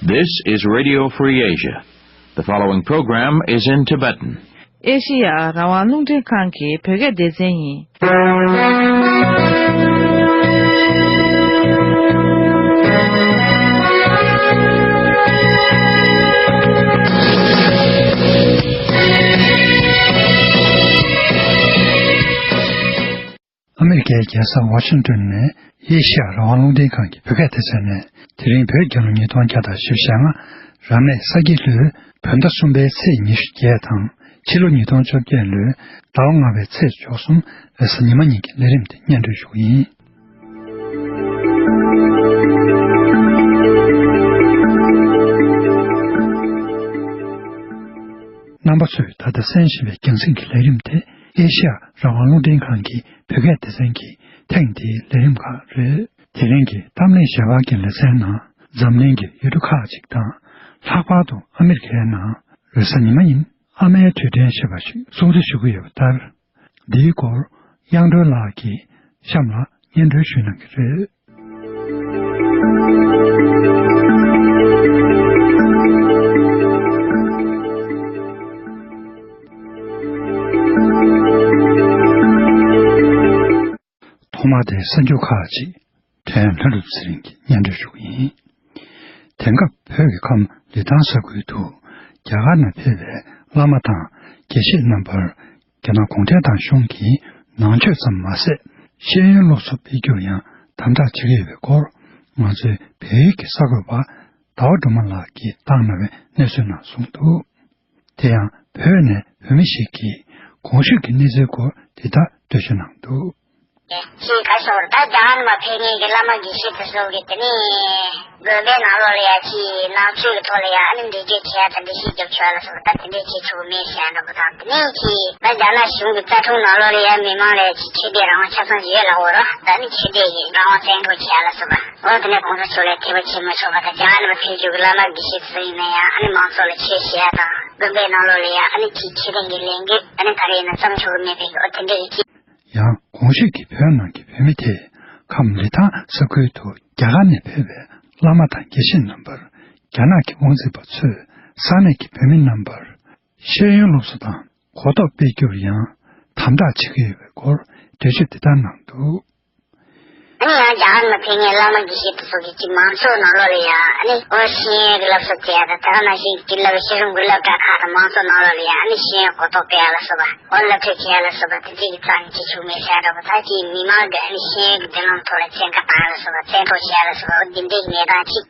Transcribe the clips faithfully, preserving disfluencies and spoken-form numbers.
This is Radio Free Asia. The following program is in Tibetan. ཨེ་ཤི་ཡ་རང་དབང་རླུང་འཕྲིན་ཁང་གི་བོད་སྐད་སྡེ་ཚན་ཡིན། ཨ་མེ་རི་ཀའི་རྒྱལ་ས་ཝ་ཤིང་ཏོན་ནས་ཨེ་ཤི་ཡ་རང་དབང་རླུང་འཕྲིན་ཁང་གི་བོད་སྐད་སྡེ་ཚན་ནས། དེ་རིང་བོད་རྒྱལ་ལོ་ཉིས་སྟོང་བརྒྱ་དང་བཞི་བཅུ་ཞེ་ལྔ། རབ་གནས་ས་ཁྱི་ལོའི་བོད་ཟླ་གསུམ་པའི་ཚེས་ཉི་ཤུ་བརྒྱད་དང་། ཕྱི་ལོ་ཉིས་སྟོང་བཅོ་བརྒྱད་ལོའི་ཟླ་བ་ལྔ་པའི་ཚེས་བཅུ་གསུམ་རེས་གཟའ་ཉི་མ་ཉིན་གྱི་ལས་རིམ་དེ་སྙན་སྒྲོན་ཞུ་གི་ཡིན། རྣམ་པ་ཚོས་ད་ལྟ་གསན་བཞིན་པའི་རྒྱང་སྲིང་གི་ལས་རིམ་དེ་ཨེ་ཤི་ཡ་རང་དབང་རླུང་འཕྲིན་ཁང་གི་བོད་སྐད་སྡེ་ཚན་གྱི་ཐེངས་འདིའི་ལས་རིམ་ཁག་རེད། དེ་རིང་གི་གཏམ་གླེང་ཞལ་པར་གྱི་ལེ་ཚན་ནང་འཛམ་གླིང་གི་ཡུལ་གྲུ་ཁག་ཅིག་དང་། ལྷག་པར་དུ་ཨ་མེ་རི་ཀའི་ནང་རེས་གཟའ་ཉི་མ་ཉིན་ཨ་མའི་དུས་དྲན་ཞེས་པ་ཞིག་སྲུང་བརྩི་ཞུ་གི་ཡོད་པ་ལྟར། འདིའི་སྐོར་དབྱངས་སྒྲོན་ལགས་ཀྱིས་གཤམ་ལ་སྙན་སྒྲོན་ཞུ་གནང་གི་རེད། ཐོག་མར་དེའི་གསར་འགྱུར་ཁག་ཅིག་དོན་ལྷུན་གྲུབ་ཚེ་རིང་གིས་སྙན་སྒྲོན་ཞུ་གི་ཡིན། དེང་སྐབས་བོད་ཀྱི་ཁམས་ལི་ཐང་ས་ཁུལ་དུ་རྒྱ་གར་ནས་ཕེབས་པའི་བླ་མ་དང་དགེ་བཤེས་རྣམ་པར་རྒྱ་ནག་གུང་ཁྲན་ཏང་གཞུང་གིས་ནང་ཆོས་ཙམ་མ་ཟད། ཤེས་ཡོན་སློབ་གསོ་སྤེལ་རྒྱུར་ཡང་དམ་དྲག་བྱེད་ཀྱི་ཡོད་པའི་སྐོར། ང་ཚོའི་བལ་ཡུལ་གྱི་གསར་འགོད་པ་ཟླ་བ་སྒྲོལ་མ་ལགས་ཀྱིས་བཏང་གནང་བའི་གནས་ཚུལ་ནང་གསུངས་འདུག་དེ་ཡང་བོད་ནས་བོད་མི་ཞིག་གིས་གོང་ཞུས་ཀྱི་གནས་ཚུལ་སྐོར་འདི་ལྟར་འགྲེལ་བརྗོད་གནང་འདུག་ཅེས་བཀའ་ཤོག་ད་རྒྱ་གར་ནས་མར་ཕེབས་མཁན་གྱི་བླ་མ་དགེ་བཤེས་དེ་ཚོ་གིས་དེ་ནས་དགོན་པའི་ནང་ལོགས་ལ་ཡ་ཅིག་ནང་ཆོས་ཀྱི་ཐོག་ལ་ཡ་ཨ་ནི་འགྲེལ་བརྗོད་བྱེད་ཡ་དང་འགྲེལ་བཤད་རྒྱབ་ཆོག་ཡ་ལ་སོགས་པ་ད་དེ་འདྲས་བྱེད་ཆོག་གི་མེད་ཟེར་ཡ་འདྲ་པོ་དང་། དེ་ནས་ཅིག་ད་རྒྱ་ནག་གཞུང་གི་རྩ་ཁྲིམས་ནང་ལོགས་ལ་ཡ་མི་མང་ལ་ཡ་ཅིག་ཆོས་དད་རང་དབང་ཆ་ཚང་ཅིག་ཡོད་ལབ་ཡོད་ར། ད་ནི་ཆོས་དད་ཀྱི་རང་དབང་བཙན་འཕྲོག་བྱེད་ཡ་ལ་སོགས་པ། འོ་དེ་ནས་གོང་ས་མཆོག་ལ་ཐེ་བ་བྱེད་མི་ཆོག་པ་དང་། རྒྱ་གར་ནས་མར་ཕེབས་བཅུག་གི་བླ་མ་དགེ་བཤེས་དེ་ཚོ་ཡིན་ན་ཡང་ཨ་ནི་མང་ཚོགས་ལ་ཆོས་བཤད་ཡ་དང་དགོན་པའི་ནང་ལོགས་ལ་ཡ་ཨ་ནི་ཅིག་ཆོས་ལྡན་གྱི་ལས་འགུལ་ཨ་ནི་ག་རེ་ཡིན་ན་བརྩམས་ཆོག་གི་མེད་པའི་འོ་དེ་འདྲ་ཡི་ཅིག་ཡང་གོང་ཞུས་ཀྱི་བོད་ནང་གི་བོད་མི་དེས་ཁམས་ལི་ཐང་ས་ཁུལ་དུ་རྒྱ་གར་ནས་ཕེབས་པའི་བླ་མ་དང་དགེ་བཤེས་རྣམ་པར་རྒྱ་ནག་གི་དབང་འཛིན་པ་ཚོས་ས་གནས་ཀྱི་བོད་མི་རྣམ་པར་ཤེས་ཡོན་སློབ་གསོ་དང་གོ་རྟོགས་སྤེལ་རྒྱུར་ཡང་དམ་དྲག་བྱེད་ཀྱི་ཡོད་པའི་སྐོར་འགྲེལ་བརྗོད་འདི་ལྟར་གནང་འདུག་ཨ་ནི་ཡང་རྒྱ་གར་ནས་ཕེབས་མཁན་བླ་མ་དགེ་བཤེས་དེ་ཚོ་གིས་ཅིག་མང་ཚོགས་ནང་ལོགས་ལ་ཡང་ཨ་ནི་ཨོ་ཤེས་ཡོན་གྱི་སློབ་གསོ་སྤྲད་ཡ་དང་། དེ་ག་ནང་བཞིན་དེ་སློབ་ཤེས་རིག་གི་སློབ་གྲྭ་ཁག་དང་མང་ཚོགས་ནང་ལོགས་ལ་ཡང་ཨ་ནི་ཤེས་ཡོན་གོ་རྟོགས་སྤེལ་ཡ་ལ་སོགས་པ། ཨོ་སློབ་ཁྲིད་བྱེད་ཡ་ལ་སོགས་པ་དེ་འདྲས་ཀྱི་རྩ་ནས་བྱེད་ཆོག་མེད་ཟེར་ཡ་འདྲ་པོ། ད་ཅིག་མི་མང་གི་ཨ་ནི་ཤེས་ཡོན་གྱི་མདུན་ལམ་ཐོག་ལ་བཙན་བཀའ་བཏང་ཡ་ལ་སོགས་པ། བཙན་འཕྲོག་བྱེད་ཡ་ལ་སོགས་པ། ཨོ་འདི་འདྲས་ཀྱི་གནས་སྟངས་ཅིག་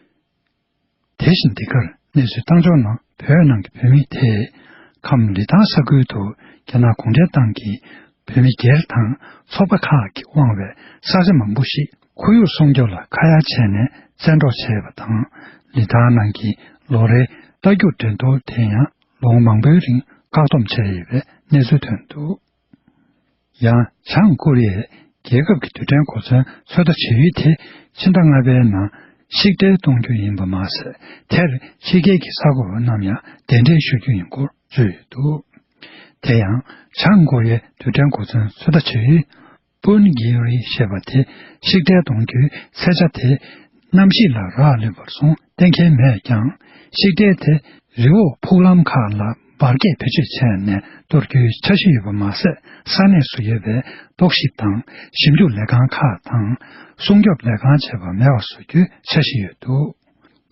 དེ་བཞིན་འདི་གར་གནས་ཚུལ་བཏང་ཕྱོགས་ནང་བོད་ནང་གི་བོད་མི་དེས་ཁམས་ལི་ཐང་ས་ཁུལ་དུ་རྒྱ་ནག་གུང་ཁྲན་ཏང་གིས་བོད་མི་སྒེར་དང་ཚོགས་པ་ཁག་གིས་དབང་བའི་ས་ཆ་མང་པོ་ཞིག་ཁོར་ཡུག་སྲུང་སྐྱོབ་ལ་ཁ་ཡ་བྱས་ནས་བཙན་འཕྲོག་བྱས་པ་དང་། ལི་ཐང་ནང་གི་ལོ་རེའི་རྟ་རྒྱུག་འགྲན་བསྡུར་དེ་ཡང་ལོ་ངོ་མང་པོའི་རིང་བཀག་སྡོམ་བྱས་ཡོད་པའི་གནས་ཚུལ་ཐོན་འདུག་ཡང་བྱང་ཀོ་རི་ཡའི་རྒྱལ་ཁབ་ཀྱི་རྡུལ་ཕྲན་གོ་མཚོན་ཚོད་ལྟ་བྱ་ཡུལ་དེ་ཕྱི་ཟླ་ལྔ་པའི་ནང་ཤིག་སྒྲིལ་གཏོང་རྒྱུ་ཡིན་པ་མ་ཟད། དེར་ཕྱི་རྒྱལ་གྱི་གསར་འགོད་པ་རྣམས་ཡང་གདན་འདྲེན་ཞུ་རྒྱུ་ཡིན་སྐོར་བརྗོད་ཡོད་འདུག་དེ་ཡང་བྱང་ཀོ་རི་ཡའི་རྡུལ་ཕྲན་གོ་མཚོན་ཚོད་ལྟ་བྱ་ཡུལ་པུན་གྷི་རི་ཞེས་པ་དེ་ཤིག་སྒྲིལ་གཏོང་རྒྱུའི་ཚད་ཆ་དེ་གནམ་གཤིས་ལ་རག་ལུས་པར་སོང་གཏན་འཁེལ་མེད་ཀྱང་། ཤིག་སྒྲིལ་དེ་རི་བོ་ཕུག་ལམ་ཁག་ལ་འབར་གས་བེད་སྤྱོད་བྱས་ནས་གཏོར་རྒྱུའི་འཆར་གཞི་ཡོད་པ་མ་ཟད། ས་གནས་སུ་ཡོད་པའི་རྟོག་ཞིབ་དང་ཞིབ་འཇུག་ལས་ཁང་ཁག་དང་སྲུང་སྐྱོབ་ལས་ཁང་བཅས་པ་མེད་པ་བཟོ་རྒྱུའི་འཆར་གཞི་ཡོད་འདུག་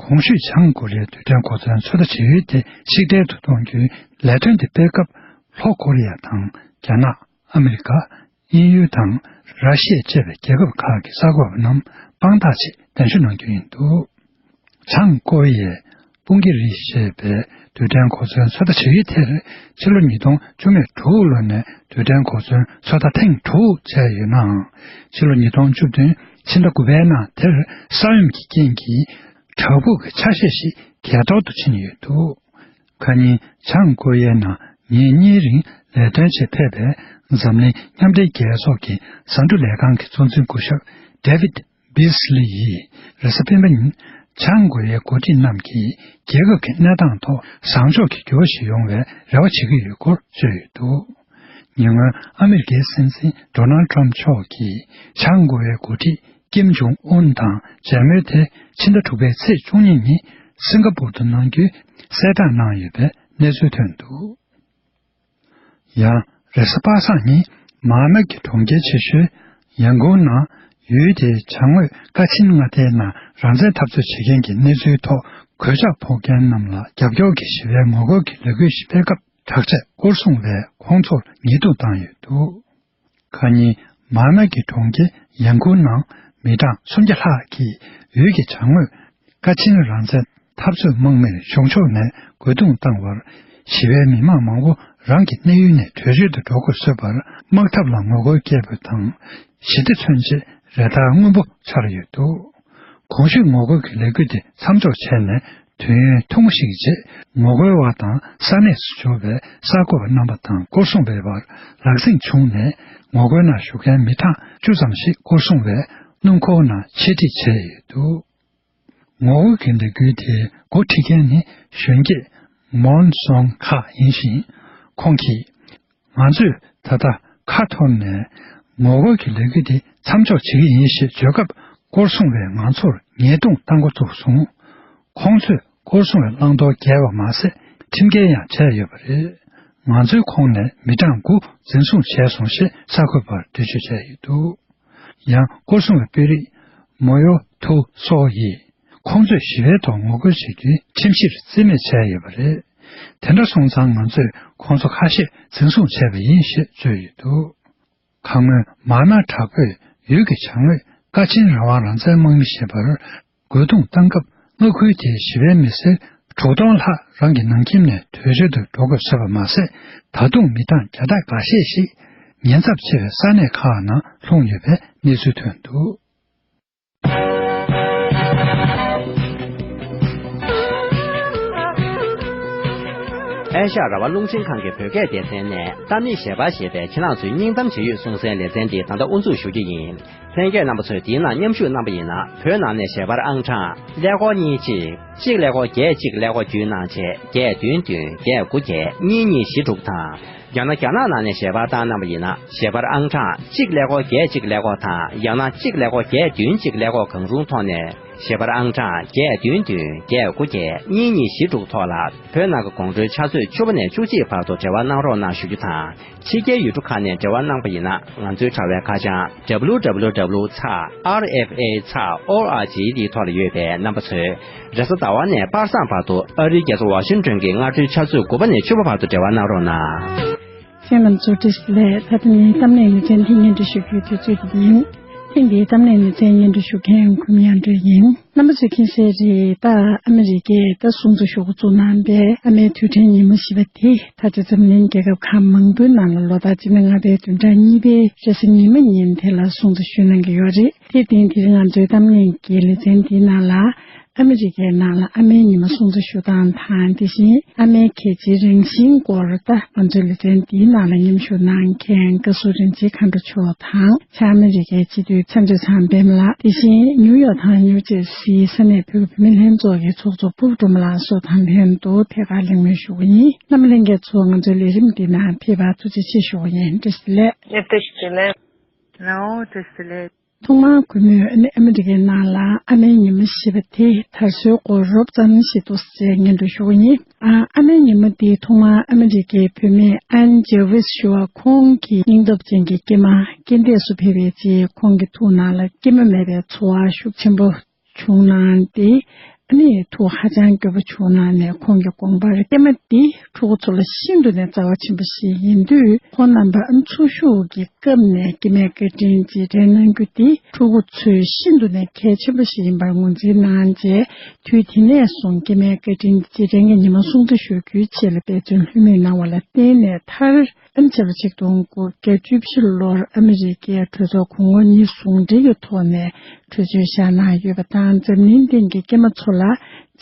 གོང་ཞུས་བྱང་ཀོ་རི་ཡའི་རྡུལ་ཕྲན་གོ་མཚོན་ཚོད་ལྟ་བྱེད་ཡུལ་དེ་ཤིག་སྒྲིལ་དུ་གཏོང་རྒྱུའི་ལས་དོན་དེ་སྤེལ་སྐབས། ལྷོ་ཀོ་རི་ཡ་དང་རྒྱ་ནག་ཨ་མི་རི་ཀ་དབྱིན་ཡུལ་དང་ར་ཤི་ཡ་བཅས་པའི་རྒྱལ་ཁབ་ཁག་གི་གསར་འགོད་པ་རྣམས་དཔང་རྟགས་ཆེད་གདན་ཞུ་གནང་རྒྱུ་ཡིན་འདུག་བྱང་ཀོ་རི་ཡའི་པུང་ཀི་རི་ཞེས་པའི་རྡུལ་ཕྲན་གོ་མཚོན་ཚོད་ལྟ་བྱ་ཡུལ་དེར་ཕྱི་ལོ་ཉིས་སྟོང་བཅུ་མེད་དྲུག་ལོ་ནས་རྡུལ་ཕྲན་གོ་མཚོན་ཚོད་ལྟ་ཐེངས་དྲུག་བྱས་ཡོད་ནའང་། ཕྱི་ལོ་ཉིས་སྟོང་བཅུ་བདུན་ཕྱི་ཟླ་དགུ་པའི་ནང་དེར་ས་ཡོམ་གྱི་རྐྱེན་གྱིས་བྲག་ཕུག་གི་ཆ་ཤས་ཤིག་གས་གཏོར་དུ་ཕྱིན་ཡོད་འདུག་ཁ་ཉིན་བྱང་ཀོ་རི་ཡའི་ནང་ཉིན་གཉིས་རིང་ལས་དོན་ཆེད་ཕེབས་པའི་འཛམ་གླིང་མཉམ་འབྲེལ་རྒྱལ་ཚོགས་ཀྱི་ཟ་འབྲུ་ལས་ཁང་གི་གཙོ་འཛིན་སྐུ་ཞབས་David Beasley་ཡིས་རེས་གཟའ་སྤེན་པ་ཉིན་བྱང་ཀོ་རི་ཡའི་འགོ་ཁྲིད་རྣམས་ཀྱིས་རྒྱལ་ཁབ་ཀྱི་གནས་སྟངས་ཐོག་བཟང་ཕྱོགས་ཀྱི་འགྱུར་བ་ཞིག་ཡོང་བའི་རེ་བ་བྱེད་ཀྱི་ཡོད་སྐོར་བརྗོད་ཡོད་འདུག་ཉེ་སྔོན་ཨ་མི་རི་ཀའི་སྲིད་འཛིན་Donald Trump་མཆོག་གིས་བྱང་ཀོ་རི་ཡའི་འགོ་ཁྲིད་ཀིམ་ཇོང་ཨུན་དང་མཇལ་མོལ་དེ་ཕྱི་ཟླ་དྲུག་པའི་ཚེས་བཅུ་གཉིས་ཉིན་ སིང་ག་པུར་དུ་གནང་རྒྱུའི་གསལ་བསྒྲགས་གནང་ཡོད་པའི་གནས་ཚུལ་ཐོན་འདུག། ཡང་། རེས་གཟའ་པ་སངས་ཉིན་མཱ་མཱ་གི་གྲོང་ཁྱེར་ཆེ་ཤོས་ཡང་ཀོང་ནང་ཡུལ་དེའི་བྱང་ངོས་ཀ་ཆིན་མངའ་སྡེའི་ནང་རང་བཙན་འཐབ་རྩོད་བྱེད་མཁན་གྱི་གནས་ཚུལ་ཐོག་གོད་ཆག་ཕོག་མཁན་རྣམས་ལ་རྒྱབ་སྐྱོར་གྱི་ཞི་བའི་ངོ་རྒོལ་གྱི་ལས་འགུལ་ཞིག་སྤེལ་སྐབས། དྲག་ཆས་སྐོར་སྲུང་བས་ཁོང་ཚོར་ཉེས་རྡུང་བཏང་ཡོད་འདུག། ཁ་ཉིན། མཱ་མཱ་གི་གྲོང་ཁྱེར་ཡང་ཀོང་ནང་མི་གྲངས་སུམ་བརྒྱ་ལྷག་གིས་ཡུལ་གྱི་བྱང་ངོས་ཀ་ཆིན་རང་བཙན་འཐབ་རྩོད་དམག་མིར་གཞུང་ཕྱོགས་ནས་རྒོལ་རྡུང་བཏང་བར། ཞི་བའི་མི་མང་མང་པོ་རང་གི་གནས་ཡུལ་ནས་བྲོས་བྱོལ་དུ་འགྲོ་དགོས་བཟོས་པར། དམག་འཐབ་ལ་ངོ་རྒོལ་སྐྱེས་པ་དང་། ཞི་བདེ་མཚོན་ཆེད་རེ་ལྟར་སྔོན་པོ་འཆར་ཡོད་འདུག། གོང་ཞུས་ངོ་རྒོལ་གྱི་ལས་འགུལ་དེ་མཚམས་འཇོག་བྱས་ནས། དུས་ཡུན་ཐུང་ངུ་ཞིག་རྗེས། ངོ་རྒོལ་བ་དང་ས་གནས་སུ་འབྱོར་བའི་གསར་འགོད་པ་རྣམ་པ་དང་སྐོར་སྲུང་བའི་བར་ལག་འཛིང་བྱུང་ནས། ངོ་རྒོལ་ནང་ཞུགས་མཁན་མི་གྲངས་བཅུ་ཙམ་ཞིག་སྐོར་སྲུང་བས་སྣུམ་འཁོར་ནང་ཆེད་ཁྲིད་བྱས་ཡོད་འདུག། ངོ་རྒོལ་གྱི་ལས་འགུལ་དེའི་འགོ་ཁྲིད་མཁན་ནི་གཞོན་སྐྱེས་མོན་སོང་ཁ་ཡིན་ཞིང་། ཁོང་གིས། ང་ཚོས་ད་ལྟ་ཁ་འཐོར་ནས་ངོ་རྒོལ་གྱི་ལས་འགུལ་འདི་མཚམས་འཇོག་བྱེད་ཀྱི་ཡིན་ཞེས་བརྗོད་སྐབས། སྐོར་སྲུང་བས་ང་ཚོར་ཉེས་རྡུང་བཏང་འགོ་བཙུགས་སོང་། ཁོང་ཚོས་སྐོར་སྲུང་བའི་བླང་དོར་འགལ་བ་མ་ཟད། ཁྲིམས་འགལ་ཡང་བྱས་ཡོད་པ་རེད། ང་ཚོའི་ཁོངས་ནས་མི་གྲངས་དགུ་འཛིན་བཟུང་བྱས་སོང་ཞེས་གསར་འགོད་པར་འགྲེལ་བརྗོད་བྱས་ཡོད་འདུག། ཡང་སྐོར་སྲུང་བའི་དཔོན་རིགས་མོ་ཡོ་ཐུ་སོ་ཡིས། ཁོང་ཚོས་ཞི་བའི་ཐོག་ངོ་རྒོལ་བྱེད་རྒྱུའི་ཁྲིམས་གཞིར་རྩིས་མེད་བྱས་ཡོད་པ་རེད། དེ་འདྲ་སོང་ཙང་ང་ཚོས་ཁོང་ཚོ་ཁ་ཤས་འཛིན་བཟུང་བྱས་པ་ཡིན་ཞེས་བརྗོད་ཡོད་འདུག། ཁ་སྔོན་མཱ་མཱ་དྲག་པོས་ཡུལ་གྱི་བྱང་ངོས་ཀ་ཆིན་རང་དབང་རང་བཙན་དམག་མི་ཞེས་པར་རྒོལ་རྡུང་བཏང་སྐབས། མངའ་ཁུལ་དེའི་ཞི་བའི་མི་སེར་དྲུག་སྟོང་ལྷག་རང་གི་ནང་ཁྱིམ་ནས་བྲོས་བྱོལ་དུ་འགྲོ་དགོས་བཟོས་པ་མ་ཟད། ད་དུང་མི་གྲངས་བརྒྱ་ཕྲག་འགའ་ཤས་ཤིག་ཉེན་ཚབས་ཆེ་བའི་ས་གནས་ཁག་ནང་ལྷུང་ཡོད་པའི་གནས་ཚུལ་ཐོན་འདུག། ཨེ་ཤ་ཡ་རང་དབང་རླུང་འཕྲིན་ཁང་གི་བོད་སྐད་སྡེ་ཚན་ནས་གཏམ་གླེང་ཞལ་པར་ཞེས་པའི་ཁྱེད་རང་ཚོའི་སྙིང་གཏམ་ཇི་ཡོད་གསུང་སའི་ལེ་ཚན་འདི་ད་ལྟ་དབུ་འཛུགས་ཞུ་རྒྱུ་ཡིན། ལྷན་རྒྱས་རྣམ་པ་ཚོས་འདིའི་ནང་མཉམ་ཞུགས་གནང་པ་ཡིན་ན། བོད་ནང་ནས་ཞལ་པར་ཨང་གྲངས་ཀླད་ཀོར་གཉིས་གཅིག་གཅིག་ཀླད་ཀོར་བརྒྱད་གཅིག་ཀླད་ཀོར་བརྒྱུད་གནང་བྱས། བརྒྱད་བདུན་བདུན་བརྒྱད་དགུ་བརྒྱད་གཉིས་གཉིས་བཞི་དྲུག་དང་། ཡང་ན་རྒྱ་ནག་ནང་ནས་ཞལ་པར་བཏང་གནང་པ་ཡིན་ན། ཞལ་པར་ཨང་གྲངས་གཅིག་ཀླད་ཀོར་བརྒྱད་གཅིག་ཀླད་ཀོར་དང་། ཡང་ན་གཅིག་ཀླད་ཀོར་བརྒྱད་བདུན་གཅིག་ཀླད་ཀོར་གང་རུང་ཐོག་ནས། ཞལ་པར་ཨང་གྲངས་བརྒྱད་བདུན་བདུན་བརྒྱད་དགུ་བརྒྱད་གཉིས་གཉིས་བཞི་དྲུག་ཐོག་ལ། བོད་ནང་གི་དགོང་དྲོའི་ཆུ་ཚོད་བཅུ་པ་ནས་བཅུ་གཅིག་བར་དུ་འབྲེལ་བ་གནང་རོགས་གནང་ཞུ་རྒྱུ་དང་། ཕྱི་རྒྱལ་ཡུལ་གྲུ་ཁག་ནས་འབྲེལ་བ་གནང་པ་ཡིན་ན། ང་ཚོའི་དྲ་བའི་ཁ་བྱང་www ཚེག་rfa ཚེག་org འདིའི་ཐོག་ལ་ཡོད་པས། རྣམ་པ་ཚོས་རེས་གཟའ་ཟླ་བ་ནས་པ་སངས་བར་དུ་ཨ་རིའི་རྒྱལ་ས་ཝ་ཤིང་ཏོན་གྱི་སྔ་དྲོའི་ཆུ་ཚོད་དགུ་པ་ནས་བཅུ་པ་བར་དུ་འབྲེལ་བ་གནང་རོགས་གནང་། ཁྱེད་རྣམ་ཚོ་བཀྲ་ཤིས་བདེ་ལེགས། ད་ལྟ་ནི་གཏམ་གླེང་ལེ་ཚན་འདི་སྙན་སྒྲོན་ཞུ་རྒྱུའི་དུས་ཚོད་ཡིན། ཐེངས་འདིའི་གཏམ་གླེང་ལེ་ཚན་སྙན་སྒྲོན་ཞུ་མཁན་འཁོན་དབྱངས་སྒྲོལ་ཡིན། རྣམ་པ་ཚོས་མཁྱེན་གསལ་རེད། ད་ཨ་མི་རི་ཀས་ད་སྲུང་བརྩི་ཞུ་འགོ་བཙུགས་གནང་པའི་ཨ་མའི་དུས་དྲན་ཉིན་མོ་ཞེས་པ་དེ། ད་ཆ་འཛམ་གླིང་རྒྱལ་ཁབ་ཁག་མང་པོའི་ནང་ལ་ལོ་ལྟར་སྤྱི་ཟླ་ལྔ་པའི་བདུན་ཕྲག་གཉིས་པའི་རེས་གཟའ་ཉི་མ་ཉིན་དེ་ལ་སྲུང་བརྩི་ཞུ་གནང་གི་ཡོད་རེད། དེར་བརྟེན་དེ་རིང་ང་ཚོའི་གཏམ་གླེང་གི་ལེ་ཚན་འདིའི་ནང་ལ། ཨ་མི་རི་ཀའི་ནང་ལ་ཨ་མའི་ཉི་མ་སྲུང་བརྩི་ཞུ་སྟངས་དང་། དེ་བཞིན་ཨ་མའི་གལ་ཆེའི་རང་བཞིན་སྐོར། ད་ང་ཚོའི་ལེ་ཚན་འདིའི་ནང་ལ་མཉམ་ཞུགས་གནང་མཁན་བཀའ་ཟུར་རིན་ཆེན་མཁའ་འགྲོ་མཆོག་དང་། བྱང་ཨ་མི་རི་ཀའི་སྤྱི་འཐུས་མཚམས་གཅོད་ཚང་པད་མ་ལགས། དེ་བཞིན་ནིའུ་ཡོག་དང་ནིའུ་ཇར་སིའི་ས་གནས་བོད་ཀྱི་བུད་མེད་ལྷན་ཚོགས་ཀྱི་ཚོགས་གཙོ་ཕུར་བུ་སྒྲོལ་མ་ལགས་སོགས་དང་ལྷན་དུ་ཐད་ཀར་གླེང་མོལ་ཞུ་གི་ཡིན། རྣམ་པ་ལྷན་རྒྱས་ཚོ་ང་ཚོའི་ལས་རིམ་འདི་ནང་ཕེབས་པར་ཐུགས་རྗེ་ཆེ་ཞུ་གི་ཡིན། བཀྲ་ཤིས་བདེ་ལེགས། བཀྲ་ཤིས་བདེ་ལེགས། ནའོ་བཀྲ་ཤིས་བདེ་ལེགས། ཐོག་མར་གུས་མོས་ཨ་ནི་ཨ་མི་རི་ཀའི་ནང་ལ་ཨ་མའི་ཉི་མ་ཞེས་པ་དེ་དར་སྲོལ་སྐོར་རོབ་ཙམ་ཞིག་འདུག་ཅེས་སྙན་སྒྲོན་ཞུ་གི་ཡིན། ཨ་ཨ་མའི་ཉི་མ་འདི་ཐོག་མར་ཨ་མི་རི་ཀའི་བུད་མེད་ཨན་ཇེ་ཝིས་ཞུ་བ་ཁོང་གི་སྙིང་སྟོབས་ཅན་གྱི་སྐྱེས་མ་རྐྱེན་འདས་སུ་ཕེབས་པའི་རྗེས། ཁོང་གི་ཐུགས་ནང་ལ་སྐྱེས་མ་མེད་པའི་ཚོར་བ་ཤུགས་ཆེན་པོ་བྱུང་གནང་སྟེ། ཨ་ནི་ཐུགས་ཧ་ཅང་སྐྱོ་པོ་བྱུང་གནང་ནས། ཁོང་གི་དགོངས་པར་སྐྱེས་མ་འདི་ཕྲུ་གུ་ཚོ་ལ་ཤིན་ཏུ་ནས་རྩ་བ་ཆེན་པོ་ཞིག་ཡིན་དུས། ཁོང་རྣམ་པ་འཚོ་བཞུགས་ཀྱི་སྐབས་ནས་སྐྱེས་མའི་བཀའ་དྲིན་རྗེས་དྲན་གནང་རྒྱུ་འདི་ཕྲུ་གུ་ཚོའི་ཤིན་ཏུ་ནས་གལ་ཆེན་པོ་ཞིག་ཡིན་པར་ངོས་འཛིན་གནང་རྗེས། དུས་དེ་ནས་བཟུང་སྐྱེས་མའི་བཀའ་དྲིན་རྗེས་དྲན་གྱི་ཉི་མ་སྲུང་བརྩི་ཞུ་རྒྱུའི་ཆེད་ལ་འབད་བརྩོན་ལྷོད་མེད་གནང་བ་ལ་བརྟེན་ནས། མཐར་ཨ་ནི་ཕྱི་ལོ་ཆིག་སྟོང་དགུ་བརྒྱ་བཅུ་བཞི་ལོར་ཨ་མི་རི་ཀའི་གྲོས་ཚོགས་གོང་འོག་གཉིས་ཟུང་འབྲེལ་གྱི་ཐོག་ནས་གྲོས་ཆོད་བཞག་གནང་ཡོད་པ་དང་། འཛམ་གླིང་སྟེང་གི་སྐྱེས་མ་ཚོ་ལ་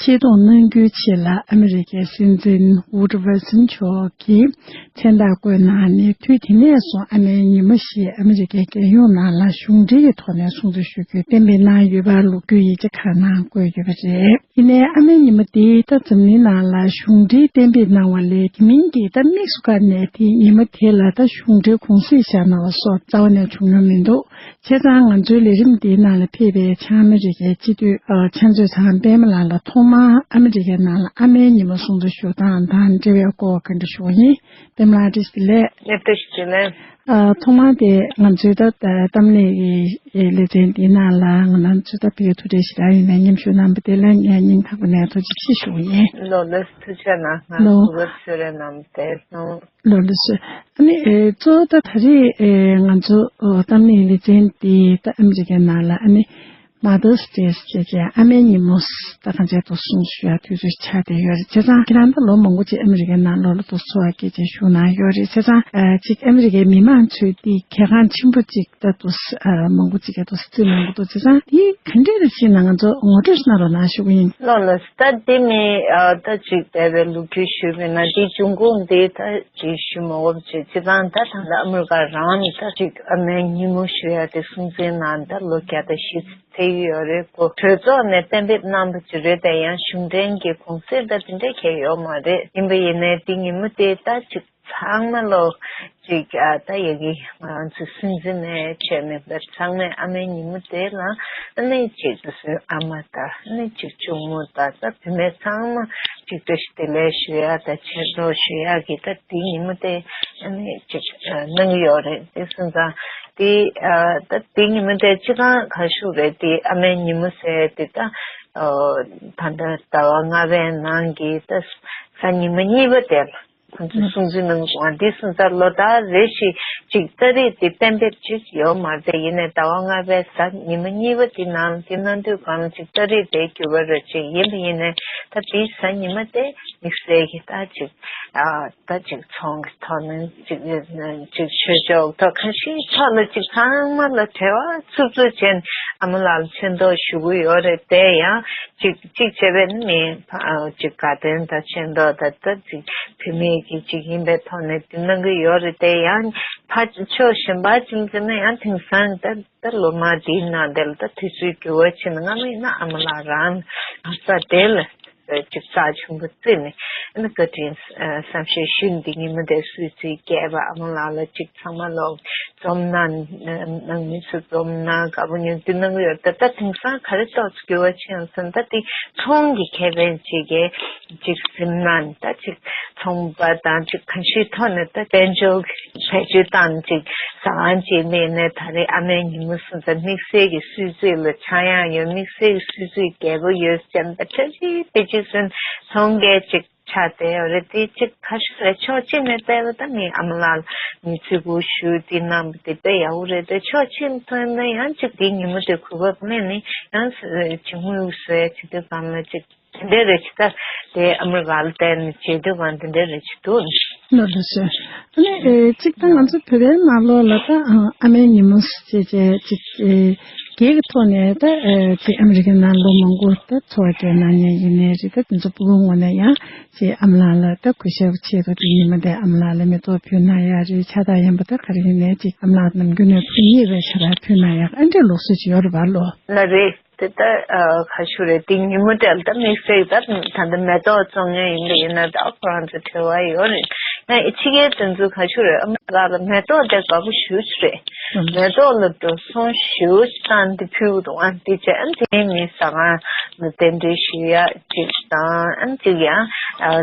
ཆེ་མཐོང་གནང་རྒྱུའི་ཆེད་ལ། ཨ་མི་རི་ཀའི་སྲིད་འཛིན་ཝུ་ཌི་ཝར་སིན་མཆོག་གིས་མཚན་རྟགས་བཀོད་གནང་ནས། དུས་དེ་ནས་བཟུང་ཨ་མའི་ཉི་མ་ཞེས་ཨ་མི་རི་ཀའི་རྒྱལ་ཡོངས་ནང་ལ་གཞུང་འབྲེལ་གྱི་ཐོག་ནས་སྲུང་བརྩི་ཞུ་རྒྱུ་གཏན་འབེབས་གནང་ཡོད་པ་ལོ་རྒྱུས་ཡིག་ཆ་ཁག་ནང་བཀོད་ཡོད་པ་རེད། ཡིན་ནའི་ཨ་མའི་ཉི་མ་འདི་ད་འཛམ་གླིང་ནང་ལ་གཞུང་འབྲེལ་གཏན་འབེབས་གནང་བ་ལས། དེ་མིན་གྱི་ད་དམིགས་སུ་བཀར་ནས་དེ་ཉི་མ་དེ་ལ་ད་གཞུང་འབྲེལ་གུང་གསེང་བཞག་གནང་བ་སོགས་རྩ་བ་ནས་བྱུང་མྱོང་མི་འདུག། བྱས་ཙང་ང་ཚོའི་ལས་རིམ་འདིའི་ནང་ལ་ཕེབས་པའི་བྱང་ཨ་མི་རི་ཀའི་སྤྱི་འཐུས་ཨ་ཕྱག་མཛོད་ཚང་པད་མ་ལགས་ལ་ཐོག་ ཐོག་མར་ཨ་མི་རི་ཀའི་ནང་ལ་ཨ་མའི་ཉིན་མོ་སྲུང་བརྩི་ཞུ་སྟངས་དང་འབྲེལ་བའི་སྐོར་བཀའ་འདྲི་ཞུ་བ་ཡིན། པདྨ་ལགས་བཀྲ་ཤིས་བདེ་ལེགས། བཀྲ་ཤིས་བདེ་ལེགས། ཨ། ཐོག་མར་དེ་ང་ཚོའི་ད་ད་གཏམ་གླེང་གི་ལེ་ཚན་འདིའི་ནང་ལ་ང་རང་ཚོའི་ད་བོད་ཐུགས་ཁྲལ་ཞེ་དྲག་ཡིན་ནའི་མཉམ་ཞུགས་གནང་བ་དེ་ལ་ངས་སྙིང་ཐག་པ་ནས་ཐུགས་རྗེ་ཆེ་ཞུ་བ་ཡིན། ལགས་ལགས་སོ། ཐུགས་རྗེ་གནང་། ང་ལགས། གོ་སྐབས་ཞུ་རེ་གནང་བ་དེ་སོང་། ལགས་ལགས་སོ། ཨ་ནི་ཨེ་གཙོ་བོ་ད་ད་རེས་ཨེ་ང་ཚོ་ཨོ་གཏམ་གླེང་ལེ་ཚན་འདི་ད་ཨ་མི་རི་ཀའི་ནང་ལ་ཨ་ནི་Mother's Day ཞེས་བྱས་ཨ་མའི་ཉིན་མོ་ད་གང་ཚད་དུ་སྲུང་ཞུ་ཡ་དུས་ཚོད་ཆགས་བསྡད་ཡོད་རེད། བྱས་ཙང་ཁྱེད་རང་ད་ལོ་མང་པོ་ཅིག་ཨ་མི་རི་ཀའི་ནང་ལོགས་ལ་དུ་འཚོ་བ་སྐྱེལ་བྱས་བཞུགས་གནང་ཡོད་རེད། བྱས་ཙང་ཨ་ཅིག་ཨ་མི་རི་ཀའི་མི་མང་ཚོས་འདི་གལ་འགངས་ཆེན་པོ་ཅིག་ད་དུ་ཨ་མང་པོ་ཅིག་ག་དུ་བརྩི་མང་པོ་འདུག་བྱས་ཙང་འདི་ག་འདྲས་རེད་ཅེ་ན་ང་ཚོ་ངོ་སྤྲོད་གནང་རོགས་གནང་ཞུ་གི་ཡིན། ལགས་ལགས། ད་འདི་ནི་ཨ་ད་ཅིག་འདས་པའི་ལོ་རྒྱུས་ཞུས་པ་ཡིན་ན་འདི་འབྱུང་ཁུངས་འདི་ད་ཅིག་ཞུ་མ་དགོས་པ་བྱས། བྱས་ཙང་ད་ད་ལྟ་ཨ་མི་རི་ཀ་རང་ནས་ད་ཅིག་ཨ་མའི་ཉིན་མོ་ཞུ་ཡ་དེ་སྲུང་བརྩི་གནང་ད་ལོ་བརྒྱ་དང་བཞི་ཙམ་ཡོད་རེད་གོ། གྲོས་ཚོགས་ནས་གཏན་འབེབས་གནང་བ་ཅིག་རེད་དེ་ཡང་གཞུང་འབྲེལ་གྱི་གུང་སེང་ད་དེ་འདྲ་གང་ཡོད་མ་རེད། ཡིན་པ་ཡིན་ནའི་དེ་ཉིན་མོ་དེ་ད་ཅིག་ཚང་མ་ལོ་ཅིག་ཨ་ད་ཡ་གི་ང་ཚོ་སྲིད་འཛིན་ནས་བྱས་ནས་ད་ཚང་མས་ཨ་མའི་ཉིན་མོ་དེ་ལ་ཨ་ནི་ཅིག་ཨ་མ་དང་ཨ་ནི་ཅིག་གཅུང་མོ་དང་ད་བུད་མེད་ཚང་མ་ཅིག་བཀྲ་ཤིས་བདེ་ལེགས་ཞུ་ཡ་ད་མཆོད་མཇལ་ཞུ་ཡ་གི་ད་དེ་ཉིན་མོ་དེ་ཨ་ནི་ཅིག་གནང་གི་ཡོད་རེད། དེ་སོང་ཙང་དེ་ཨ་ད་དེ་ཉིན་མོ་དེ་སྤྱིར་བཏང་ག་ཞུ་རེད། དེ་ཨ་མའི་ཉིན་མོ་ཟེར་དེ་ད་ཨ་ད་ལྟ་ཟླ་བ་ལྔ་པའི་ནང་གི་ད་གཟའ་ཉི་མ་གཉིས་པ་དེ་ལ་ཁོང་ཚོས་སྲུང་བརྩི་གནང་དགོས། འདི་སོང་ཙང་ལོ་ལྟར་རེ་བཞིན་ཅིག་ཏ་རིག་དེ་གཏན་འབེབས་བྱེད་ཀྱི་ཡོད་མ་རེད། ཡིན་ནའི་ཟླ་བ་ལྔ་པའི་གཟའ་ཉི་མ་གཉིས་པ་དེ་ནང་དེ་གནང་དུས་གང་ཅིག་ཏ་རིག་དེ་འགྱུར་བ་རེ་བྱེད་ཡིན་པ་ཡིན་ནའི་ད་དེའི་གཟའ་ཉི་མ་དེ་དམིགས་བསལ་གྱི་ད་ཅིག་ཨ་ད་ཅིག་ཚོང་གི་ཐོག་ནས་ཅིག་ཅིག་ཆོས་ཕྱོགས་ཐོག་གང་ཞིག་ཐོག་ལ་ཅིག་ཚང་མ་ལ་བྲེལ་བ་འཚུབ་འཚུབ་བྱས་ནས་ཨ་མ་ལགས་ལ་མཚན་ཐོག་ཞུ་གི་ཡོད་རེད། དེ་ཡང་ཅིག་གཅིག་བྱས་པས་ནི་མི་ཕ་ཅིག་དགའ་སྟོན་དང་མཚན་ཐོག་དང་ད་ཅིག་བུད་མེད་ཀྱི་ཅིག་ཡིན་པའི་ཐོག་ནས་དེ་གནང་གི་ཡོད་རེད། དེ་ཡང་ཕ་ཕྱོགས་གཞན་པ་ཅིག་ཟེར་ན་ཡང་དེང་སང་ད་ད་ལོ་མ་དེའི་ནང་དེ་ལ་ད་དུས་ཚོད་འགྱུར་བ་ཕྱིན་ན་སྔ་མ་ཡིན་ན་ཨ་མ་ལགས་རང་ཧ་ས་དེ་ལ་ཅིག་རྩ་ཆེན་པོ་བརྩིས་ནས་ཨ་ནི་བཀའ་དྲིན་བསམ་ཤེས་ཞུས་ནས་དེ་ཉིན་མོ་དེ་གསོལ་ཚིགས་རྒྱས་པ་ཨ་མ་ལགས་ལ་ཅིག་ཚང་མ་ལོག་འཛོམས་ན་ནང་མི་ཚོ་འཛོམས་ན་དགའ་པོ་ཉོན་དེ་གནང་གི་ཡོད། ད་ད་དེང་སང་ག་རེ་ཏོག་ཙམ་འགྱུར་བ་ཕྱིན་ཡོང་ཟེར་ན་ད་དེ་ཚོང་གི་ཁེ་ཕན་ཅིག་གི་ཅིག་སེམས་ནང་ད་ཅིག་ཚོང་པ་དང་ཅིག་གང་ཞིག་ཐོག་ནས་ད་དཔལ་འབྱོར་གྱི་བེད་སྤྱོད་བཏང་ཅིག་ཟ་ཁང་ཅིག་མེད་ནས་ད་རེས་ཨ་མའི་ཉིན་མོ་སོང་ཙང་དམིགས་བསལ་གྱི་གསོལ་ཚིགས་ལ་ཆག་ཡང་ཡོད། དམིགས་བསལ་གྱི་གསོལ་ཚིགས་རྒྱས་པོ་ཡོད་ཟེར་ན་ད་ཁྲ་ཅིག་དེ་ཅིག་སོང་ཚོང་གི་ཅིག་ཆགས་བསྡད་ཡོད་རེད། དེ་གཅིག་ཁ་ཤས་ལ་ཕྱོགས་གཅིག་ནས་བལྟས་པ་ད་ངའི་ཨ་མ་ལགས་ལ་ངས་བརྩི་བཀུར་ཞུ་དེ་གནང་བ་དེ་དཔེ་ཡག་པོ་རེད། དེ་ཕྱོགས་གཅིག་ནས་མཐོང་ན་ཡང་གཅིག་དེའི་ཉིན་མོ་དེ་གོ་སྐབས་ལེན་ནས་ཡང་ཅིག་དངུལ་བཟོ་ཡ་བྱེད་དུས་གང་ལ་ཅིག་དེ་འདྲའི་རེ་ཆེ་ད་དེ་ཨ་མི་རི་ཀ་ལ་བལྟས་ནས་བྱེད་དུས་གང་དེ་འདྲའི་རེ་ཆེ་འདུག་ལགས་ལགས་སོ། ཨ་ནི་ཨེ་གཅིག་ད་ང་ཚོ་བོད་པའི་ནང་ལོགས་ལ་ད་ཨ་མའི་ཉིན་མོ་ཞེས་བྱས་གཅིག་ཨེ་སྒེར་གྱི་ཐོག་ནས་ད་ཨེ་གཅིག་ཨ་མི་རི་ཀའི་ནང་ལོ་མང་པོ་ད་འཚོ་བ་སྐྱེལ་གནང་མཁན་ཡིན་ནའི་རེད། ད་དེ་ཚོ་ཕྲུ་གུའི་ངོས་ནས་ཡང་། ཅེས་ཨ་མ་ལགས་ལ་ད་གུས་ཞབས་ཆེད་དུ་དེ་ཉིན་མོ་དེ་ཨ་མ་ལགས་ལ་མེ་ཏོག་ཕུལ་གནང་ཡག་རེད། ཕྱག་རྟགས་ཡིན་པ་ད་ག་རེ་ཡིན་ནའི་ཅིག་ཨ་མ་ལགས་ནམ་རྒྱུན་ནས་ཕུལ་ཉེས་པའི་ཕྱག་རྟགས་ཕུལ་གནང་ཡག་ཨ་འདྲའི་ལུགས་སྲོལ་ཅིག་ཡོད་རེད་པ་ལོ། ལགས་རེད། དེ་ལྟར་ཨ་ག་ཞུ་རེད། དེ་ཉིན་མོ་དེ་ལ་ད་དམིགས་བསལ་ད་ད་ལྟ་མེ་ཏོག་བཙོང་མཁན་ཡིན་པ་ཡིན་ན་ད་ཁོ་རང་ཚོ་བྲེལ་བ་ཡོད་རེད། ཡང་ཕྱི་རྒྱལ་དེ་ཚོ་ག་ཞུ་རེད། ཨ་མ་ལགས་ལ་མེ་ཏོག་དེ་དགའ་པོ་ཞེ་པོ་ཅིག་རེད། མེ་ཏོག་ལ་འགྲོ་སོང་ཞེ་པོ་ཅིག་བཏང་སྟེ་ཕུལ་འདུག་ཨ་དེ་བྱས་ཨ་དེ་ནས་ཟ་ཁང་ལ་རྟེན་འབྲེལ་ཞུ་ཡག་ཅིག་དང་ཨ་ཅིག་ཡང་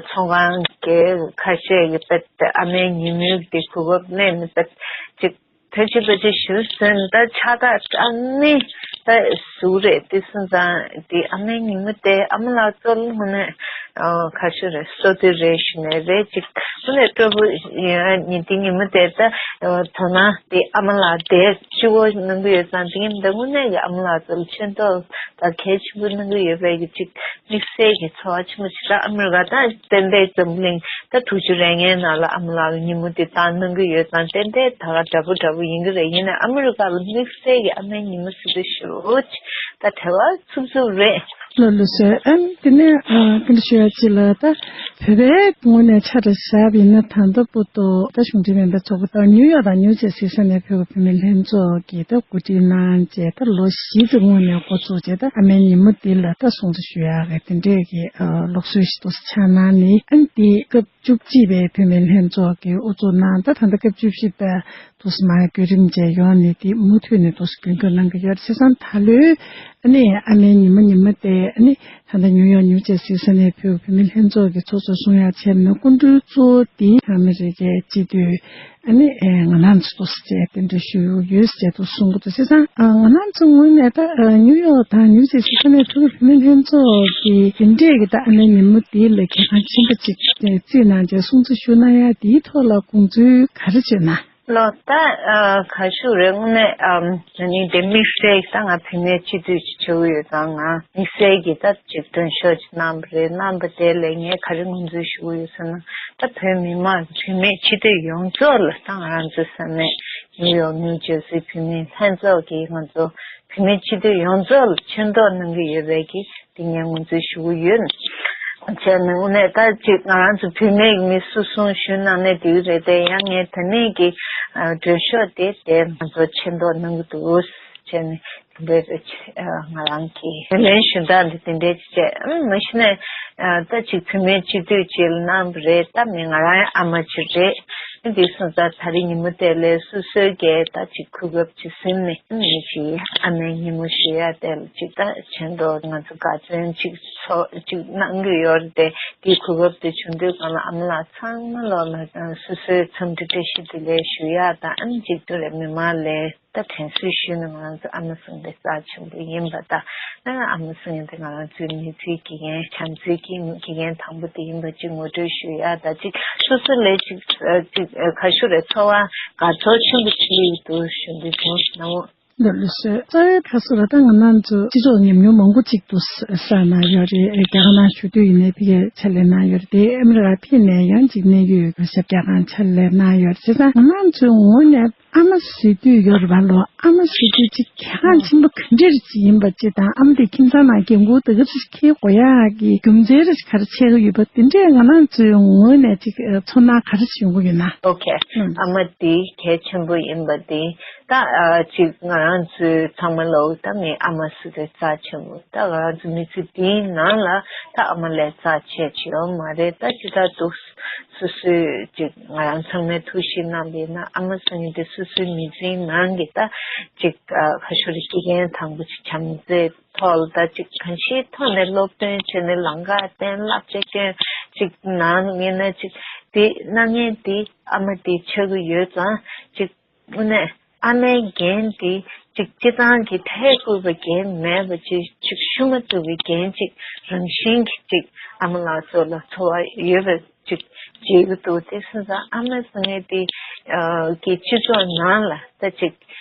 ཚོང་ཁང་གི་ཁ་ཤས་ཀྱིས་དཔེ་དེ་ཨ་མའི་ཉིན་མོའི་དེ་གོ་སྐབས་ལེན་ནས་དཔེ་ཅིག་ཕལ་ཆེར་ཕལ་ཆེར་ཞུ་ཟིན་ད་ཆ་ག་ཨ་ནི་ད་ཟུག་རེད། དེ་སོང་ཙང་དེ་ཨ་མའི་ཉིན་མོ་དེ་ཨ་མ་ལགས་ཚོ་ལ་དངོས་གནས་ཨ་ཁ་ཤས་རེད། བསོད་བདེ་རེད་ཞུ་ནས་རེད། ཅིག་དངོས་གནས་སྤྲོ་པོ་ཡོད། ཉིན་དེ་ཉིན་མོ་དེ་ད་དོ་སྣང་དེ་ཨ་མ་ལགས་དེ་ལྕི་པོ་གནང་གི་ཡོད་ཙང་དེ་ཉིན་ད་དངོས་གནས་ཀྱི་ཨ་མ་ལགས་ཚོ་ལ་མཚན་ཐོག་ད་གལ་ཆེན་པོ་གནང་གི་ཡོད་པའི་གི་ཅིག་དམིགས་བསལ་གྱི་ཚོར་བ་ཆེན་པོ་ཞིག་ད་ཨ་མི་རི་ཀ་ད་བསྟན་པའི་འཛམ་གླིང་ད་དྲུག་ཅུ་རེ་ལྔའི་ནང་ལ་ཨ་མ་ལགས་ལ་ཉིན་མོ་འདི་བཏང་གནང་གི་ཡོད་ཙང་ཏན་ཏན་ད་ག་འདྲ་པོ་འདྲ་པོ་ཡིན་གྱི་རེད། ཡིན་ནའི་ཨ་མི་རི་ཀ་ལ་དམིགས་བསལ་གྱི་ཨ་མའི་ཉིན་མོ་ཟེར་དུས་ཞེ་པོ་ཅིག་ད་བྲེལ་བ་འཚུབ་འཚུབ་རེད། ལགས་ལགས་སོ། ཨ་ནི་དེ་ནས་ཨ་བཀའ་འདྲི་ཞུ་ཡ་གཅིག་ལ་ད་བོད་པའི་ངོས་ནས་ཆ་འདྲ་བཞག་པ་ཡིན་ན་ད་ལྟ་བར་དུ་ད་གཞུང་འབྲེལ་མིན་པའི་ཚོགས་པ་ད་ནིའུ་ཡོག་དང་ནིའུ་ཇར་སི་ས་གནས་བོད་ཀྱི་བུད་མེད་ལྷན་ཚོགས་ཀྱིས་ད་གོ་སྒྲིག་གནང་བྱས་ད་ལོ་བཞི་ཙམ་སྔོན་ནས་འགོ་བཙུགས་བྱས་ད་ཨ་མའི་ཉིན་མོ་འདི་ལ་ད་སྲུང་བརྩི་ཞུ་ཡག་གི་དེ་འདྲས་ཀྱི་ཨ་ལུགས་སྲོལ་ཞིག་ཏུ་ཆགས་གནང་ནས་ཨ་ནི་འདི་སྐབས་བཅུ་གཅིག་པའི་བུད་མེད་ལྷན་ཚོགས་ཀྱིས་དབུ་འཛུགས་གནང་། ད་ད་ལྟ་སྐབས་བཅུ་བཞི་པའི་དུས་སུ་མར་བརྒྱུད་རིམ་བྱས་ཡོང་ནས་དེ་མུ་མཐུད་ནས་དུས་སུ་རྒྱུན་འཁྱོངས་གནང་གི་ཡོད་རེད། བྱས་ཙང་ད་ལོའི་ཨ་ནི་ཨ་མའི་ཉིན་མོ་ཉིན་མོ་དེ་ ཨ་ནི་ད་ལྟ་ནིའུ་ཡོག་ནིའུ་ཇར་སིའི་ས་གནས་བོད་བོད་མི་ལྷན་ཚོགས་ཀྱི་ཚོགས་གཙོ་གསུང་ཡག་བྱས་མི་སྐུ་མགྲོན་གཙོ་བོ་དེ་ཨ་མི་རི་ཀའི་སྤྱི་འཐུས་ཨ་ནི་ང་རང་ཚོ་ཏོག་ཙམ་བཅས་གདན་འདྲེན་ཞུས་ཡོད་ཟེར་དུ་གསུང་གི་འདུག་བྱས་ཙང་ང་རང་ཚོ་ངོས་ནས་ད་ནིའུ་ཡོག་དང་ནིའུ་ཇར་སི་ས་གནས་ཕྲུ་གུ་བུད་མེད་ལྷན་ཚོགས་ཀྱི་འདི་འདྲས་ཀྱི་ད་ཨ་ནི་ཉིན་མོ་འདི་ལ་གལ་འགངས་ཆེན་པོ་ཅིག་བརྩིས་གནང་བྱས་སྲུང་བརྩི་ཞུ་གནང་ཡ་འདིའི་ཐོག་ལ་དགོངས་ཚུལ་ག་རེ་བརྗོད་ན། ལོ་ད་ག་ཞུ་རེད། དངོས་གནས་ཨམ་ད་ནི་དེ་དམིགས་བསལ་ད་ང་བུད་མེད་སྤྱི་འཐུས་ཅིག་བྱེད་ཀྱི་ཡོད་ཙང་ང་དམིགས་བསལ་གྱི་ད་ཅིག་མགྲོན་ཤོག་ཅིག་གནང་བ་རེད། གནང་བ་དེ་ལས་ངས་ག་རེ་ངོས་འཛིན་ཞུ་གི་ཡོད་ཟེར་ན། ད་བོད་མི་མང་བུད་མེད་སྤྱི་འཐུས་ཡོངས་རྫོགས་ལ་ད་ང་རང་ཚོའི་ས་གནས་ནིའུ་ཡོག་ནིའུ་ཇར་སི་བུད་མེད་ལྷན་ཚོགས་ཀྱིས་ང་ཚོ་བུད་མེད་སྤྱི་འཐུས་ཡོངས་རྫོགས་ལ་མཚན་འདོགས་གནང་གི་ཡོད་པའི་གི་དེ་ངས་ངོས་འཛིན་ཞུ་གི་ཡོད། བྱས་ནས་དངོས་གནས་ད་ཅིག་ང་རང་ཚོ་བུད་མེད་མི་སུ་གསུང་ཞུས་གནང་ནས་དེ་རེད་དེ། ཡང་ངས་ད་ནས་ཀྱི་མགྲོན་ཤོག་དེ་དེ་ང་ཚོ་མཚན་འདོགས་གནང་གི་འདུག་བྱས་ནས་དེ་འདྲ་རེད། ང་རང་གི་ལན་ཞུ་སྟངས་དེ་དེ་འདྲ་ཅིག་བྱས། ཨང་མ་གཞི་ནས་ད་ཅིག་བུད་མེད་སྤྱི་འཐུས་ཅིག་ལ་གནང་བ་རེད། ད་མི་ང་རང་ཡང་ཨ་མ་ཅིག་རེད། འདི་སོང་ཙང་ད་རེས་ཉིན་མོ་དེ་ལ་སོ་སོའི་གི་ད་ཅིག་གོ་སྐབས་ཅིག་ཟིན་ནས་ཨ་ནི་ཅིག་ཨ་མའི་ཉིན་མོ་ཞུ་ཡ་དེ་ལ་ཅིག་ད་མཚན་འདོགས་ང་ཚོ་དགའ་སྟོན་ཅིག་ཚོགས་ཅིག་གནང་གི་ཡོད་རེད་དེ། དེའི་གོ་སྐབས་དེ་བྱུང་དུས་སྒང་ལ་ཨ་མ་ལགས་ཚང་མ་ལོག་ལ་སོ་སོའི་འཚམས་འདྲི་བཀྲ་ཤིས་བདེ་ལེགས་ཞུ་ཡ་དང་། ཨ་ནི་ཅིག་དེ་ལས་མི་མང་ལ་ད་དྲན་གསོ་ཞུས་ནས་ང་རང་ཚོ་ཨ་མ་གསུམ་དེ་རྩ་ཆེན་པོ་ཡིན་པ་དང་། ཨ་མ་གསུམ་དེ་ང་རང་ཚོའི་མི་ཚེའི་དགེ་རྒན་བྱམས་བརྩེའི་དགེ་རྒན་དང་པོ་དེ་ཡིན་པ་ཅིག་ངོ་སྤྲོད་ཞུ་ཡ་དང་། ཅིག་སོ་སོ་ལ་ཅིག་ཅིག་ག་ཞུ་རེད། ཚོར་བ་དགའ་ཚོར་ཆེན་པོ་ཅིག་སླེབས་འདུག་ཞུ་འདོད་བྱུང་། ནམ་འོ་འདི་ལོ་སོས་རྩ་བའི་ཁ་སོ་ལ་ད་ང་རང་ཚོ་སྤྱི་ཚོགས་ཉམས་མྱོང་མང་པོ་ཅིག་ཏུ་བསགས་གནང་ཡོད་རེད། རྒྱ་གར་ནང་བཞུགས་དུས་ཡིན་ནའི་ཕ་གིར་ཕྱག་ལས་གནང་ཡོད་རེད་དེ། ཨ་མི་རི་ཀར་ཕེབས་ནས་ཡང་ཅིག་གནད་ཡོད་ཞབས་རྒྱག་གང་ཕྱག་ལས་གནང་ཡོད་རེད། བྱས་ཙང་ང་རང་ཚོའི་ངོས་ནས་ཨ་མ་ཟེར་དུས་ཡོད་རེད་པ་ལོ། ཨ་མ་ཟེར་དུས་ཅིག་གལ་འགངས་ཆེན་པོ་ག་འདྲ་ཅིག་ཡིན་པ་ཅིག་དང་། ཨ་མ་དེ་ཁྱིམ་ཚང་ནང་འགན་འཁུར་དེ་ག་ཚོད་འཁྱེར་དགོས་ཡག་གི་རྒྱུ་མཚན་རེ་ཞིག་ག་རེ་ཆགས་ཀྱི་ཡོད་པ་དེ་འདྲས་ང་རང་ཚོའི་ངོས་ནས་ཅིག་ཚོར་སྣང་ག་རེ་ཞིག་ཡོང་གི་ཡོད་ན། ཨོ་ཁེ། ཨ་མ་དེ་གལ་ཆེན་པོ་ཡིན་པ་དེ་ད་ཅིག་ང་རང་ཚོའི་ཚང་མ་ལོག་ད་ངའི་ཨ་མ་ཟེར་དུས་རྩ་ཆེན་པོ། ད་ང་རང་ཚོ་མི་ཚེ་འདིའི་ནང་ལ་ད་ཨ་མ་ལས་རྩ་ཆེ་ཅིག་ཡོད་མ་རེད། ད་ཅི་ལྟར་འདུག་སོ་སོས་ཅིག་ང་རང་ཚང་མས་ཐུགས་ཞིབ་གནང་བ་ཡིན་ན། ཨ་མ་ཟེར་མཁན་དེ་སོ་སོའི་མི་ཚེའི་ནང་གི་ད་ཅིག་ཁ་ཤོར་དགེ་རྒན་དང་པོ་ཅིག་བྱམས་བརྩེའི་ཐོག་ལ་ད་ཅིག་གང་ཞིག་ཐོག་ནས་སློབ་སྟོན་བྱས་ནས་ལམ་ཁ་བསྟན། བསླབ་བྱ་སྐྱོན་ཅིག་གནང་ཡིན་ན་ཅིག་དེ་གནང་མཁན་དེ་ཨ་མ་དེ་ཆགས་ཀྱི་ཡོད་ཙང་། ཅིག་དངོས་གནས་ཨ་མའི་འགན་དེ་ཅིག་སྤྱི་བཏང་གི་ཐད་བསྐུར་བའི་འགན་མེད་པ་ཅིག་ཅིག་ཞུ་མ་ཐུབ་པའི་འགན་ཅིག་རང་བཞིན་གྱིས་ཅིག་ཨ་མ་ལགས་ཚོ་ལ་ཚོར་བ་ཡོད་པ་ཅིག་བརྗོད་ཀྱི་འདུག་དེ་སོང་ཙང་ཨ་མ་ཟེར་མཁན་དེ་གི་སྤྱི་ཚོགས་ནང་ལ་ད་ཅིག་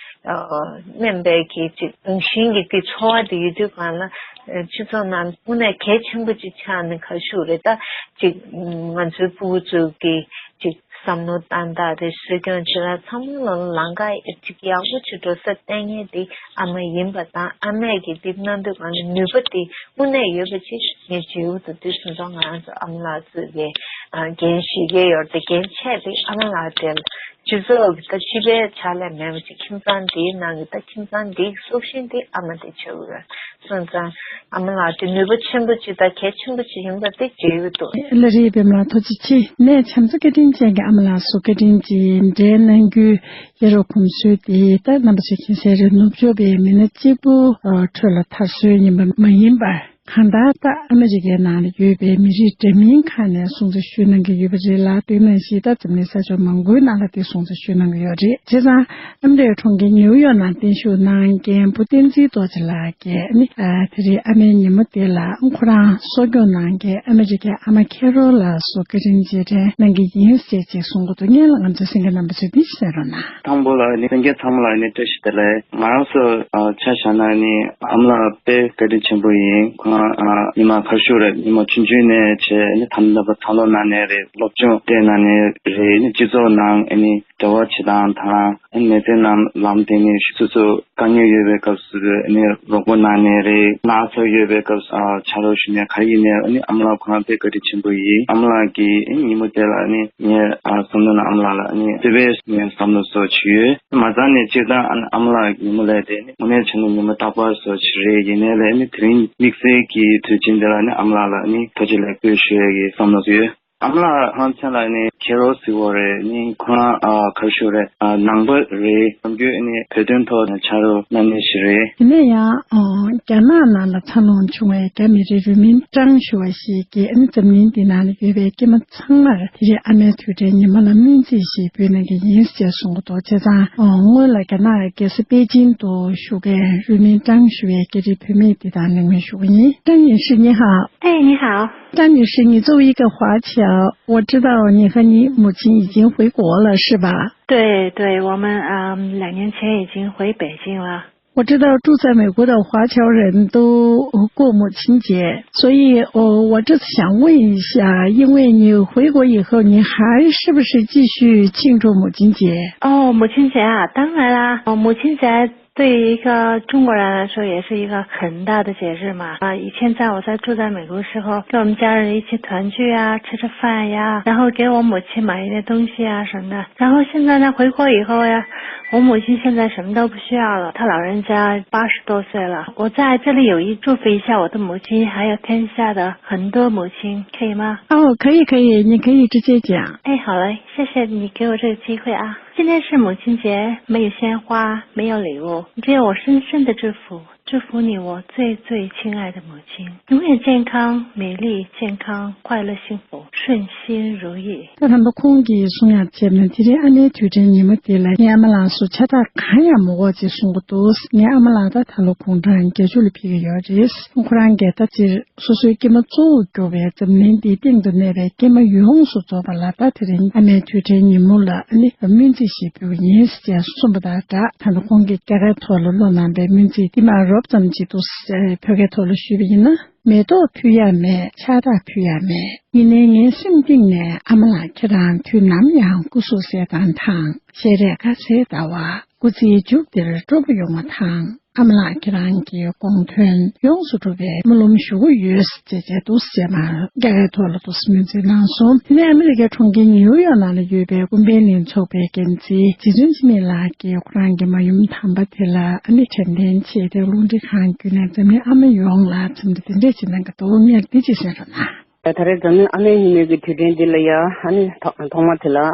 སྨན་པའི་གི་ཅིག་རང་བཞིན་གྱི་དེ་ཚོར་བ་དེ་ཡོད་དུས་སྒང་ལ། སྤྱི་ཚོགས་ནང་དངོས་གནས་གལ་ཆེན་པོ་ཅིག་ཆགས་ནས་ག་ཞུ་རེད། ད་ཅིག་ང་ཚོའི་སྤུ་གུ་ཚོ་གི་ཅིག་བསམ་བློ་བཏང་སྟངས་རེད། སྲིད་སྐྱོང་བྱེད་སྟངས་ཚང་མ་ལ་ལམ་ཁ་ཅིག་ཡག་པོ་ཅིག་འགྲོ་ས་བསྟན་མཁན་དེ་ཨ་མ་ཡིན་པ་དང་། ཨ་མས་ཀྱི་དེ་གནང་དུས་སྒང་ལ་ནུས་པ་དེ་དངོས་གནས་ཡོད་པ་ཅིག་ངས་བརྗོད་ཀྱི་འདུག་དེ་སོང་ཙང་ང་རང་ཚོ་ཨ་མ་ལགས་ཚོས་ཀྱི་འགན་བཞེས་ཀྱི་ཡོད་རེད་དེ། འགན་ཆེ་དེ་ཨ་མ་ལགས་དེ་ལ་སྤྱི་ཚོགས་ཀྱི་ད་སྤྱི་པའི་ཕྱག་ལས་མེད་པ་ཅིག་ཁྱིམ་ཚང་འདིའི་ནང་གི་ད་ཁྱིམ་ཚང་འདིའི་སྲོག་ཤིང་དེ་ཨ་མ་དེ་ཆགས་ཀྱི་ཡོད། སོང་ཙང་ཨ་མ་ལགས་དེ་ནུས་པ་ཆེན་པོ་ཅིག་དང་གལ་ཆེན་པོ་ཅིག་ཡིན་པ་དེ་བརྗོད་ཀྱི་འདུག་ལགས་རེད། པདྨ་ལགས་ཐུགས་རྗེ་ཆེ། ནས་བྱམས་བརྩེ་བཀའ་དྲིན་ཅན་གྱི་ཨ་མ་ལགས་སུ་བཀའ་དྲིན་གྱིས་འབྲེལ་གནང་རྒྱུའི་ཡ་རབས་གོམས་སྲོལ་དེ་ད་རྣམ་པ་ཚོས་མཁྱེན་གསལ་རེད། ནུབ་ཕྱོགས་པའི་མི་སྣ་གཅིག་པུ་ཁྲོད་ལ་མཐར་སོན་ཡིན་པ་མ་ཡིན་པར། གང་ལྟར་ད་ཨ་མི་རི་ཀའི་ནང་ལ་ཡོད་པའི་མི་རིགས་འདྲ་མིན་ཁག་ནས་སྲུང་བརྩི་ཞུ་གནང་གི་ཡོད་པ་རེད་ལ། དེ་ནང་བཞིན་ད་འཛམ་གླིང་ས་ཕྱོགས་མང་པོའི་ནང་ལ་དེ་སྲུང་བརྩི་ཞུ་གནང་གི་ཡོད་རེད། བྱས་ཙང་ཨ་མི་རི་ཀའི་གྲོང་ཁྱེར་ནིའུ་ཡོག་ནང་བརྟན་བཞུགས་གནང་མཁན་བུ་བསྟན་འཛིན་རྡོ་རྗེ་ལགས་ཀྱིས་ནི་ཨ་དེ་རིང་ཨ་མའི་ཉིན་མོ་དེ་ལ་ཁོ་རང་གསོ་སྐྱོང་གནང་མཁན་ཨ་མི་རི་ཀའི་ཨ་མ་ཁེ་རོལ་ལགས་སུ་བཀའ་དྲིན་རྗེས་དྲན་གནང་གི་ཡིན་ཞེས་ཅིག་གསུང་གི་འདུག་སྔོན་ལ་ང་ཚོའི་གསན་མཁན་རྣམ་པ་ཚོས་འདི་གསན་རོགས་གནང་། དང་པོ་ལ་ནི་གསན་མཁན་ཚང་མ་ལ་ནི་བཀྲ་ཤིས་བདེ་ལེགས། ང་རང་ཚོ་ཨ་ཆ་བཞག་ན་ནི་ཨ་མ་ལགས་དཔེ་བཀའ་དྲིན་ཆེན་པོ་ཡིན། ཁོང་ཨ་ཉི་མ་གར་ཤུག་རེད། ཉི་མ་ཆུང་ཆུང་ནས་བྱས་ནི་ཐམ་ཐམ་པ་ཐང་ལོ་ནང་ནས་རེད། སློབ་སྦྱོང་སྤྲད་གནང་ནས་རེད། ནི་སྤྱི་ཚོགས་ནང་ཨ་ནི་འབྲེལ་བ་བྱེད་སྟངས་དང་ཨ་ནི་མི་ཚེ་ནང་ལམ་དེ་ནི་སོ་སོ་དཀའ་ངལ་ཡོད་པའི་སྐབས་སུ་ཨ་ནི་རོགས་པ་གནང་ནས་རེད། ན་ཚ་ཡོད་པའི་སྐབས་སུ་ཨ་ཕྱག་རོགས་ཞུ་ནས་ག་རེ་ཡིན་ནའི་ཨ་ནི་ཨ་མ་ལགས་ཁོ་རང་དཔེ་བཀའ་དྲིན་ཆེན་པོ་ཡིན། ཨ་མ་ལགས་ཀྱིས་ཨ་ནི་ཉིན་མོ་དེ་ལ་ཨ་ནི་ངས་ཨ་བསམ་བློ་ནང་ཨ་མ་ལགས་ལ་ཨ་ནི་དེ་བས་ངས་བསམ་བློ་གསོ་བྱེད་ཡོད། མ་རྩ་ནས་སྤྱིར་བཏང་ཨ་ནི་ཨ་མ་ལགས་ཉིན་མོ་ལས་དེ་ནི་དངོས་གནས་བྱས་ན་ཉིན་མོ་རྟག་པར་བཟོ་ཆེད་རེད། ཡིན་ནའི་ལས་ནི་དེ་རིང་དམིགས་བསལ་གྱི་དུས་ཆེན་འདི་ལ་ནི་ཨ་མ་ལགས་ལ་ནི་ཐུགས་རྗེ་ལེགས་འབུལ་ཞུ་ཡས་ཀྱི་བསམ་བློ་ཡོད། ཨ་མ་ལགས་ཧང་ཆེན་ལ་ནི་ ཁེ་རོ་ཟེར་བ་རེད། ནི་ཁོ་རང་ཨ་ག་རེ་ཞུ་རེད། ཨ་ནང་པ་རེད། ནམ་རྒྱུན་ནི་བོད་དོན་ཐོག་ཕྱག་རོགས་གནང་མཁན་ཞིག་རེད། དེ་ནས་ཡང་ཨ་རྒྱ་ནག་ནང་ལ་འཚར་ལོངས་བྱུང་བའི་རྒྱ་མི་རིགས་རུས་མིང་ཀྲང་ཞུ་བ་ཞིག་གིས་ཨ་ནི་འཛམ་གླིང་འདི་ནང་ལ་ཡོད་པའི་སྐྱེས་མ་ཚང་མར་དེ་རིང་ཨ་མའི་དུས་དྲན་ཉིན་མོ་ལ་སྨོན་ཚིག་ཞིག་འབུལ་གནང་གི་ཡིན་ཞེས་གསུངས་འདུག་བྱས་ཙང་ཨ་སྔོན་ལ་རྒྱ་ནག་རྒྱལ་ས་པེ་ཅིང་དུ་བཞུགས་མཁན་རུས་མིང་ཀྲང་ཞུ་བའི་སྐད་འཕྲིན་བུད་མེད་འདི་དང་གླེང་མོལ་ཞུ་གི་ཡིན། ཀྲང་女士您好。 哎，你好。 张女士，你作为一个华侨，我知道你和你母亲已经回国了，是吧？对，对，我们，嗯，两年前已经回北京了。 我知道住在美国的华侨人都过母亲节，所以，呃，我这次想问一下，因为你回国以后，你还是不是继续庆祝母亲节？哦，母亲节啊，当然啦，哦，母亲节对于一个中国人来说也是一个很大的节日嘛。啊，以前在我在住在美国的时候，跟我们家人一起团聚啊，吃吃饭呀，然后给我母亲买一些东西啊什么的。然后现在呢，回国以后呀，我母亲现在什么都不需要了，她老人家八十多岁了。我在这里有意祝福一下我的母亲，还有天下的很多母亲，可以吗？哦，可以，可以，你可以直接讲。哎，好嘞，谢谢你给我这个机会啊。今天是母亲节，没有鲜花，没有礼物，只有我深深的祝福，祝福你，我最最亲爱的母亲，永远健康、美丽、健康、快乐、幸福、顺心如意。 ད་ལྟ་ཁོང་གིས་གསུང་ཡག་བྱས་ན་དེ་རིང་ཨ་མའི་དུས་དྲན་ཉིན་མོ་དེ་ལ་ངའི་ཨ་མ་ལགས་སུ་ཕྱག་རྟགས་གང་ཡང་མི་དགོས་ཅེས་གསུང་གི་འདུག་ངའི་ཨ་མ་ལགས་ད་ད་ལོ་དགུང་གྲངས་བརྒྱད་ཅུ་ལ་ཕེབས་ཀྱི་ཡོད་རེད། ཁོ་རང་གིས་ད་སྤྱིར་སོ་སོའི་སྐྱེས་མ་གཙོ་བོར་གྱུར་པའི་འཛམ་གླིང་འདིའི་སྟེང་དུ་གནས་པའི་སྐྱེས་མ་ཡོངས་སུ་རྫོགས་པ་ལ་ད་དེ་རིང་ཨ་མའི་དུས་དྲན་ཉིན་མོ་ལ་ཨ་ནི་སྨོན་ཚིག་ཞིག་འབུལ་གྱི་ཡིན་ཅེས་གསུངས་པ་དང་སྦྲགས། ད་ལྟ་ཁོང་གིས་རྒྱ་སྐད་ཐོག་ལ་བློ་གནང་པའི་སྨོན་ཚིག་འདི་མར་རོབ་ཙམ་ཅིག་ཏུ་བོད་སྐད་ཐོག་ལ་ཞུས་པ་ཡིན་ན། མེ་ཏོག་ཕུལ་ཡ་མེད། ཕྱག་རྟགས་ཕུལ་ཡ་མེད། ཡིན་ནའི་ངའི་སེམས་གཏིང་ནས་ཨ་མ་ལགས་ཁྱེད་རང་དུས་ནམ་ཡང་སྐུ་གཟུགས་གསལ་ཐང་དང་ཤེས་རིག་དགའ་ཚལ་ཟླ་བ། སྐུ་ཚེའི་མཇུག་འདིར་སྤྲོ་པོ་ཡོང་བ་དང་། ཨ་མ་ལགས་ཁྱེད་རང་གི་དགོངས་དོན་ཡོངས་སུ་འགྲུབ་པའི་སྨོན་ལམ་ཞུ་གི་ཡོད་ཅེས་བྱས་འདུག་ཟེར་མར་རྒྱ་སྐད་ཐོག་ལ་འདུག་སེ་སྨོན་ཚིག་གནང་སོང་། དེ་ནས་ཨ་མི་རི་ཀའི་གྲོང་ཁྱེར་ནིའུ་ཡོག་ནང་ལ་ཡོད་པའི་ཀུན་ཕན་གླིང་ཚོགས་པའི་འགན་འཛིན་རྗེ་བཙུན་འཆི་མེད་ལགས་ཀྱིས་ཁོ་རང་གི་མ་ཡུམ་དམ་པ་དེ་ལ་ཨ་ནི་དྲན་རྟེན་ཆེད་དུ་རླུང་འཕྲིན་ཁང་བརྒྱུད་ནས་འཛམ་གླིང་ཨ་མ་ཡོངས་ལ་འཚམས་འདྲི་འདི་འདྲས་ཅིག་གནང་གི་འདུག་ངས་འདི་ཅིག་གསན་རོགས་གནང་། ད་རེས་འཛམ་གླིང་ཨ་མའི་ཉིན་མོའི་གི་དུས་དྲན་འདི་ལ་ཡ་ཨ་ནི་ཐོག་ཐོག་མ་དེ་ལ་ཨ་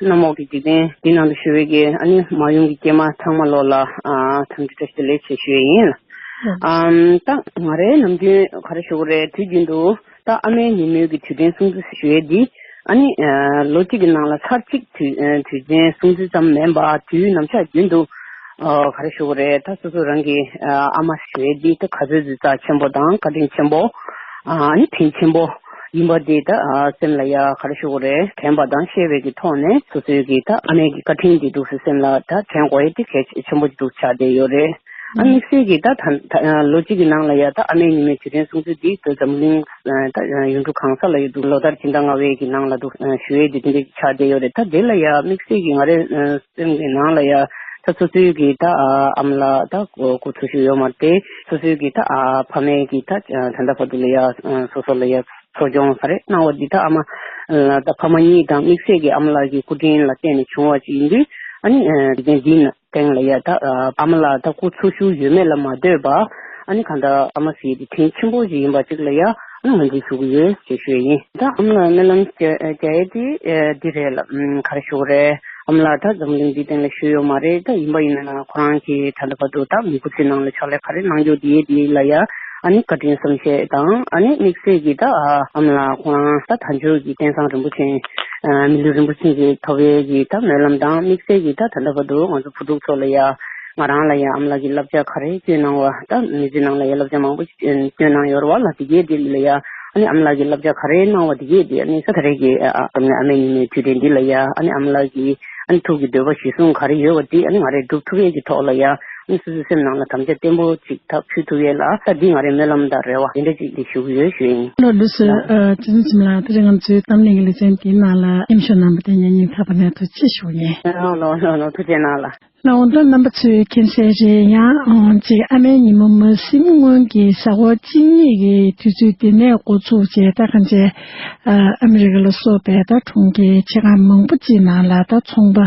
གནམ་འོག་གི་འཇིག་རྟེན་འདི་ནང་དུ་བཞུགས་པའི་གི་ཨ་ནི་མ་ཡུམ་གྱི་སྐྱེས་མ་ཚང་མ་ལོ་ལ་ཨ་འཚམས་འདྲི་བཀྲ་ཤིས་བདེ་ལེགས་ཞེས་ཞུ་ཡས་ཡིན། ཨམ་ད་ང་རའི་ནམ་རྒྱུན་ག་རེ་ཞུ་དགོས་རེད། དུས་རྒྱུན་དུ་ད་ཨ་མའི་ཉིན་མོའི་གི་དུས་དྲན་སྲུང་བརྩི་ཞུ་ཡས་འདི་ཨ་ནི་ཨ་ལོ་གཅིག་གི་ནང་ལ་ཚར་གཅིག་དུས་ཨ་དུས་ཆེན་སྲུང་བརྩི་ཙམ་མིན་པ་དུས་ནམ་ཞག་རྒྱུན་དུ་ཨ་ག་རེ་ཞུ་དགོས་རེད། ད་སོ་སོ་རང་གི་ཨ་ཨ་མ་ཞུ་ཡས་འདི་ད་ག་ཚོད་ཙམ་རྩ་ཆེན་པོ་དང་བཀའ་དྲིན་ཆེན་པོ་ཨ་ནི་དྲིན་ཆེན་པོ་ཡིན་པ་འདི་ད་ཨ་སེམས་ལ་ཡ་ག་རེ་ཞུ་དགོས་རེད། དྲན་པ་དང་ཤེས་པའི་གི་ཐོག་ནས་སོ་སོའི་གི་ད་ཨ་མའི་གི་བཀའ་དྲིན་འདི་འདུག་སེ་སེམས་ལ་ད་དྲན་དགོས་ཡས་འདི་གལ་ཆེན་པོ་འདུག་ཆགས་བསྡད་ཡོད་རེད། ཨ་དམིགས་བསལ་གྱིས་ད་ད་ལོ་གཅིག་གི་ནང་ལ་ཡ་ད་ཨ་མའི་ཉིན་མོའི་དུས་དྲན་སྲུང་བརྩི་འདི་ད་འཛམ་གླིང་ད་ཡུལ་གྲུ་གང་ས་ལ་ཡོད་འདུག་ལོ་ལྟར་སྤྱི་ཟླ་ལྔ་པའི་གི་ནང་ལ་འདུག་ཞུ་ཡས་འདི་འདི་འདྲ་ཆགས་བསྡད་ཡོད་རེད། ད་དེ་ལ་ཡ་དམིགས་བསལ་གྱིས་ང་རའི་སེམས་ཀྱི་ནང་ལ་ཡ་ད་སོ་སོའི་གི་ད་ཨ་མ་ལགས་ད་སྐུ་འཚོ་བཞུགས་ཡོད་མ་རེད་དེ། སོ་སོའི་གི་ད་ཕ་མའི་གི་ད་ད་ལྟ་བར་དུ་ལ་ཡ་སོ་སོ་ལ་ཡ་གསོ་སྐྱོང་ག་རེ་གནང་བ་འདི་ད་ཨ་མ་ད་ཕ་མ་གཉིས་དང་དམིགས་བསལ་གྱི་ཨ་མ་ལགས་ཀྱི་སྐུ་དྲིན་ལ་བརྟེན་ནས་བྱུང་བ་ཅིག་ཡིན་དུས་ཨ་ནི་འདི་འདི་ན། སྟེང་ལ་ཡ་ད་ཨ་མ་ལགས་ད་སྐུ་འཚོ་བཞུགས་ཡོད་མེད་ལ་མ་ལྟོས་པ་ཨ་ནི་གང་ལྟར་ཨ་མ་ཟེར་དེ་དྲིན་ཆེན་པོ་ཞིག་ཡིན་པ་ཅིག་ལ་ཡ་ཨ་ནི་ངོས་འཛིན་ཞུ་གི་ཡོད་ཅེས་ཞུ་ཡ་ཡིན། ད་ཨ་མ་ལགས་སྨོན་ལམ་རྒྱག་ཡ་དེ་འདི་རེད་ལ་ག་རེ་ཞུ་གི་རེད། ཨ་མ་ལགས་ད་འཛམ་གླིང་འདིའི་སྟེང་ལ་བཞུགས་ཡོད་མ་རེད། ད་ཡིན་པ་ཡིན་ན་ཁོ་རང་གིས་ད་ལྟ་བར་དུ་ད་མི་སྐུ་ཚེ་ནང་ལ་ཕྱག་ལས་ག་རེ་གནང་རྒྱུ་དེ་དེ་ལ་ཡ་ཨ་ནི་བཀའ་དྲིན་བསམ་ཤེས་དང་ཨ་ནི་དམིགས་བསལ་གྱིས་ད་ཨ་མ་ལགས་ཁོ་རང་ད་དལ་འབྱོར་གྱི་རྟེན་བཟང་རིན་པོ་ཆེ། མི་ལུས་རིན་པོ་ཆེ་གི་ཐོབ་ཡས་ཀྱི་ད་སྨོན་ལམ་དང་དམིགས་བསལ་གྱི་ད་ད་ལྟ་བར་དུ་ང་ཚོ་བུ་ཕྲུག་ཚོ་ལ་ཡ་ང་རང་ལ་ཡ་ཨ་མ་ལགས་ཀྱི་བསླབ་བྱ་ག་རེ་བསྐྱོན་གནང་བ་ད་མི་ཚེ་ནང་ལ་ཡ་བསླབ་བྱ་མང་པོ་བསྐྱོན་གནང་ཡོད་རེད་བ་ལ། དེ་གས་དེ་ལ་ཡ་ཨ་ནི་ཨ་མ་ལགས་ཀྱི་བསླབ་བྱ་ག་རེ་གནང་བ་དེ་གས་དེ་ཨ་ནི་ས་ད་རེས་ཀྱི་ཨ་ཨ་ཨ་མའི་ཉིན་མོའི་དུས་དྲན་འདི་ལ་ཡ་ཨ་ནི་ཨ་མ་ལགས་ཀྱི་ཨ་ནི་ཐུགས་ཀྱི་འདོད་པ་གཞིར་བཟུང་ག་རེ་ཡོད་པ་དེ་ཨ་ནི་ང་རས་སྒྲུབ་ཐུབ་ཡས་ཀྱི་ཐོག་ལ་ཡ། ཨ་ནི་སོ་སོའི་སེམས་ནང་ལ་དམ་བཅའ་བརྟན་པོ་ཅིག་ད་ཕུལ་ཐུབ་ཡས་ལ་ད་འདི་ང་རའི་སྨོན་ལམ་དང་རེ་བ་དེ་འདྲ་ཅིག་འདི་ཞུ་གི་ཡོད་ཞུ་ཡིན། ལགས་ལགས་སོ། ཨ་ཅི་ཙམ་ལ་དེ་རིང་ང་ཚོའི་གཏམ་གླེང་གི་ལེ་ཚན་འདིའི་ནང་ལ་མཉམ་ཞུགས་གནང་བ་དེ་ངས་སྙིང་ཐག་པ་ནས་ཐུགས་རྗེ་ཆེ་ཞུ་ཡིན། ལགས་ལགས་ལགས་ལགས་ཐུགས་རྗེ་གནང་ལགས། ལགས་འོང་ད་རྣམ་པ་ཚོས་མཁྱེན་གསལ་རེད། ཡང་ཨང་ཅིག་ཨ་མའི་ཉིན་མོ་མ་ཟིན་སྔོན་གྱི་གཟའ་འཁོར་གཅིག་གཉིས་ཀྱི་དུས་ཚོད་འདི་ནས་འགོ་ཚུགས་བྱས་ད་གང་བྱས་ཨ་ཨ་མི་རི་ཀ་ལ་སོགས་པའི་ད་གྲོང་ཁྱེར་ཆེ་ཁག་མང་པོ་ཅིག་ནང་ལ་ད་ཚོང་པ་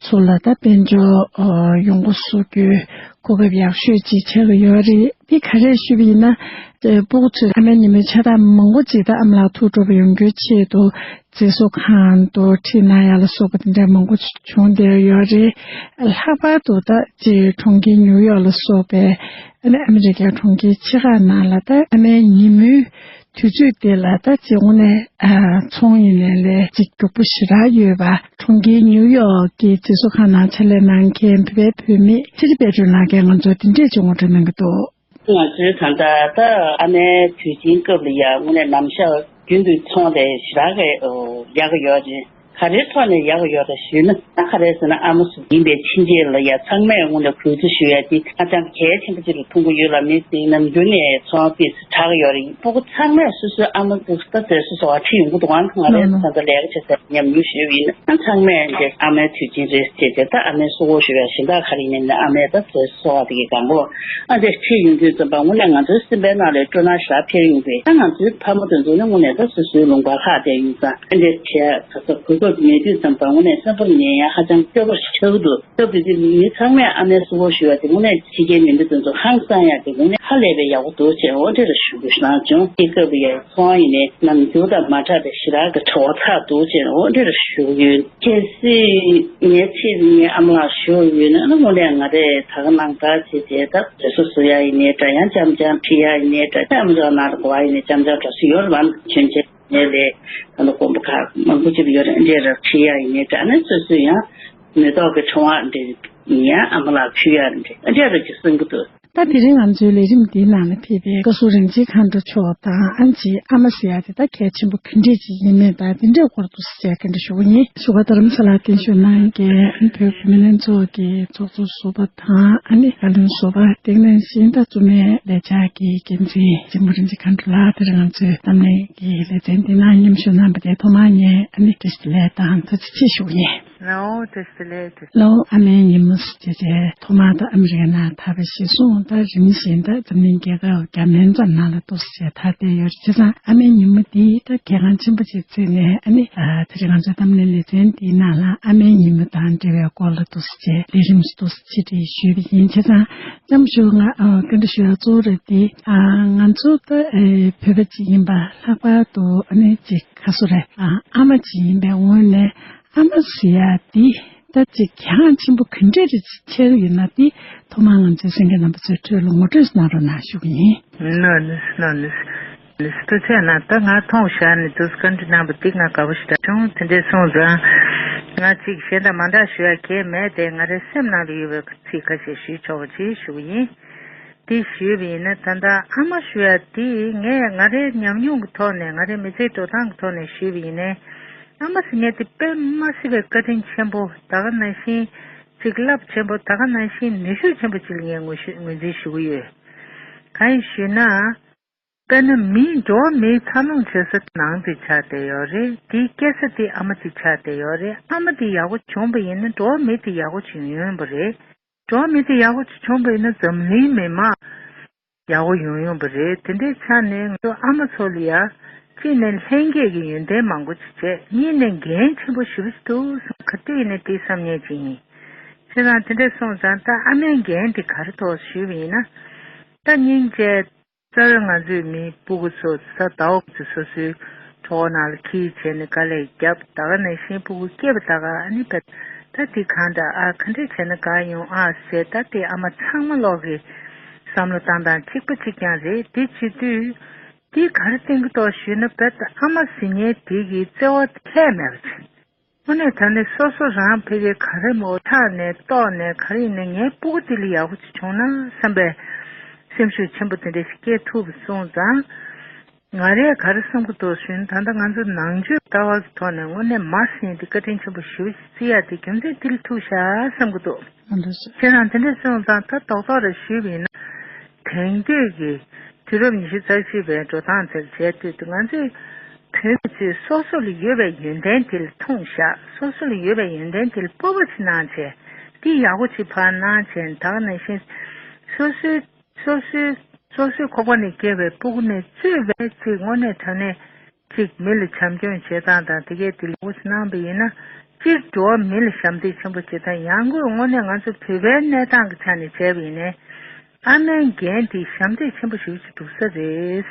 ཚོ་ལ་ད་དཔལ་འབྱོར་ཨ་ཡོང་སྒོ་བཟོ་རྒྱུའི་གོ་སྐབས་ཡག་ཤོས་ཅིག་ཆགས་ཀྱི་ཡོད་རེད། འདི་ག་རེ་ཞུས་པ་ཡིན་ན། ཨ་སྤུ་གུ་ཚོས་ཨ་མའི་ཉིན་མོའི་ཕྱག་རྟགས་མང་པོ་ཅིག་ད་ཨ་མ་ལགས་ཐུགས་སྤྲོ་པོ་ཡོང་རྒྱུའི་ཆེད་དུ་ རྩེད་གཟུགས་ཁང་དུ་ཁྲིད་གནང་ཡ་ལ་སོགས་པ་དེ་འདྲ་མང་པོ་བྱུང་བསྡད་ཡོད་རེད། ལྷག་པར་དུ་ད་ཅིག་གྲོང་ཁྱེར་ནིའུ་ཡོག་ལ་སོགས་པའི་ཨ་ནི་ཨ་མི་རི་ཀའི་གྲོང་ཁྱེར་ཆེ་ཁག་ནང་ལ་ད་ཨ་མའི་ཉིན་མོའི་དུས་ཚོད་དེ་ལ་ད་ཅིག་དངོས་གནས་ཨ་ཚོང་ཡིན་ནའི་ལས་ཅིག་མགྱོགས་པོ་ཞེ་དྲག་ཡོད་པ། གྲོང་ཁྱེར་ནིའུ་ཡོག་གི་རྩེད་གཟུགས་ཁང་ནང་ཕྱག་ལས་གནང་མཁན་བོད་པའི་བུད་མེད་ཚེ་རིང་དཔལ་སྒྲོན་ལགས་ཀྱིས་ང་ཚོར་འདི་འདྲས་ཅིག་ངོ་སྤྲོད་གནང་གི་འདུག། ང་ཚོའི་ད་ལྟ་ད་ཨ་མའི་དུས་ཆེན་སྐབས་ལ་ཡ་དངོས་གནས་ནམ་ཞག་རྒྱུན་དུ་ཚོང་དེ་ཞེ་དྲག་གི་ཡག་གི་ཡོད་རེད། ག་རེའི་ཐོག་ནས་ཡག་གི་ཡོད་རེད་ཞུས་ན། ད་ག་རེ་ཟེར་ན་ཨ་མ་སུ་ཡིན་པའི་ཕྱིན་ཆད་ལ་ཡ་ཚང་མས་དངོས་གནས་གུས་བརྩི་ཞུ་ཡ་དེ་ཧ་ཅང་གལ་ཆེན་པོ་ཅིག་ལ་མཐོང་གི་ཡོད་ལ། མི་ཚེའི་ནམ་རྒྱུན་ནས་ཚོང་དེ་དྲག་གི་ཡོད་རེད། སྤུ་གུ་ཚང་མས་སོ་སོའི་ཨ་མ་སུ་ད་ཟེར་སོ་སོ་བ་ཁྲིད་ཡོང་གི་འདུག་ཨང་། ང་རེ་ད་ལྟ་ལས་ཀ་བྱེད་ས་ཉམས་མྱོང་ཞུས་པ་ཡིན་ན། ཨ་ཚང་མས་འདི་ཨ་མའི་དུས་ཆེན་རེད་ཟེར་ཏེ་ད་ཨ་མའི་གསོལ་བ་ཞུ་བའི་གཞན་དག་ག་རེ་ཡིན་ནའི་ཨ་མའི་ད་ཟེར་སོ་བ་དེ་གི་གང་པོ་ཨ་འདི་ཁྲིད་ཡོང་དུས་ཙམ་པ་དངོས་གནས་ང་ཚོའི་སེམས་པའི་ནང་ལ་སྤྲོ་སྣང་ཞེ་དྲག་འཕེལ་ཡོང་གི། ད་ང་ཚོའི་ཕ་མ་དེ་ཚོ་ནི་དངོས་གནས་ད་སོ་སོའི་ལུང་པར་ལྷག་བསྡད་ཡོང་ཙང་། ཨ་འདི་བྱས་ད་ཚོ་གོ་སྐབས་མེད་དུས་ཙམ་པ་དངོས་གནས་སེམས་པ་ནས་ཡང་ཧ་ཅང་སྐྱོ་པོ་ཞིག་ཆགས་ཀྱི་འདུག། སྐབས་དེ་དུས་མི་ཚང་མས་ཨ་མའི་གསོལ་བ་ཞུ་བ་དེ་དངོས་གནས་ཕྱི་རྒྱལ་མི་འདི་ཚོ་ཧང་སང་ཡག་གི་དངོས་གནས་ཧ་ལས་པའི་ཡག་པོ་འདུག་ཅེས་འོ་འདྲ་ཞུ་དགོས་ཞེ་དྲག་བྱུང་། དེ་སྐབས་ཡ་ཚོང་ཡིན་ནའི་ནམ་རྒྱུན་དང་མ་འདྲ་བའི་ཞེ་དྲག་གི་བྲོ་བ་ཚ་འདུག་ཅེས་འོ་འདྲ་ཞུ་གི་ཡོད། གལ་སྲིད་ངའི་ཚེ་ངའི་ཨ་མ་ལགས་ཞུ་ཡོད་ན་དངོས་གནས་ང་རས་ད་ག་ནང་ལྟར་བྱས་བྱས་ད་རེ་སོ་བཟོ་ཡ་ཡིན་ནའི་འདྲ། ཡང་འཆམ་འཆམ་ཁྲིད་ཡ་ཡིན་ནའི་འདྲ། ཨ་མ་ལགས་ནང་ལ་གོ་བ་ཡིན་ནའི་འཆམ་འཆམ་འདྲ་སུ་ཡོད་རེད་བ། མཆོད་མཇལ་ནས་ལས་ད་ལོ་དགོན་པ་ཁག་མང་པོ་ཅིག་ཡོད་རེད། འདྲ་ར་ཁྲིད་ཡ་ཡིན་ནའི་འདྲ། ཨ་ནི་སོ་སོ་ཡང་མེ་ཏོག་གི་ཕྲེང་བ་འདྲ་ཡང་ཨ་མ་ལགས་ཕུལ་ཡ་འདྲ་འདྲ་ར་ཅིག་གསུང་གི་འདུག། ད་དེ་རིང་ང་ཚོའི་ལས་རིམ་འདིའི་ནང་ལ་ཕེབས་པའི་བཀའ་ཟུར་རིན་ཆེན་མཁའ་འགྲོ་མཆོག་དང་། ཨ་ནི་ཅིག་ཨ་མ་ཟེར་ཡ་དེ་ད་གལ་ཆེན་པོ་ག་འདྲས་ཅིག་ཡིན་མིན་དང་དེ་འདྲའི་སྐོར་དུ་བཤད་ག་འདྲ་ཞུ་གི་ཡིན། ཞུ་ག་རྡ་རམ་ས་ལ་བརྟན་བཞུགས་གནང་མཁན་བོད་བུད་མེད་ལྷན་ཚོགས་ཀྱི་ཚོགས་གཙོ་ཟུར་པ་དང་། ཨ་ནི་བཀའ་བློན་ཟུར་པ། དེ་ནང་བཞིན་ད་བཙུན་མའི་ལས་འཆར་གྱི་འགན་འཛིན་གཅེན་མོ་རིན་ཆེན་མཁའ་འགྲོ་ལགས་དེ་རིང་ང་ཚོའི་གཏམ་གླེང་གི་ལེ་ཚན་འདི་ནང་མཉམ་ཞུགས་གནང་བ་དེ་ཐོག་མར་ངས་ཨ་ནི་བཀྲ་ཤིས་བདེ་ལེགས་དང་ཐུགས་རྗེ་ཆེ་ཞུ་གི་ཡིན། ལའོ་བཀྲ་ཤིས་བདེ་ལེགས། ལའོ་ཨ་མའི་ཉིན་མོ་ཟེར་བྱས་ཐོག་མར་ད་ཨ་མི་རི་ཀའི་ནང་དར་བ་གཞིར་བཟུང་ད་རིམ་བཞིན་ད་འཛམ་གླིང་རྒྱལ་ཁབ་བརྒྱ་མན་ཙམ་ནང་ལ་འདུག་སེ་དར་བསྡད་ཡོད་རེད། བྱས་ཙང་ཨ་མའི་ཉིན་མོ་འདི་ད་གལ་འགངས་ཆེན་པོ་ཅིག་བརྩིས་ནས། ཨ་ནི་ཨ་དེ་རིང་ང་ཚོའི་གཏམ་གླེང་ལེ་ཚན་འདིའི་ནང་ལ་ཨ་མའི་ཉིན་མོ་དང་འབྲེལ་བའི་སྐོར་ལ་འདུག་སེ་ལས་རིམ་འདུག་སེ་ཕྱི་དྲིལ་ཞུས་པ་ཡིན། བྱས་ཙང་ལྕམ་ཞུ་ང་ཨ་བཀའ་འདྲི་ཞུ་ཡ་གཙོ་བོ་རེད་དེ། ཨ་ང་ཚོ་ད་ཨེ་བོད་པ་ཅིག་ཡིན་པ་ལྷག་པར་དུ་ཨ་ནི་ཅིག་ཁ་སོ་རེད། ཨ་ཨ་མ་ཅིག་ཡིན་པའི་ངོས་ནས་ཨ་མ་ཟེར་ཡ་འདི་ད་ཅིག་གལ་འགངས་ཆེན་པོ་ག་འདྲས་རེ་ཅིག་ཆགས་ཡོད་ན། འདི་ཐོག་མར་ང་ཚོའི་གསན་མཁན་རྣམ་པ་ཚོའི་ཁྲོད་ལ་ངོ་སྤྲོད་གནང་རོགས་གནང་ཞུ་གི་ཡིན། ནོ་ནིས་ནོ་ནིས་ནིས་ཐུགས་རྗེ་གནང་། ད་ང་མཐོང་བཞག་ནས་དུས་བཀའ་འདྲི་གནང་བ་འདི་ང་དགའ་པོ་ཞེ་དྲག་བྱུང་། དེ་འདྲས་སོང་ཙང་ང་ཅིག་གཞན་དང་མ་འདྲ་ཞུ་ཡ་གང་ཡང་མེད་དེ། ང་རའི་སེམས་ནང་ལ་ཡོད་པའི་ཚིག་ཁ་ཤས་ཞུས་ཆོག་པ་ཅིག་ཞུ་གི་ཡིན། དེ་ཞུས་པ་ཡིན་ན་ད་ལྟ་ཨ་མ་ཞུ་ཡ་དེ་ངས་ང་རའི་ཉམས་མྱོང་གི་ཐོག་ནས། ང་རའི་མི་ཚེའི་འགྲོ་སྟངས་ཀྱི་ཐོག་ནས་ཞུས་པ་ཡིན་ནའི། ཨ་མ་ཟེར་མཁན་དེ་དཔེ་མ་སྲིད་པའི་བཀའ་དྲིན་ཆེན་པོ། ད་ག་ནང་བཞིན་ཅིག་རླབས་ཆེན་པོ། ད་ག་ནང་བཞིན་ནུས་ཤུགས་ཆེན་པོ་ཅིག་ལ་ངས་ངོས་ཞུ་ངོས་འཛིན་ཞུ་གི་ཡོད། གང་ཡིན་ཞུས་ན། དཔེར་ན་མི་འགྲོ་བ་མིའི་འཚར་ལོངས་བྱེད་ས་ནང་དེ་ཆགས་བསྡད་ཡོད་རེད། དེའི་སྐྱེ་ས་དེ་ཨ་མ་དེ་ཆགས་བསྡད་ཡོད་རེད། ཨ་མ་དེ་ཡག་པོ་བྱུང་བ་ཡིན་ན་འགྲོ་བ་མི་དེ་ཡག་པོ་ཅིག་ཡོང་ཡོང་བ་རེད། འགྲོ་བ་མི་དེ་ཡག་པོ་ཅིག་བྱུང་བ་ཡིན་ན་འཛམ་གླིང་མི་མང་ཡག་པོ་ཡོང་ཡོང་བ་རེད། དེ་འདྲའི་ཆ་ནས་ང་ཚོ་ཨ་མ་ཚོ་ལ་ཡ་གཅིག་ནས་ལྷན་སྐྱེས་ཀྱི་ཡོན་ཏན་མང་པོ་ཅིག་བྱས། གཉིས་ནས་འགན་ཆེན་པོ་ཞེ་པོ་ཅིག་འདུག་བསམ། ག་དུས་ཡིན་ནའི་དེ་བསམ་མཁན་ཅིག་ཡིན། བྱས་ཙང་དེ་འདྲས་སོང་ཙང་ད་ཨ་མའི་འགན་དེ་ག་རེ་ཐོག་ཞུས་པ་ཡིན་ན། ད་སྙིང་རྗེ། གསར་ང་ཚོའི་མི་སྤུ་གུ་ཚོ་ད་ཟླ་བ་ཚོ་སོ་སོའི་གྲོགས་ནང་ལ་ཁྱིའི་བྱས་ནས་དཀའ་ལས་བརྒྱབ། ད་ག་ནང་བཞིན་སྤུ་གུ་སྐྱེས་པ་ད་ག་ཨ་ནི་བས་ད་དེ་གང་འདྲ་ཨ་ག་འདྲས་བྱས་ན་དགའ་ཡོང་ཨ་ཟེར། ད་དེ་ཨ་མ་ཚང་མ་ལོག་གི་བསམ་བློ་བཏང་སྟངས་གཅིག་པ་གཅིག་རྐྱང་རེད། དེ་བྱེད་དུས་དེ་ག་རེ་བསྟན་གྱི་འདུག་ཞུས་ན། བས་ད་ཨ་མ་ཟེར་མཁན་དེ་གི་བརྩེ་བ་ལྷད་མེད་པ་བྱས། དངོས་གནས་དྲང་གནས་སོ་སོ་རང་ཕ་གིར་ག་རེ་མོ་ཐག་ནས་ལྟོགས་ནས་ག་རེ་ཡིན་ནའི་ངའི་སྤུ་གུ་དེ་ལ་ཡག་པོ་ཅིག་བྱུང་ན་བསམ་པའི་སེམས་ཤུགས་ཆེན་པོ་དེ་འདྲ་ཞིག་སྐྱེ་ཐུབ་སོང་ཙང་། ང་རས་ག་རེ་བསམ་གྱི་འདུག་ཞུས་ན། ད་ལྟ་ང་ཚོ་ནང་ཆོས་ལྟ་བ་གི་ཐོག་ནས་དངོས་གནས་མ་ཟིན་དེ་བཀའ་དྲིན་ཆེན་པོ་ཞེ་པོ་ཞིག་བརྩི་ཡ་དེ་རྒྱུ་མཚན་དེ་ལ་ཐུག་ཤག་བསམ་གྱི་འདུག། ཨ་འདྲ་ཞིག་བྱས་ཙང་དེ་འདྲ་སོང་ཙང་ད་རྡོག་རྡོག་རེ་ཞུས་པ་ཡིན་ན། དེང་དུས་ཀྱི་དུས་རབས་ཉི་ཤུ་རྩ་གཅིག་པའི་འགྲོ་སྟངས་དེར་བྱས་དུས་ང་ཚོས་བོད་མི་ཚོས་སོ་སོ་ལ་ཡོད་པའི་ཡོན་ཏན་དེ་ལ་མཐོང་བཞག། སོ་སོ་ལ་ཡོད་པའི་ཡོན་ཏན་དེ་ལ་སྤོབས་པ་ཅིག་གནང་བྱས། དེ་ཡག་པོ་ཅིག་ཕར་གནང་བྱས། ད་ག་ནང་བཞིན་སོ་སོའི་སོ་སོའི་སོ་སོའི་ཁོག་པ་ནས་སྐྱེས་པའི་སྤུ་གུ་ནས་གཙོས་པའི་ཚིག་དངོས་གནས་དྲང་གནས་ཅིག་མི་ལ་བྱམས་སྐྱོང་བྱེད་སྟངས་དང་དེ་གས་དེ་ལེགས་པོ་ཞིག་གནང་པ་ཡིན་ན། སྤྱིར་འགྲོ་བ་མི་ལ་ཞབས་འདེགས་ཆེན་པོ་བྱེད་སྟངས། ཡང་སྒོས་དངོས་གནས་ང་ཚོ་བོད་པའི་གནས་སྟངས་ཀྱི་ཆ་ནས་བྱས་པ་ཡིན་ནའི། ཨ་མའི་འགན་དེ་ཞབས་འདེགས་ཆེན་པོ་ཞེ་པོ་ཅིག་སྒྲུབ་ས་རེད།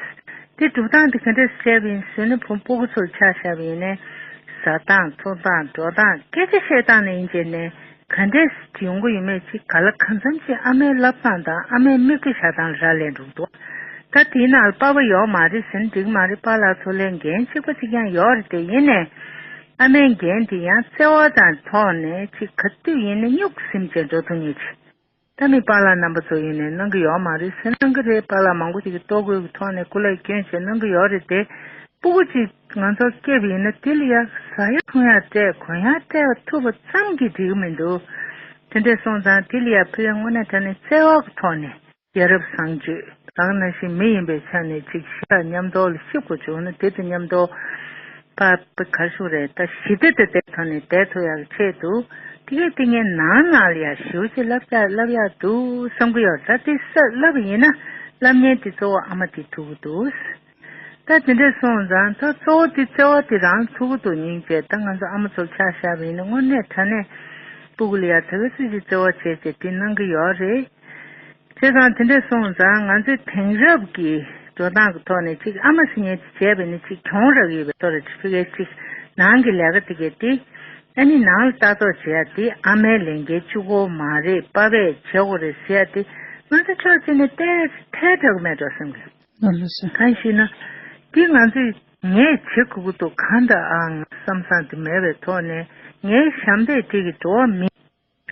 དེ་སྒྲུབ་སྟངས་དེ་ག་འདྲས་བྱས་པ་ཡིན་ཟེར་ན། བུ་མོ་སྤུ་གུ་ཚོར་ཆ་བཞག་པ་ཡིན་ནའི། སྒྲ་གདངས་ཚོར་སྟངས་འགྲོ་སྟངས་སྐད་ཆ་བཤད་སྟངས་ནས་ཡིན་བྱས་ནས་ག་འདྲས་ཡོང་གི་ཡོད་མེད་ཅིག་ག་ལ་གང་འཚམ་ཅིག་ཨ་མའི་བསླབ་སྟངས་དང་ཨ་མའི་མིག་དཔེ་བཞག་སྟངས་ལ་རག་ལས་འགྲོ་གི་འདུག་ད་དེའི་ནང་ལ་པ་ཕ་ཡོག་མ་རེད་ཟེར་ན་འགྲིག་མ་རེད། པཱ་ལགས་ཚོ་ལས་འགན་གཅིག་པ་གཅིག་རྐྱང་ཡོད་རེད། དེ་ཡིན་ནས་ཨ་མའི་འགན་དེ་ཡང་བརྩེ་བ་དང་ཐོག་ནས་ཅིག་ག་དུས་ཡིན་ན་སྨྱུག་ཟིན་བྱས་འགྲོ་ཐུབ་མཁན་ཅིག་ད་མི་པཱ་ལགས་རྣམ་པ་ཚོ་ཡིན་ནས་གནང་གི་ཡོད་མ་རེད་ཟེར། གནང་གི་རེད། པཱ་ལགས་མང་པོ་ཅིག་གིས་ལྟོ་གོས་ཀྱི་ཐོག་ནས་སྐུ་ལས་བསྐྱོན་བྱས་གནང་གི་ཡོད་རེད་དེ། སྤུ་གུ་ཅིག་ང་ཚོར་སྐྱེས་པ་ཡིན་ན་དེ་ལ་ཡ་ཟ་ཡ་འཐུང་ཡ་སྤྲད་གོན་ཡ་སྤྲད་ཐུབ་པ་ཙམ་གྱིས་འགྲིག་གི་མི་འདུག་དེ་འདྲས་སོང་ཙང་དེ་ལ་ཡ་ཕ་གིའི་དངོས་གནས་དྲང་གནས་བརྩེ་བ་གི་ཐོག་ནས་ཡ་རབས་བཟང་སྤྱོད་ད་ག་ནང་བཞིན་མི་ཡིན་པའི་ཆ་ནས་ཅིག་གཞི་ལ་མཉམ་དུ་ལ་གཤིབ་དགོས་བྱུང་ན་དེ་དང་མཉམ་དུ་ཕ་ག་ཞུ་རེད། ད་ཞི་བདེ་དང་ལྡན་ཐོག་ནས་བསྡད་ཐུབ་ཡག་གི་ཆེད་དུ་དེ་གས་དེ་ངའི་ནང་ནང་ལ་ཡ་ཞེ་པོ་ཅིག་བསླབ་བྱ་བསླབ་ཡག་འདུག་བསམ་གི་ཡོད། ད་དེ་ས་བསླབ་པ་ཡིན་ན་བསླབ་མཁན་དེ་གཙོ་བོ་ཨ་མ་དེ་ཐུག་གི་འདུག་ད་དེ་འདྲས་སོང་ཙང་ད་གཙོ་བོ་དེ་བརྩེ་བ་དེ་རང་ཐུག་གི་འདུག་སྙིང་རྗེ། ད་ང་ཚོ་ཨ་མ་ཚོར་ཆ་བཞག་པ་ཡིན་ན་དངོས་གནས་དྲང་གནས་སྤུ་གུ་ལ་ཡ་ད་ག་ཚོད་ཅིག་བརྩེ་བ་བྱས་བྱས་དེ་གནང་གི་ཡོད་རེད། བྱས་ཙང་དེ་འདྲས་སོང་ཙང་ང་ཚོའི་དེང་རབས་ཀྱི་འགྲོ་སྟངས་ཀྱི་ཐོག་ནས་ཅིག་ཨ་མ་ཟེར་མཁན་ཅིག་བྱས་པ་ཡིན་ན་ཅིག་གྱོང་རག་གི་ཡོད་པའི་ཐོག་ལ་ཅིག་ཕ་གིའི་ཅིག་ནང་གི་ལས་ཀ་དེ་གས་དེ་ཨ་ནི་ནང་ལ་ལྟ་རྟོག་བྱེད་ཡ་དེ་ཨ་མའི་ལས་འགན་གཅིག་པོ་མ་རེད། པ་ཕས་བྱེད་དགོས་རེད་ཟེར་ཡ་དེ་ང་ཚོ་ཕྱོགས་གཅིག་ནས་ཏོག་ཙམ་ཐལ་དྲགས་མེད་འགྲོ་བསམ་གི། ལགས་སོ། གང་ཞེ་ན། འདི་ང་ཚོས་ངས་བྱེད་དགོས་ཀྱི་འདུག་གང་ལྟར་ཨང་བསམ་བསམ་དེ་མེད་པའི་ཐོག་ནས་ངའི་ཞབས་འདེགས་དེ་གི་འགྲོ་བ་མི།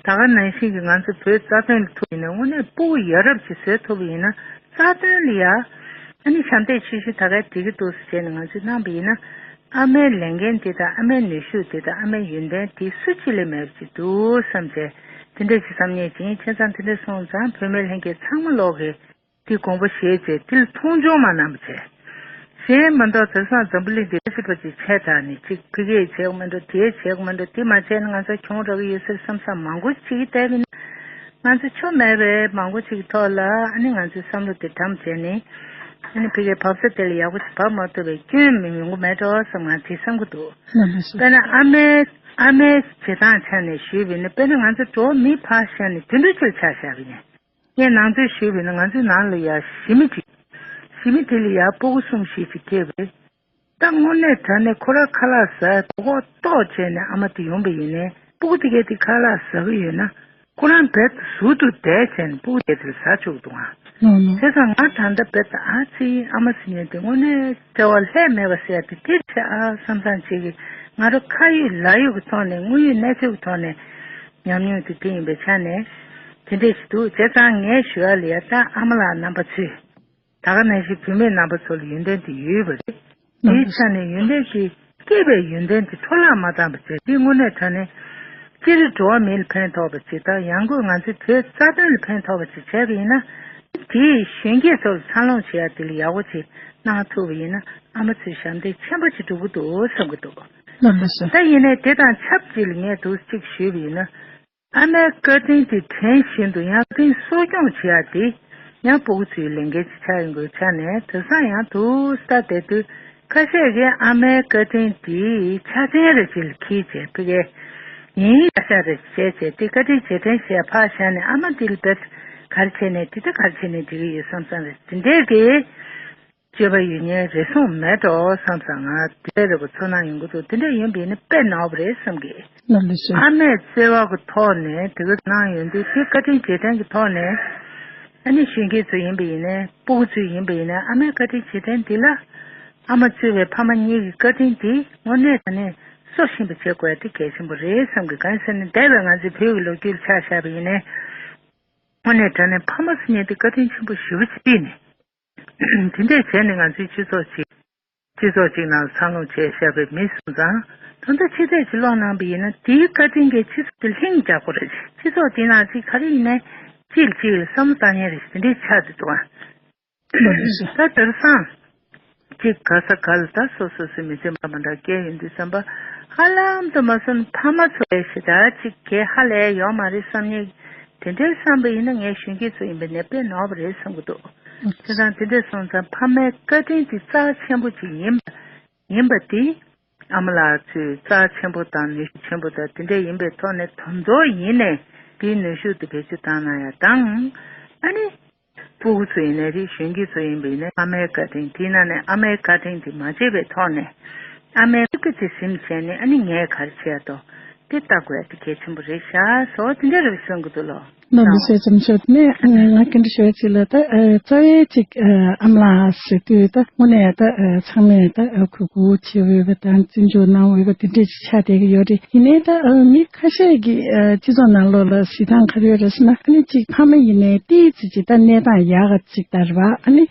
ད་ག་ནང་བཞིན་གྱི་ང་ཚོ་བོད་རྩ་དོན་ལ་ཐུག་ཡིན་ན་དངོས་གནས་སྤུ་གུ་ཡ་རབས་ཅིག་བཟོས་ཐུབ་པ་ཡིན་ན་རྩ་དོན་ལ་ཡ། ཨ་ནི་ཞབས་འདེགས་ཆེ་ཤོས་ད་ག་འགྲིག་གི་འདུག་ཟེར་བྱས་ནས་ང་ཚོས་གནང་པ་ཡིན་ན། ཨ་མའི་ལས་འགན་དེ་དང་ཨ་མའི་ནུས་ཤུགས་དེ་དང་ཨ་མའི་ཡོན་ཏན་དེ་སུ་གཅིག་ལས་མེད་པ་ཅིག་འདུག་བསམ་བྱས་དེ་འདྲ་ཞིག་བསམ་ཉེས་ཅིང་། བྱས་ཙང་དེ་འདྲ་སོང་ཙང་བུད་མེད་ལྷན་རྒྱས་ཚང་མ་ལོག་གིས། དེ་དགོངས་པ་བཞེས་བྱས་དེ་ལ་མཐོང་ཆུང་མ་གནང་བ་བྱས། གཞན་མ་གཏོགས་དེང་སང་འཛམ་བུ་གླིང་འདི་ལ་ཤི་བ་ཅིག་བྱས་དྲགས་ནས་ཅིག་ཕ་གིས་བྱེད་དགོས་མ་འགྲོ། དེས་བྱེད་དགོས་མ་འགྲོ། དེ་མ་བྱས་ན་ང་ཚོ་གྱོང་རག་གི་ཡོད་ཟེར་བསམ་བསམ་མང་པོ་ཅིག་བསྡད་པ་ཡིན་ན། ང་ཚོ་ཆོ་མེད་པའི་མང་པོ་ཅིག་གི་ཐོག་ལ་ཨ་ནི་ང་ཚོའི་བསམ་བློ་དེ་དམ་བྱས་ནས་ཨ་ནི་ཕ་གིའི་བབས་ས་དེ་ལ་ཡག་པོ་ཅིག་བབས་མ་ཐུབ་པའི་སྐྱོན་མི་ཡོང་གི་མེད་འགྲོ་བསམ་ང་དེ་བསམ་གི་འདུག་ལགས་སོ། དཔེར་ན་ཨ་མའི་ཨ་མའི་བྱེད་སྟངས་ཆ་ནས་ཞུས་པ་ཡིན་ན། དཔེར་ན་ང་ཚོ་འགྲོ་བ་མི་ཕར་བཞག་ནས་དུད་འགྲོ་ཅིག་ལ་ཆ་བཞག་པ་ཡིན་ན། ངས་ནང་དོན་ཞུས་པ་ཡིན་ན་ང་ཚོའི་ནང་ལ་ཡ་ཞི་མི་གཅིག་ཞི་མི་དེ་ལ་ཡ་སྤུ་གུ་གསུམ་བཞི་ཅིག་སྐྱེས་པས། ད་དངོས་གནས་དྲང་གནས་ཁོ་རང་ཁ་ལག་ཟ་དོ་ཁོག་ལྟོགས་བྱས་ནས་ཨ་མ་དེ་ཡོང་པ་ཡིན་ནའི་སྤུ་གུ་དེ་གས་དེ་ཁ་ལག་ཟ་གི་ཡོད་ན་ཁོ་རང་རྦད་དེ་ཟུར་དུ་བསྡད་བྱས་ནས་སྤུ་གུ་དེ་དེར་ཟ་བཅུག་འདུག་ཨ། ལགས་ལགས། བྱས་ཙང་ང་ད་ལྟ་རྦད་དེ་ཨ་ཙི་ཨ་མ་ཟེར་མཁན་དེ་དངོས་གནས་བརྩེ་བ་ལྷད་མེད་པ་ཟེར་ཡ་དེ་དེ་རེད་ཤག་ཨ་བསམ་བསམ་བྱེད་ཀྱི། ང་རང་ཁ་ཡོད་ལག་ཡོད་ཀྱི་ཐོག་ནས་དངོས་ཡོད་གནས་ཚུལ་གྱི་ཐོག་ནས་ཉམས་མྱོང་དེ་དེ་ཡིན་པའི་ཆ་ནས་དེ་འདྲས་ཞིག་འདུག་བྱས་ཙང་ངས་ཞུ་ཡ་ལ་ཡ་ད་ཨ་མ་ལགས་རྣམ་པ་ཚོས། ད་ག་ནང་བཞིན་བུད་མེད་རྣམ་པ་ཚོ་ལ་ཡོན་ཏན་དེ་ཡོད་པ་རེད། དེའི་ཆ་ནས་ཡོན་ཏན་དེ་སྐྱེས་པའི་ཡོན་ཏན་དེ་འཕྲོ་བརླག་མ་བཏང་བ་བྱས། དེ་དངོས་གནས་དྲང་གནས་སྤྱིར་འགྲོ་བ་མི་ལ་ཕན་ཐོགས་པ་ཅིག་དང་ཡང་སྒོས་ང་ཚོའི་བོད་རྩ་དོན་ལ་ཕན་ཐོགས་པ་ཅིག་བྱས་པ་ཡིན་ན། དེས་གཞོན་སྐྱེས་ཚོ་ལ་འཚར་ལོངས་བྱེད་ཡ་དེ་ལ་ཡག་པོ་ཅིག་གནང་ཐུབ་པ་ཡིན་ན་ཨ་མ་ཚོའི་ཞབས་འདེགས་ཆེན་པོ་ཅིག་འགྲོ་གི་འདུག་བསམ་གི་འདུག་ལགས་སོ། ད་ཡིན་ནའི་དེ་དང་ཆབས་ཅིག་ལ་ངས་འདུག་ཅིག་ཞུས་པ་ཡིན་ན། ཨ་མའི་བཀའ་དྲིན་དེ་དྲན་བཞིན་དུ་ཡང་བཀའ་དྲིན་གསོ་སྐྱོང་བྱེད་ཡ་དེ་ཡང་སྤུ་གུ་ཚོའི་ལས་འགན་ཅིག་ཆགས་ཡོང་དགོས་ཆ་ནས། དེང་སང་ཡང་དུ་ལྟ་བསྡད་དུས་ཁ་ཤས་ཀྱིས་ཨ་མའི་བཀའ་དྲིན་དེ་ཆ་ཚང་རེ་ཅིག་ལ་འཁྱེར་བྱས་ཕ་གིའི་ཡིན་ཡ་ཤ་རེ་བྱས་བྱས་དེ་བཀའ་དྲིན་རྗེས་དྲན་བྱས་ཕར་བཞག་ནས་ཨ་མ་དེ་ལ་བེད་ག་རེ་བྱས་ནས་དེ་ལྟ་ག་རེ་བྱས་ནས་འགྲིག་གི་ཡོད་བསམ་བསམ་རེ་དེ་འདྲས་ཀྱི། སྤྱོད་པ་ཡོད་མཁན་རེ་ཟུང་མེད་འགྲོ་བསམ་ས། ང་དེ་འདྲ་རེ་བ་ཚོར་སྣང་ཡོང་གི་འདུག་དེ་འདྲ་ཡིན་པ་ཡིན་ན་དཔེ་ནོར་བ་རེད་བསམ་གི། ལགས་སོ། ཨ་མས་བརྩེ་བ་གི་ཐོག་ནས་དེ་ག་གནང་ཡོང་དུས་དེ་བཀའ་དྲིན་རྗེས་དྲན་གྱི་ཐོག་ནས། ཨ་ནི་གཞོན་སྐྱེས་ཚོ་ཡིན་པ་ཡིན་ནའི་སྤུ་གུ་ཚོ་ཡིན་པ་ཡིན་ནའི་ཨ་མའི་བཀའ་དྲིན་རྗེས་དྲན་འདི་ལ། ཨ་མ་གཙོས་པའི་ཕ་མ་གཉིས་ཀྱི་བཀའ་དྲིན་འདི་དངོས་གནས་དྲང་གནས་གསོ་བཞིན་པ་བྱེད་དགོས་ཡ་དེ་གལ་ཆེན་པོ་རེད་བསམ་གི། གང་ཡིན་ཟེར་ན་འདས་པའི་ང་ཚོའི་བོད་ཀྱི་ལོ་རྒྱུས་ལ་ཆ་བཞག་པ་ཡིན་ནའི། དངོས་གནས་དྲང་གནས་ཕ་མ་ཟེར་མཁན་དེ་བཀའ་དྲིན་ཆེན་པོ་ཞེ་པོ་ཅིག་ནས། དེ་འདྲས་བྱས་ནས་ང་ཚོའི་སྤྱི་ཚོགས་ཅིག་སྤྱི་ཚོགས་ཅིག་ནང་འཚར་ལོངས་བྱས་བཞག་པའི་མི་སོང་ཙང་། ད་ལྟ་ཕྱི་བལྟས་ཅིག་ཀློག་གནང་བ་ཡིན་ན་དེའི་བཀའ་དྲིན་གྱིས་སྤྱི་ཚོགས་དེ་ལྷིང་རྒྱག་དགོས་རེད། སྤྱི་ཚོགས་དེ་ནང་ཅིག་ག་རེ་ཡིན་ནའི་གཅིག་ལ་གཅིག་ལ་བསམ་བློ་བཏང་མཁན་རེ་ཞིག་དེ་འདྲས་ཆགས་བསྡད་འདུག་ཨ། ད་དེང་སང་ཅིག་ག་ས་ག་ལ་ད་སོ་སོ་སོའི་མི་ཚེ་འདྲ་མི་འདྲ་སྐྱེལ་ཡོང་དུས་ཙམ་པ། ཧ་ལམ་དུ་མ་སོང་ཕ་མ་ཚོ་ལས་ཞེ་དྲག་ཅིག་གལ་ཧ་ལས་ཡོད་མ་རེད་བསམ་མཁན། དེ་འདྲའི་བསམ་པ་ཡིན་ན་ངས་གཞོན་སྐྱེས་ཚོ་ཡིན་པའི་ནས་དཔེ་ནོར་བ་རེད་བསམ་གྱི་འདུག་དེ་དང་དེ་འདྲས་སོང་ཙང་ཕ་མའི་བཀའ་དྲིན་དེ་རྩ་ཆེན་པོ་ཅིག་ཡིན་པ་ཡིན་པ་དེ། ཨ་མ་ལགས་ཚོས་རྩ་ཆེན་པོ་དང་ནུས་ཤུགས་ཆེན་པོ་དང་དེ་འདྲས་ཡིན་པའི་ཐོག་ནས་ད་དུང་ཡིན་ནས་དེའི་ནུས་ཤུགས་དེ་བེད་སྤྱོད་བཏང་གནང་ཡ་དང་། ཨ་ནི། སྤུ་གུ་ཚོ་ཡིན་ནའི་རེད། གཞོན་སྐྱེས་ཚོ་ཡིན་པ་ཡིན་ནའི་ཨ་མའི་བཀའ་དྲིན་དེའི་ནང་ནས་ཨ་མའི་བཀའ་དྲིན་དེ་མ་བརྗེད་པའི་ཐོག་ནས། ཨ་མའི་སྐད་ཆ་ཟིན་བྱས་ནས་ཨ་ནི་ངས་ག་རེ་བྱས་ཏོ། དེ་ལྟ་དགོས་དེ་གལ་ཆེན་པོ་རེད་ཤག་སོ་དེ་འདྲ་རེད་བསམ་གི་འདུག་ལོ། ལོ་འདི་ཚོའི་བྱམས་ཆོས་ནས་ང་སྐད་འདྲ་ཞུ་བ་ཅིག་ལ་ད་རྩ་བའི་ཅིག་ཨ་མ་ལགས་ཟེར་དུས་ད་དངོས་གནས་ད་ཚང་མས་ད་གུས་བཀུར་བྱེད་འོས་པ་དང་བརྩི་འཇོག་གནང་འོས་པ་དེ་འདྲས་ཅིག་ཆགས་བསྡད་ཀྱི་ཡོད་རེད། ཡིན་ནའི་ད་མི་ཁ་ཤས་ཀྱིས་སྤྱི་ཚོགས་ནང་ལོགས་ལ་གཟིགས་སྟངས་ག་རེ་ཡོད་རེད་ཟེར་ན་ཨ་ནི་ཅིག་ཕ་མ་ཡིན་ནའི་ཏིས་ཅིག་ད་གནས་སྟངས་ཡག་ག་ཅིག་ད་རེད་བ། ཨ་ནི་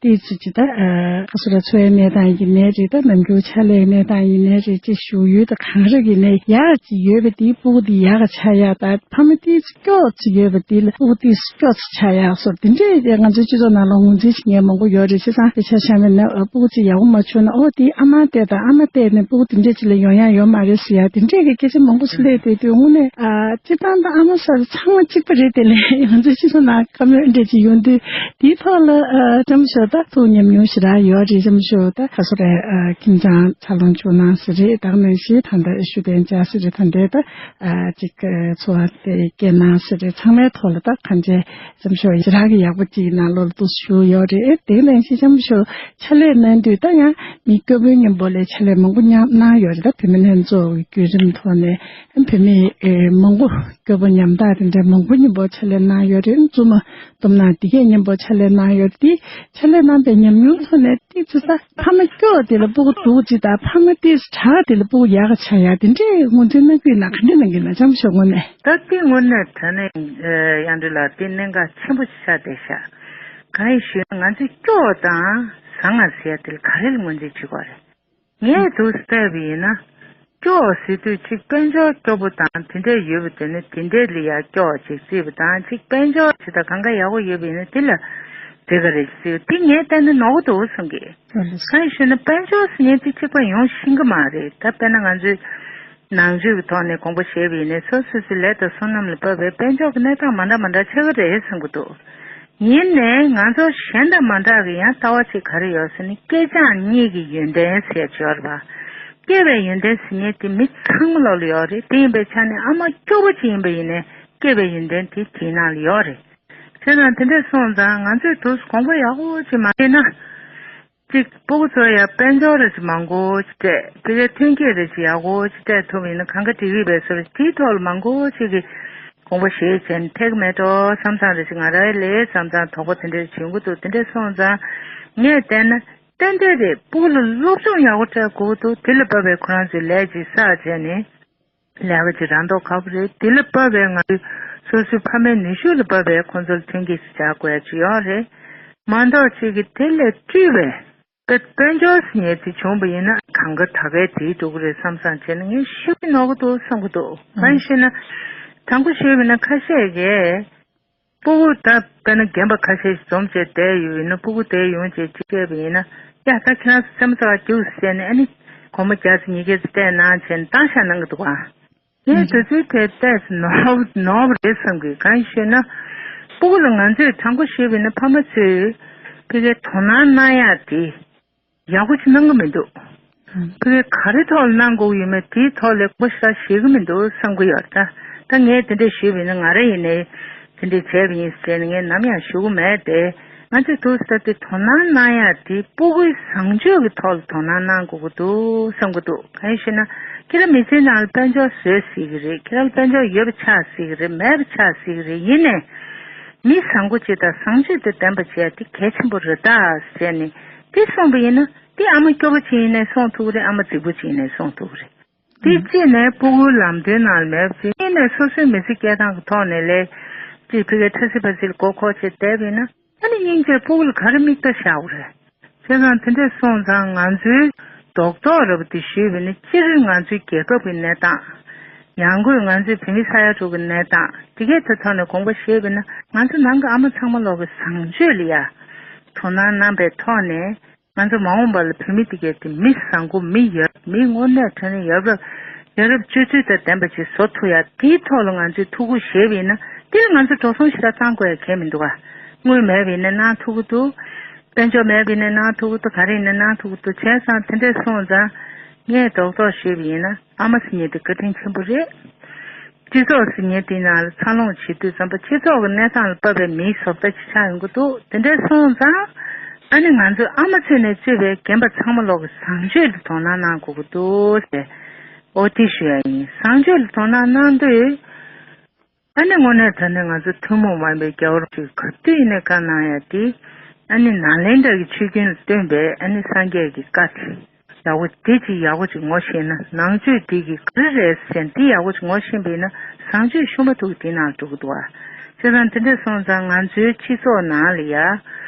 ཏིས་ཅིག་ད་ཁ་སོ་ར་འཚོ་བའི་གནས་སྟངས་ཡིན་ནའི་རེད། ད་ནམ་རྒྱུན་ཕྱག་ལས་གནས་སྟངས་ཡིན་ནའི་རེད། ཅིག་བཞུགས་ཡུལ་དང་གང་རེད་ཡིན་ནའི་ཡག་ཅིག་ཡོད་པ་དེའི་སྤུ་གུ་དེ་ཡག་ག་ཆགས་ཡག་ད་ཕ་མ་ཏིས་སྐྱོ་ཅིག་ཡོད་པ་དེ་ལ་སྤུ་གུ་ཏིས་སྐྱོ་ཅིག་ཆགས་ཡག་སོགས་དེ་འདྲས་དེ་ང་ཚོའི་སྤྱི་ཚོགས་ནང་ལ་ངོས་འཛིན་བྱེད་མཁན་མང་པོ་ཡོད་རེད། བྱས་ཙང་དེ་ཆ་བཞག་པ་ན་སྤུ་གུ་ཅིག་ཡག་པོ་མ་བྱུང་ན་ཨོ་དེ་ཨ་མ་བལྟས་དང་ཨ་མ་བལྟས་ནས་སྤུ་གུ་དེ་འདྲས་ཅིག་ལ་ཡོང་ཡག་ཡོད་མ་རེད་ཟེར་ཡག་དེ་འདྲས་ཀྱི་སྐད་ཆ་མང་པོ་ཞིག་སླེབས་བསྡད་དུས་དངོས་གནས་སྤྱིར་བཏང་དང་ཨ་མ་ཟེར་ཚང་མ་གཅིག་པ་རེད། དེ་ལས་ང་ཚོའི་སྤྱི་ཚོགས་ནང་བཀའ་མོལ་འདྲས་ཅིག་ཡོང་དུས་དེའི་ཐོག་ལ་ཨ་ལྕམ་ཞོ་ད་ཐུགས་ཉམས་མྱོང་ཞེ་དྲག་ཡོད་རེད། ལྕམ་ཞོ་ད་ཁ་སོ་རེ་ཨ་ཁྱིམ་ཚང་འཚར་ལོངས་བྱུང་གནང་ཟེར་རེད། ད་ག་ནང་བཞིན་ད་ལྟ་ཤུགས་ལྡན་ཅག་ཟེར་རེད། ད་ལྟའི་ད་ཨ་ཅིག་ཨ་འཚོ་བ་དེ་སྐྱེལ་གནང་ཟེར་རེད། ཚང་མའི་ཐོག་ལ་ད་གང་ཅི་ལྕམ་ཞོ་ཞེ་དྲག་གི་ཡག་པོ་ཅིག་ནང་ལོགས་ལ་འདུག་ཞུ་ཡོད་རེད། དེ་ག་ནང་བཞིན་ལྕམ་ཞོ་ཕྱག་ལས་གནང་དུས་ད་ཡང་མི་སྐྱོ་པོའི་མཉམ་པོ་ལས་ཕྱག་ལས་མང་པོ་མཉམ་གནང་ཡོད་རེད། ད་བུད་མེད་ལྷན་ཚོགས་ཀྱི་བརྒྱུད་རིམ་ཐོག་ནས་བུད་མེད་ཨེ་མང་པོ་སྐྱོ་པོ་ཉམ་ཐག་དེ་འདྲ་མང་པོ་མཉམ་པོ་ཕྱག་ལས་གནང་ཡོད་རེད། བཙུན་མ་སྟོབས་ན་དེ་གས་མཉམ་པོ་ཕྱག་ལས་གནང་ཡོད་རེད། དེ་ཕྱག་ལས་གནང་པའི་ཉམས་མྱོང་ཐོག་ནས་ཏིག་ཙི་ད་ཕ་མ་སྐྱོ་དེ་ལ་སྤུ་གུ་སྡུག་ཅིག་དང་ཕ་མ་ཏིག་ཙི་དྲག་དེ་ལ་སྤུ་གུ་ཡག་ག་ཆགས་ཡག་དེ་འདྲའི་ངོས་འཛིན་གནང་གི་ཡོད་ན་ག་འདྲ་གནང་གི་ཡོད་ན་ལྕམ་ཞོ་ངོས་ནས། ད་དེ་དངོས་གནས་དྲང་གནས་ཨེ་དབྱངས་སྒྲོན་ལགས་དེ་གནད་འགག་ཆེན་པོ་ཞིག་ཆགས་བསྡད་ཤག་གང་ཡིན་ཞུས་ན་ང་ཚོས་སྐྱོ་དང་བཟང་ང་ཟེར་ཡ་དེ་ལ་ག་རེ་ལ་ངོས་འཛིན་བྱེད་དགོས་རེད། ངས་འདུག་སེ་བལྟས་པ་ཡིན་ན། སྐྱོ་ཟེར་དུས་གཅིག་དཔལ་འབྱོར་སྐྱོ་པོ་དང་དེ་འདྲས་ཡོད་པ་དེ་ནི་དེ་འདྲས་ལ་ཡ་སྐྱོ་ཅིག་བརྩིས་པ་དང་གཅིག་དཔལ་འབྱོར་ཇི་ལྟར་གང་ག་ཡག་པོ་ཡོད་པ་ཡིན་ན་དེ་ལ་འགྲིག་ག་རེད་ཟེར་དེ་ངས་བལྟས་ན་ནོར་གི་འདུག་བསམ་གི། གང་ཡིན་ཞུས་ན་དཔལ་འབྱོར་ཟེར་མཁན་དེ་གཅིག་པ་ཡོང་ཤེས་ཀྱི་མ་རེད། ད་དཔེར་ན་ང་ཚོས་ནང་ཆོས་ཀྱི་ཐོག་ནས་དགོངས་པ་བཞེས་པ་ཡིན་ནའི་སོ་སོ་སོའི་ལས་དང་བསོད་ནམས་ལ་བབས་པའི་དཔལ་འབྱོར་གྱི་གནས་སྟངས་མ་འདྲ་མ་འདྲ་ཆགས་ཀྱི་རེད་བསམ་གྱི་འདུག་ཡིན་ནའི་ང་ཚོ་གཞན་དང་མ་འདྲ་བའི་ཡང་ལྟ་བ་ཅིག་ག་རེ་ཡོད་ཟེར་ན་སྐྱེས་སྦྱངས་གཉིས་ཀྱི་ཡོན་ཏན་ཟེར་ཡ་ཅིག་ཡོད་རེད་པ། སྐྱེས་པའི་ཡོན་ཏན་ཟེར་མཁན་དེ་མི་ཚང་མ་ལོག་ལ་ཡོད་རེད། དེ་ཡིན་པའི་ཆ་ནས་ཨ་མ་སྐྱོ་པོ་ཅིག་ཡིན་པ་ཡིན་ནའི་སྐྱེས་པའི་ཡོན་ཏན་དེ་དེའི་ནང་ལ་ཡོད་རེད། བྱས་ཙང་དེ་འདྲས་སོང་ཙང་ང་ཚོས་དུས་སུ་དགོངས་པ་ཡག་པོ་ཅིག་མ་བཞེས་ན། གཅིག་སྤུ་གུ་ཚོ་ཡ་དཔལ་འབྱོར་རེ་ཅིག་མང་པོ་ཅིག་སྤྲད། ཕ་གིའི་ཐོན་སྐྱེད་རེ་ཅིག་ཡག་པོ་ཅིག་སྤྲད་ཐུབ་ཡིན་ན་གང་ག་འགྲིག་གི་རེད་པས་ཟེར་བ་དེའི་ཐོག་ལ་མང་པོ་ཅིག་གིས་དགོངས་པ་བཞེས་བྱས་ནས་ཐེག་མེད་འགྲོ་བསམ་བསམ་རེ་ཅིག་ང་རའི་ལས་བསམ་བསམ་དོགས་པ་དེ་འདྲ་བྱུང་གི་འདུག་དེ་འདྲ་སོང་ཙང་ངས་བལྟས་ན་ཏན་ཏན་རེད། སྤུ་གུ་ལ་སློབ་སྦྱོང་ཡག་པོ་སྤྲད་དགོས་ཀྱི་འདུག་དེ་ལ་བབས་པའི་ཁོ་རང་ཚོའི་ལས་ཅིག་བསགས་བྱས་ནས། ལས་ཀ་ཅིག་རག་མདོག་ཁ་པོ་རེད། དེ་ལ་བབས་པའི་ང་ཚོའི་སོ་སོའི་ཕ་མའི་ནུས་ཤུགས་ལ་བབས་པའི་ཁོང་ཚོ་ལ་མཐུན་རྐྱེན་ཞིག་སྦྱར་དགོས་ཡ་ཅིག་ཡོད་རེད། མ་གཏོགས་གཅིག་གིས་དེ་ལས་བཀྲུས་པའི་དཔེ་དཔལ་འབྱོར་ཟེར་མཁན་དེ་བྱུང་བ་ཡིན་ན་གང་ག་ད་གའི་དེའི་འགྲོ་གི་རེད་བསམ་བསམ་བྱས་ན་ངས་ཞེ་པོ་ནོར་གི་འདུག་བསམ་གི་འདུག་གང་ཡིན་ཞེ་ན། དྲང་པོ་ཞུས་པ་ཡིན་ན་ཁ་ཤས་ཀྱིས། སྤུ་གུ་ད་དཔེར་ན་རྒན་པ་ཁ་ཤས་ཤིག་འཛོམས་བྱས་བསྡད་ཡོད་ཡིན་ན་སྤུ་གུ་དེ་ཡོང་བྱས་ཅིག་བཤད་པ་ཡིན་ན་ཡ་ད་ཁྱེད་རང་ཚོ་རྩེད་མོ་རྩེ་བར་རྒྱུགས་ཟེར་ནས་ཨ་ནི་སྒོར་མོ་བརྒྱ་ཙམ་ཉིས་བརྒྱ་ཙམ་སྤྲད་གནང་བྱས་ནས་བཏང་བཞག་གནང་གི་འདུག་ག་ངས་དེ་ཚོའི་ཐད་ཏོག་ཙམ་ནོར་ནོར་བ་རེད་བསམ་གི། གང་ཡིན་ཞུས་ན་སྤུ་གུ་ལ་ང་ཚོས་དྲང་པོ་ཞུས་པ་ཡིན་ན་ཕ་མ་ཚོས་ཕ་གིའི་དོ་སྣང་གནང་ཡག་དེ། ཡག་པོ་ཅིག་གནང་གི་མི་འདུག་ཨང་། ཕ་གིའི་ག་རེ་ཐོག་ལ་གནང་དགོས་ཀྱི་ཡོད་མེད་དེའི་ཐོག་ལ་དགོངས་པ་ཞེ་དྲག་བཞེས་ཀྱི་མི་འདུག་བསམ་གྱི་ཡོད་ད། ད་ངས་དེ་འདྲས་ཞུས་པ་ཡིན་ན་ང་རང་ཡིན་ནའི་དེ་འདྲས་བྱས་པ་ཡིན་ཟེར་ནས་ངས་ནམ་ཡང་ཞུ་གི་མེད་དེ། ང་ཚོས་དུས་ད་ལྟའི་དོ་སྣང་གནང་ཡག་དེ་སྤུ་གུའི་བཟང་སྤྱོད་ཀྱི་ཐོག་ལ་དོ་སྣང་གནང་དགོས་ཀྱི་འདུག་བསམ་གྱི་འདུག་གང་ཡིན་ཞེ་ན། ཁྱེད་རང་མི་ཚེའི་ནང་ལ་དཔལ་འབྱོར་བཟོས་སྲིད་ཀྱི་རེད། ཁྱེད་རང་ལ་དཔལ་འབྱོར་ཡོད་པ་ཆགས་སྲིད་ཀྱི་རེད། མེད་པ་ཆགས་སྲིད་ཀྱི་རེད། ཡིན་ནའི། མི་བཟང་པོ་ཅིག་དང་བཟང་སྤྱོད་དང་ལྡན་པ་བྱས་དེ་གལ་ཆེན་པོ་རེད་ད་ཟེར་ནས་དེ་གསུངས་པ་ཡིན་ན་དེ་ཨ་མ་སྐྱོ་པོ་ཅིག་ཡིན་ནའི་སྲུང་ཐུབ་ཀྱི་རེད། ཨ་མ་རྫིག་པོ་ཅིག་ཡིན་ནའི་སྲུང་ཐུབ་ཀྱི་རེད། དེ་གཅིག་ནས་སྤུ་གུའི་ལམ་སྟོན་ནང་ལ་མེད་པ་ཅིག་གཉིས་ནས་སོ་སོའི་མི་ཚེ་སྐྱེལ་སྟངས་ཀྱི་ཐོག་ནས་ལས་ཅིག་ཕ་གིའི་ཁྲ་ཚིལ་ཕ་ཚིལ་མགོ་འཁོར་བྱས་བསྡད་པ་ཡིན་ན་ཨ་ནི་སྙིང་རྗེ་སྤུ་གུ་ལ་ག་རེ་མིག་ལྟ་བཞག་དགོས་རེད། བྱས་ཙང་དེ་འདྲས་སོང་ཙང་ང་ཚོའི་རྡོག་རྡོག་རེད་པ་དེ་ཞུས་པ་ཡིན་ན་སྤྱིར་ང་ཚོའི་རྒྱལ་ཁབ་ཀྱི་གནས་སྟངས། ཡང་སྒོས་ང་ཚོའི་བོད་མི་ས་ཡ་དྲུག་གི་གནས་སྟངས་དེ་གའི་ཐོག་ནས་དགོངས་པ་བཞེས་པ་ཡིན་ན་ང་ཚོ་ནང་གི་ཨ་མ་ཚང་མ་ལོག་གི་བཟང་སྤྱོད་ལ་ཡ་དོ་སྣང་གནང་པའི་ཐོག་ནས་ང་ཚོ་མ་འོངས་པ་ལ་བོད་མི་དེ་གའི་དེ་མི་བཟང་པོ་མི་ཡ་རབས་མི་དངོས་གནས་དྲང་གནས་ཡ་རབས་ཡ་རབས་སྤྱོད་ཚུལ་དང་ལྡན་པ་ཅིག་བཟོ་ཐུབ་ཡ་དེའི་ཐོག་ལ་ང་ཚོས་ཐུགས་ཁུར་བཞེས་པ་ཡིན་ན་དེ་ལ་ང་ཚོ་འགྲོ་སོང་ཞེ་དྲག་བཏང་དགོས་ཡ་གལ་མི་འདུག་ག་དངུལ་མེད་པ་ཡིན་ན་གནང་ཐུབ་ཀྱི་འདུག་དཔལ་འབྱོར་མེད་པ་ཡིན་ན་གནང་ཐུབ་ཀྱི་འདུག་ག་རེ་ཡིན་ན་གནང་ཐུབ་ཀྱི་འདུག་བྱས་ཙང་དེ་འདྲས་སོང་ཙང་ངས་རྡོག་རྡོག་ཞུས་པ་ཡིན་ན་ཨ་མ་ཟེར་མཁན་དེ་བཀའ་དྲིན་ཆེན་པོ་རེད། སྤྱི་ཚོགས་ཟེར་མཁན་དེའི་ནང་ལ་འཚར་ལོངས་བྱེད་དུས་ཙམ་པ་སྤྱི་ཚོགས་ཀྱི་གནས་སྟངས་ལ་བབས་པའི་མིའི་བཟོ་ལྟ་ཅིག་ཆགས་ཡོང་གི་འདུག་དེ་འདྲས་སོང་ཙང་ ཨ་ནི་ང་ཚོའི་ཨ་མ་ཚེ་ནས་གཙོས་པའི་རྒན་པ་ཚང་མ་ལོག་གི་བཟང་སྤྱོད་ལ་དོ་སྣང་གནང་དགོས་ཀྱི་འདུག་ཟེར། ཨོ་དེ་ཞུ་ཡ་ཡིན། བཟང་སྤྱོད་ལ་དོ་སྣང་གནང་དུས། ཨ་ནི་དངོས་གནས་དྲང་གནས་ང་ཚོ་ཐུན་མོང་མ་ཡིན་པའི་རྒྱལ་བ་རིན་པོ་ཆེས་ག་དུས་ཡིན་ནའི་བཀའ་གནང་ཡ་དེ། ཨ་ནི་ནཱ་ལེནྡྲ་གི་ཆོས་རྒྱུན་ལ་བསྟུན་པའི་ཨ་ནི་སངས་རྒྱས་ཀྱི་བཀའ་དེ། ཡག་པོ་དེ་ཅིག་ཡག་པོ་ཅིག་ངོ་ཤེས་ན། ནང་ཆོས་དེ་གི་ག་རེ་རེད་ཟེར་ན་དེ་ཡག་པོ་ཅིག་ངོ་ཤེས་པ་ཡིན་ན། བཟང་སྤྱོད་ཤུགས་མ་ཐུག་དེ་ནང་འགྲོ་གི་འདུག་ཨ། བྱས་ཙང་དེ་འདྲ་སོང་ཙང་ང་ཚོའི་སྤྱི་ཚོགས་ནང་ལ་ཡ།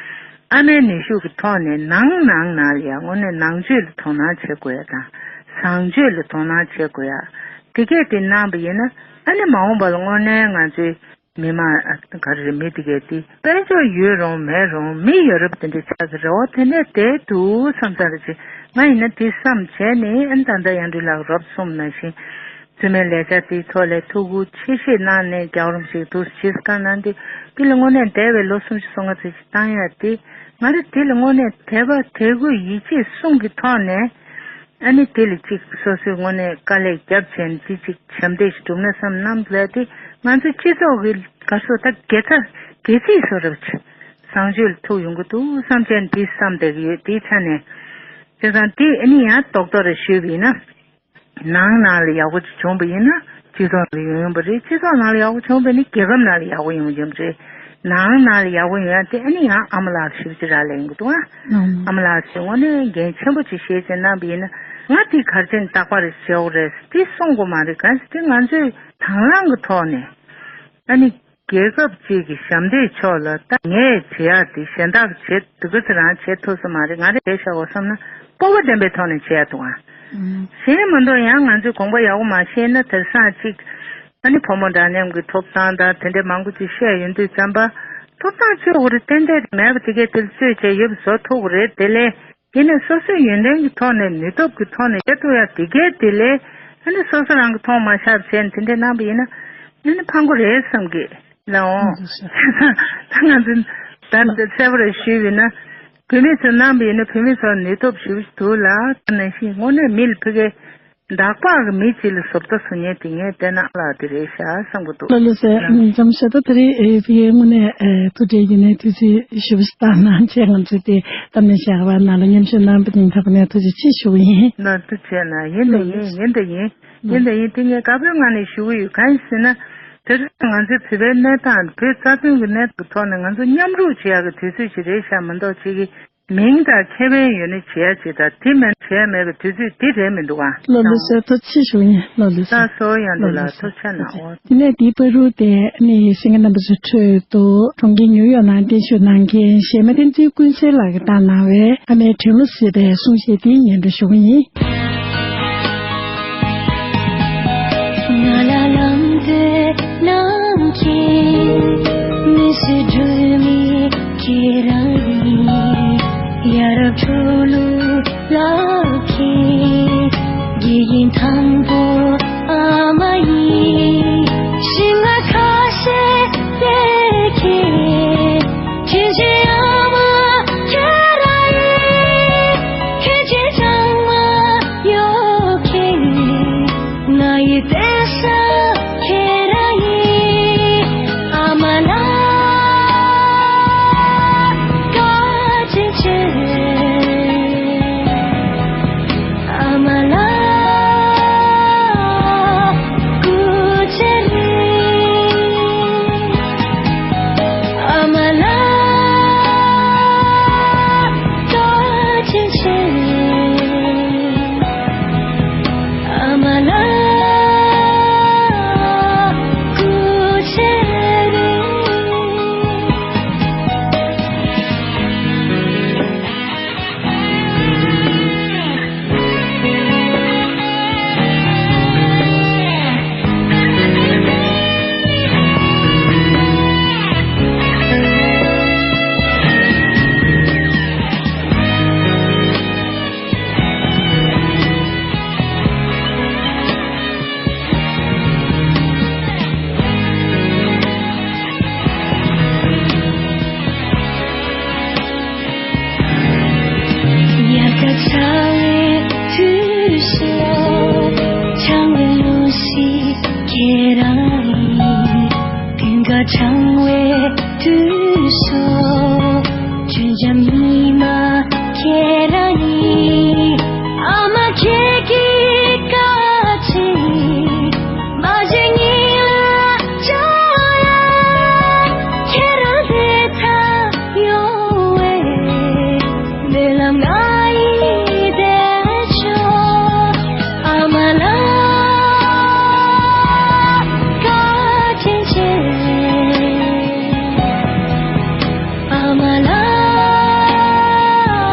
ཨ་མའི་ནུས་ཤུགས་ཀྱི་ཐོག་ནས་ནང་ནང་ནང་ལ་ཡ་དངོས་གནས་ནང་ཆོས་ལ་དོ་སྣང་བྱེད་དགོས་ཡ་དང་། བཟང་སྤྱོད་ལ་དོ་སྣང་བྱེད་དགོས་ཡ། དེ་གས་དེ་གནང་པ་ཡིན་ན། ཨ་ནི་མ་འོངས་པ་ལ་དངོས་གནས་ང་ཚོའི་མི་མང་ག་རེ་རེད། མི་དེ་གས་དེ་དཔལ་འབྱོར་ཡོད་རུང་མེད་རུང་མི་ཡ་རབས་དེ་འདྲ་ཆགས་ཀྱི་རེ་བ་དེ་འདྲ་བསྡད་འདུག་བསམ་ས་རེད། ཅེས་ང་ཡིན་ན་དེ་བསམ་བྱས་ནས། ཨ་ནི་ད་ལྟ་ཡང་འདྲི་ལགས་རོབ་གསུངས་ནང་བཞིན། བཙུན་མའི་ལས་བྱ་དེའི་ཐོག་ལ་ཐུགས་ཁུར་ཆེ་བཞེས་གནང་ནས། རྒྱལ་བ་རིན་པོ་ཆེས་འདུག་སེ་བཀའ་གནང་དུས། དེ་ལ་དངོས་གནས་འདས་པའི་ལོ་སུམ་ཅུ་སོ་ལྔ་ཙམ་ཞིག་བཏང་ཡ་དེ། ང་རང་དེ་ལ་དངོས་གནས་དད་པ་དད་གུས་ཡིད་ཆེས་གསུམ་གྱི་ཐོག་ནས། ཨ་ནི་དེ་ལ་ཅིག་སོ་སོས་དངོས་གནས་དཀའ་ལས་རྒྱབ་བྱས་ནས་དེ་ཅིག་ཞབས་འདེགས་ཤིག་སྒྲུབ་ན་བསམ་གནང་ལ། དེ་ང་ཚོའི་སྤྱི་ཚོགས་ཀྱི་ག་སོ་ད་དགེ་རྩ་དགེ་ཚིག་སོ་རབ་ཆེ། བཟང་སྤྱོད་ལ་ཐུག་ཡོང་གི་འདུག་བསམ་བྱས་ནས་དེ་བསམ་བསྡད་ཀྱི་ཡོད། དེའི་ཆ་ནས། བྱས་ཙང་དེ་ཨ་ནི་ཡང་རྡོག་རྡོག་རེ་ཞུས་པ་ཡིན་ན། ནང་ནང་ལ་ཡག་པོ་ཅིག་བྱུང་བ་ཡིན་ན་སྤྱི་ཚོགས་ནང་ལ་ཡོང་ཡོང་པ་རེད། སྤྱི་ཚོགས་ནང་ལ་ཡག་པོ་བྱུང་བ་ཡིན་ན་རྒྱལ་ཁབ་ནང་ལ་ཡག་པོ་ཡོང་ཡོང་པ་རེད། ནང་ནང་ལ་ཡག་པོ་ཡོང་ཡ་དེ་ཨ་ནི་ཡང་ཨ་མ་ལགས་ཞེ་པོ་ཅིག་རག་ལས་ཡོང་གི་འདུག་ཨ། ཨ་མ་ལགས་ཞེ་དངོས་གནས་འགན་ཆེན་པོ་ཅིག་བཞེས་བྱས་གནང་བ་ཡིན་ན། ང་དེ་ག་རེ་བྱས་ནས་རྟག་པར་བྱེད་དགོས་རེད་དེ་གསུང་དགོས་མ་རེད། གང་ཟེར་དེ་ང་ཚོས་དང་བླངས་ཀྱི་ཐོག་ནས། ཨ་ནི། རྒྱལ་ཁབ་ཅིག་གི་ཞབས་འདེགས་ཕྱོགས་ལ་ད་ངས་བྱེད་ཡག་དེ་གཞན་དག་གིས་བྱེད་འདུག་ག་ཚོད་རང་བྱེད་ཐུབ་ས་མ་རེད། ང་རས་བྱས་བཞག་དགོས་བསམ་ན་སྤོབས་པ་ལྡན་པའི་ཐོག་ནས་བྱེད་ཡག་འདུག་ཨ། གཞན་མ་གཏོགས་ཡང་ང་ཚོས་དགོངས་པ་ཡག་པོ་མ་བཞེས་ན། དེང་སང་ཅིག་ཨ་ནི་ཕོ་མོ་འདྲ་མཉམ་གྱི་ཐོབ་ཐང་དང་དེ་འདྲའི་མང་པོ་ཅིག་བཤད་ཡོང་དུས་ཙམ་པ། ཐོབ་ཐང་རྩོད་དགོས་རེད། ཏན་ཏན་རེད། མེད་པ་དེ་གས་དེ་ལ་རྩོད་བྱས་ཡོད་པ་བཟོ་ཐུབ་དགོས་རེད། དེ་ལས། དེ་ནས་སོ་སོའི་ཡོན་ཏན་གྱི་ཐོག་ནས་ནུས་སྟོབས་ཀྱི་ཐོག་ནས་བྱེད་ཐུབ་ཡ་དེ་གས་དེ་ལས། ཨ་ནི་སོ་སོ་རང་གི་མཐོང་མ་ཤར་བྱས་ནས་དེ་འདྲས་གནང་པ་ཡིན་ན། ཨ་ནི་ཕངས་པོ་རེད་བསམ་གི་ལ་འོང་། ད་ང་ཚོ་ད་འདི་གསལ་པོ་རེ་ཞུས་པ་ཡིན་ན། བུད་མེད་ཚོ་གནང་པ་ཡིན་ན་བུད་མེད་ཚོར་ནུས་སྟོབས་ཞེ་པོ་ཅིག་འདུག་ལ། ད་ནང་བཞིན་དངོས་གནས་མི་ལ་ཕ་གིའི་འདག་པ་གི་མི་གཅིག་ལ་བཟོ་ལྟ་བཟོ་མཁན་དེ་ངས་བལྟས་ན་ཨ་ལགས་དེ་རེད་ཤག་བསམ་གྱི་འདུག་ལགས་ལགས་སེ། ལགས། འཇམ་ཤ་ད་དེ་རིང་ཨེ་ཕ་གིའི་དངོས་གནས་ཨེ་ཐུགས་འཕྲད་ཡིན་ནའི་དུས་ཚོད་ཞེ་པོ་ཞིག་བཏང་གནང་བྱས། ང་ཚོས་དེ་གཏམ་གླེང་བྱ་བ་ནང་ལ་མཉམ་ཞུགས་གནང་བ་དེ་ཐོག་ནས་ཐུགས་རྗེ་ཆེ་ཞུ་གི་ཡིན། ལགས་ཐུགས་རྗེ་ཆེ་གནང་། ཡིན་དང་ཡིན། ཡིན་དང་ཡིན། ཡིན་དང་ཡིན། དེ་ངས་དགའ་པོའི་ངང་ནས་ཞུ་གི་ཡོད། གང་ཡིན་ཟེར་ན། དེ་རིང་ང་ཚོའི་བོད་པའི་གནས་སྟངས། བོད་རྩ་དོན་གྱི་གནས་སྟངས་ཀྱི་ཐོག་ནས་ང་ཚོ་མཉམ་རུབ་བྱེད་ཡག་གི་དུས་ཚོད་ཅིག་རེད་ཤག་མ་གཏོགས་ཅིག་གི་མིང་དང་ཁེ་ཕན་ཡོད་ནི་བྱེད་ཡ་ཅིག་དང་། དེ་མིན་བྱེད་ཡ་མེད་པའི་དུས་ཚོད་འདི་རེད་མི་འདུག་ཨ། ལགས་ལགས་སེ། ཐུགས་རྗེ་ཆེ་ཞུ་ཡིན། ལགས་ལགས་སེ། ལགས་སོ། ཡང་འདི་ལ་ཐུགས་རྗེ་ཆེ་གནང་འོ། དེ་ནས་དེའི་བར་དུ་དེ་ནས་གསན་མཁན་རྣམ་པ་ཚོའི་ཁྲོད་དུ་གྲོང་ཁྱེར་ཉིའུ་ཡོག་ནང་བརྟན་བཞུགས་གནང་མཁན་གཞས་མ་བསྟན་འཛིན་ཀུན་གསལ་ལགས་ཀྱིས་བཏང་གནང་བའི་ཨ་མའི་དྲན་གླུ་ཞེས་པའི་གསུང་བཤད་དེ་སྙན་སྒྲོན་ཞུ་གི་ཡིན། ང་ལ་ལམ་སྟོན་གནང་མཁན་མི་ཚེ་སྒྲོལ་མ་ཁྱེད་རང་ཡིན། ཡ་རབས་འཁྲུག་ལོ་ལ་མཁས་དགེ་རྒན་དང་པོ་ཨ་མ་ཡིན། གཞི་ང་ཁ་ཤས་བལྟས་མཁན་ཁྱེད་ཀྱི་ཨ་མ་ཁྱེད་རང་ཡིན། ཁྱེད་ཀྱི་བྱང་མ་གཡོ་མཁན་ང་ཡི་བསྟན་ས་ཁྱེད་རང་ཡིན། ཨ་མ་ལགས་བཀའ་དྲིན་ཆེ། ཨ་མ་ལགས།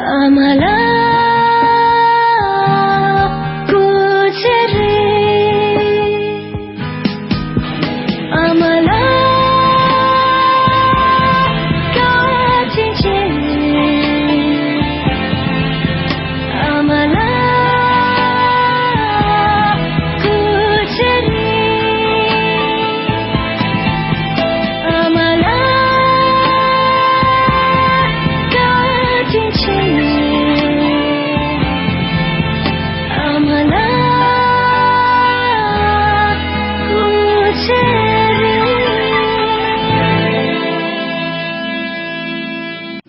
Amala kuchare, amala kachinche, amala kuchare. Amala kachinche, amala kuchare.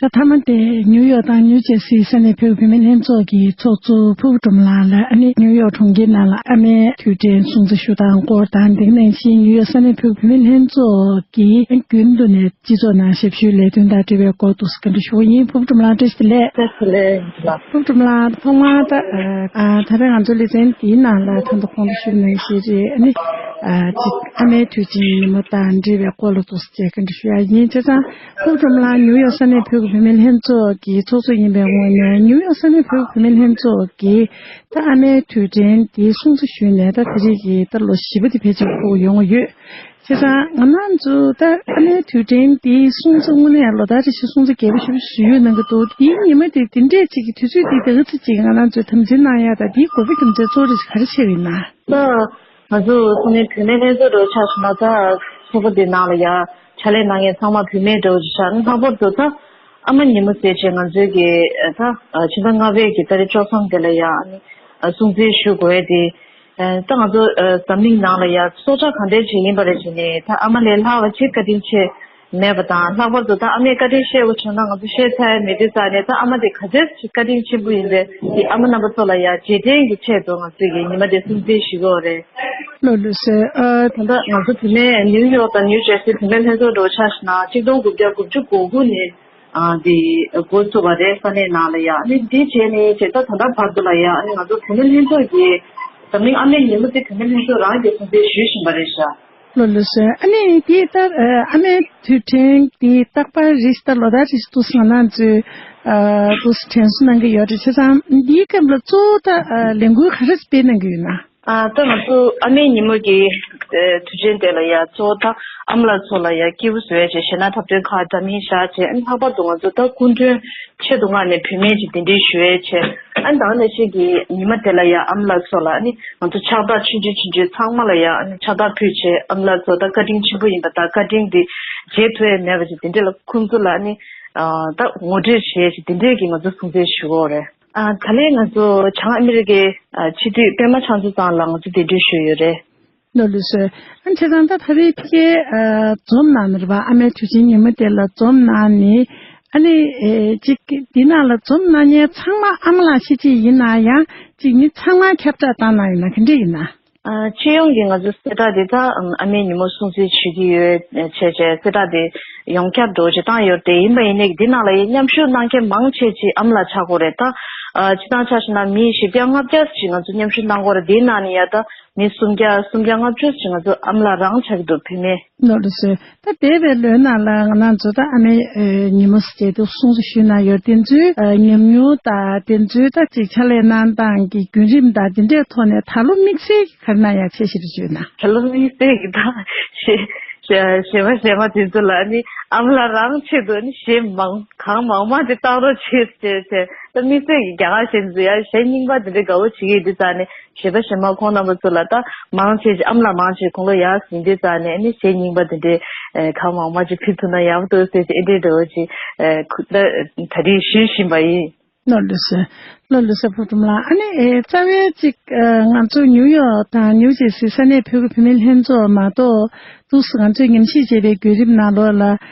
ད་ཐ་མ་དེ་ནིའུ་ཡོག་དང་ནིའུ་ཇར་སིའི་ས་གནས་བོད་ཀྱི་བུད་མེད་ལྷན་ཚོགས་ཀྱི་ཚོགས་གཙོ་ཕུར་བུ་སྒྲོལ་མ་ལགས་ལ། ཨ་ནི་ནིའུ་ཡོག་གྲོང་ཁྱེར་ནང་ལ་ཨ་མའི་དུས་དྲན་སྲུང་བརྩི་ཞུ་སྟངས་སྐོར་དང་། དེ་ནང་བཞིན་ནིའུ་ཡོག་ས་གནས་བོད་ཀྱི་བུད་མེད་ལྷན་ཚོགས་ཀྱིས་རྒྱུན་དུ་ནས་སྤྱི་ཚོགས་ནང་ཞབས་ཞུའི་ལས་དོན་དང་འབྲེལ་བའི་སྐོར་དུ་བཀའ་འདྲི་ཞུ་བ་ཡིན། ཕུར་བུ་སྒྲོལ་མ་ལགས་བཀྲ་ཤིས་བདེ་ལེགས། བཀྲ་ཤིས་བདེ་ལེགས། ཕུར་བུ་སྒྲོལ་མ་ལགས་ཐོག་མར་ད་ཨ་ད་རེས་ང་ཚོའི་ལེ་ཚན་འདིའི་ནང་ལ་ད་དུང་གོང་དུ་ཞུས་ནང་བཞིན་རེད། ཨ་ནི་ཨ་ཅིག་ཨ་མའི་དུས་ཆེན་ཉིན་མོ་དང་འབྲེལ་བའི་སྐོར་ལ་ཏོག་ཙམ་བཀའ་འདྲི་ཞུ་ཡ་ཡིན། བྱས་ཙང་ཕུར་བུ་སྒྲོལ་མ་ལགས་ནིའུ་ཡོག་ས་གནས་བོད་ཀྱི་བུད་མེད་ལྷན་ཚོགས་ཀྱི་ཚོགས་གཙོ་ཡིན་པའི་ངོས་ནས། ནིའུ་ཡོག་ས་གནས་བོད་ཀྱི་བུད་མེད་ལྷན་ཚོགས་ཀྱིས་ད་ཨ་མའི་དུས་དྲན་འདི་སྲུང་བརྩི་ཞུས་ནས་ད་དེ་རིང་གི་ད་ལོ་བཞི་པ་དེ་ཕལ་ཆེར་འཁོར་ཡོང་གི་ཡོད། བྱས་ཙང་ང་རང་ཚོ་ད་ཨ་མའི་དུས་དྲན་འདི་སྲུང་བརྩི་དངོས་གནས་ལོ་ལྟར་རེ་བཞིན་སྲུང་བརྩི་རྒྱས་པོ་ཞེ་པོ་ཞིག་ཡོད་གནང་གི་འདུག། འདིའི་ཉི་མ་དེ་འདི་འདྲས་ཅིག་གི་དུས་ཚོད་འདི་ད་ག་ཚོད་ཅིག་ང་རང་ཚོས་དམ་འཛིན་གནང་ཡ་དང་། འདིའི་དགོས་པ་རྒྱུ་མཚན་གཙོ་བོ་རེ་ཞིག་ག་རེ་ཆགས་ཡོད་ན། ད་ང་ཚོ་ས་གནས་བུད་མེད་ལྷན་ཚོགས་འདྲ་བོ་ཆ་བཞག་ན། ད་ཚོགས་པ་འདི་ནང་ལ་ཡ་ཕྱག་ལས་གནང་མཁན་ཚང་མ་བུད་མེད་འདྲ་བོ་ཅིག་ཆགས་ན། ལྷག་པར་དུ་ད་ཨ་མ་ཉིན་མོ་ཟེར་བྱས་ང་ཚོའི་གི་ད་ཕྱི་ཟླ་ལྔ་པའི་གི་ཏ་རིག་བཅུ་གསུམ་དེ་ལ་ཡ་ཨ་ནི་སྲུང་བརྩི་ཞུ་དགོས་ཡ་དེ། ད་ང་ཚོ་འཛམ་གླིང་ནང་ལ་ཡ་སྲོག་ཆགས་གང་འདྲ་ཅིག་ཡིན་པ་རེད་བྱས་ནས། ད་ཨ་མ་ལས་ལྷག་པ་ཅིག་བཀའ་དྲིན་ཆེ་མེད་པ་དང་། ལྷག་པར་དུ་ད་ཨ་མས་བཀའ་དྲིན་ཤེས་པ་བྱུང་ན་ང་ཚོ་ཤེས་ཚར་ཡ་མེད་དུས་ཙང་ནས། ད་ཨ་མ་དེ་ག་ཚད་ཅིག་བཀའ་དྲིན་ཆེན་པོ་ཡིན་པས། དེ་ཨ་མ་རྣམ་པ་ཚོ་ལ་ཡ་རྗེས་དྲན་གྱི་ཆེད་དུ་ང་ཚོས་ཀྱི་ཉི་མ་དེ་སྲུང་བརྩི་ཞུ་གི་ཡོད་རེད། ལགས་ལགས་སོ། ཨ། ད་ལྟ་ང་ཚོ་བུད་མེད་ནིའུ་ཡོག་དང་ནིའུ་ཇར་སི་བུད་མེད་ལྷན་ཚོགས་འདྲ་བོ་ཆ་བཞག་ན། གཅིག་སྟོང་དགུ་བརྒྱ་དགུ་བཅུ་གོ་དགུ་ནས་ཨ་དེ་འགོ་བཙུགས་པ་རེད། ས་གནས་ནང་ལ་ཡ། ཨ་ནི་དེ་བྱས་ནས་བྱས་ད་ད་ལྟ་བར་དུ་ལ་ཡ། ཨ་ནི་ང་ཚོ་བུད་མེད་ལྷན་ཚོགས་ཀྱིས་འཛམ་གླིང་ཨ་མའི་ཉིན་མོ་དེ་བུད་མེད་ལྷན་ཚོགས་རང་གིས་སྲུང་བརྩི་ཞུ་བཞིན་པ་རེད་ཤག། ལགས་ལགས་སོ། ཨ་ནི་དེ་ལྟར་ཨ་མའི་དུས་དྲན་དེ་རྟག་པར་རེ་ཞིག་ད་ལོ་ལྟར་རེ་ཞིག་ཏུ་ང་རང་ཚོས་ཨ་ཏུ་དྲན་གསོ་གནང་གི་ཡོད་རེད། བྱས་ཙང་འདིའི་སྐབས་ལ་གཙོ་བོ་ད་ཨ་ལས་འགུལ་ག་རེ་སྤེལ་གནང་གི་ཡོད་ན། ཨ་ད་ང་ཚོ་ཨ་མའི་ཉིན་མོ་གི་ཨ་དུས་ཆེན་དེ་ལ་ཡ་གཙོ་བོ་ད་ཨ་མ་ལགས་ཚོ་ལ་ཡ་སྐྱིད་པོ་བཟོ་ཡ་བྱས། གཞས་སྣ་འཁྲབ་སྟོན་ཁག་འདྲ་མིན་བཞག་བྱས། ཨ་ནི་ལྷག་པར་དུ་ང་ཚོ་ད་སྐུ་མགྲོན་ཆེད་དུ་མངགས་ནས་བུད་མེད་ཅིག་གདན་འདྲེན་ཞུ་ཡས་བྱས། ཨ་ནི་ད་ག་ནང་བཞིན་གྱི་ཉི་མ་དེ་ལ་ཡ་ཨ་མ་ལགས་ཚོ་ལ་ཨ་ནི་ང་ཚོ་ཕྱག་རྟགས་ཆུང་ཆུང་ཆུང་ཆུང་ཚང་མ་ལ་ཡ་ཨ་ནི་ཕྱག་རྟགས་ཕུལ་བྱས། ཨ་མ་ལགས་ཚོ་ད་བཀའ་དྲིན་ཆེན་པོ་ཡིན་པ་དང་། བཀའ་དྲིན་དེ་བརྗེད་ཐུབ་ཡས་མེད་པ་ཅིག་དེ་འདྲས་ལ་ཁོང་ཚོ་ལ་ཨ་ནི་ཨ་ད་ངོ་སྤྲོད་བྱས་ཤིག་དེ་འདྲས་ཀྱི་ང་ཚོ་སྲུང་བརྩི་ཞུ་གི་ཡོད་རེད། ཨ་ད་ལན་ང་ཚོ་བྱང་ཨ་མི་རི་ཀའི་ཨ་སྤྱི་འཐུས་པད་མ་ཆང་བཟང་ལགས་ང་ཚོ་གདན་འདྲེན་ཞུས་ཡོད་རེད། ལགས་ལགས་སོ། ཨ་བྱས་ཙང་ད་ད་རེས་ཕ་གིར་ཨ་འཛོམས་གནང་ནས་རེད་པ། ཨ་མའི་དུས་ཆེན་ཉིན་མོ་དེ་ལ་འཛོམས་གནང་ནས། ཨ་ནི་ཨེ་ཅིག་འདི་ནང་ལ་འཛོམས་གནང་མཁན་ཚང་མ་ཨ་མ་ལགས་ཤེས་ཀྱི་ཡིན་ན་ཡང་། ཅིག་མི་ཚང་མ་ཁྱབ་བསྒྲགས་བཏང་གནང་ཡོད་ན་ག་འདྲས་ཡིན་ན། ཨ་སྤྱི་ཡོངས་ཀྱི་ང་ཚོ་གསལ་བསྒྲགས་འདི་ད་ཨ་མའི་ཉིན་མོ་སྲུང་བརྩི་ཞུ་གི་ཡོད་བྱས་བྱས་གསལ་བསྒྲགས་འདི་ཡོངས་ཁྱབ་འགྲོ་ཅིག་བཏང་ཡོད་དེ། ཡིན་པ་ཡིན་ནའི་འདི་ནང་ལ་ཡི་མཉམ་ཞུགས་གནང་མཁན་མང་ཆེ་ཅིག་ཨ་མ་ལགས་ཆགས་ཀྱི་ཡོད་རེད། ད་ཨ་སྤྱིར་བཏང་ཆ་བཞག་ན་མི་བཞི་བརྒྱ་ལྔ་བརྒྱ་ཅིག་ང་ཚོ་མཉམ་ཞུགས་གནང་གི་ཡོད་རེད། འདིའི་ནང་ནས་ཡ་ད་མི་སུམ་བརྒྱ་སུམ་བརྒྱ་ལྔ་བཅུ་ཅིག་ང་ཚོ་ཨ་མ་ལགས་རང་ཆགས་ཀྱི་འདུག། བུད་མེད། ལགས་ལགས་སོ། ད་འདས་པའི་ལོའི་ནང་ལ་ང་རང་ཚོ་ད་ཨ་མའི་ཨེ་ཉིན་མོ་ཟེར་དུ་སྲུང་བརྩི་ཞུས་གནང་ཡོད། དེ་ཚོའི་ཨེ་ཉམས་མྱོང་དང་དེ་ཚོའི་ད་ཅིག་ཕྱག་ལས་གནང་སྟངས་ཀྱི་བརྒྱུད་རིམ་དང་དེ་འདྲའི་ཐོག་ནས་ད་ལོ་དམིགས་བསལ་གྱི་ག་རེ་གནང་ཡ་ཆེ་ཞིག་རེད་བརྗོད་ན། ད་ལོ་དམིགས་བསལ་གྱི་ད་གཞས་གཞས་པ་གཞས་མ་དེ་ཚོ་ལ་ནི་ཨ་མ་ལགས་རང་ཆེད་དུ་ནི་གཞས་མང་གང་མང་མང་ཅིག་བཏང་རོགས་བྱེད་ཅེས་བྱས། ད་དམིགས་བསལ་གྱི་རྒྱ་གར་གཞས་འཛུལ་ཡ་གཞས་རྙིང་པ་དེ་འདྲའི་དགའ་བོ་བྱེད་ཀྱི་ཡོད་དུས་ཙང་ནས། གཞས་པ་གཞས་མ་ཁོང་རྣམ་པ་ཚོ་ལ་ད་མང་ཆེ་ཅིག་ཨ་མ་ལགས་མང་ཆེ་དགུང་ལོ་ཡར་ཟིན་དུས་ཙང་ནས་ནི་གཞས་རྙིང་པ་དེ་འདྲའི་ཨེ་གང་མང་མང་ཅིག་ཕུལ་ཐུབ་ན་ཡག་པོ་འདུག་ཟེར་ཅིག་ཨེ་འདྲའི་འདྲ་བོ་ཅིག་ཨེ་ཁུ་ད་ད་རེས་ཞུ་བཞིན་པ་ཡིན། ལགས་ལགས་སོ། ལགས་ལགས་སོ། ཕུར་བུ་སྒྲོལ་མ་ལགས། ཨ་ནི་ཨེ་རྩ་བའི་ཅིག་ཨ་ང་ཚོ་ནིའུ་ཡོག་དང་ནིའུ་ཇེར་སི་ས་གནས་བོད་ཀྱི་བུད་མེད་ལྷན་ཚོགས་མ་གཏོགས། དུས་སུ་ང་ཚོས་ཉམས་ཞིབ་བྱས་པའི་བརྒྱུད་རིམ་ནང་ལོགས་ལ་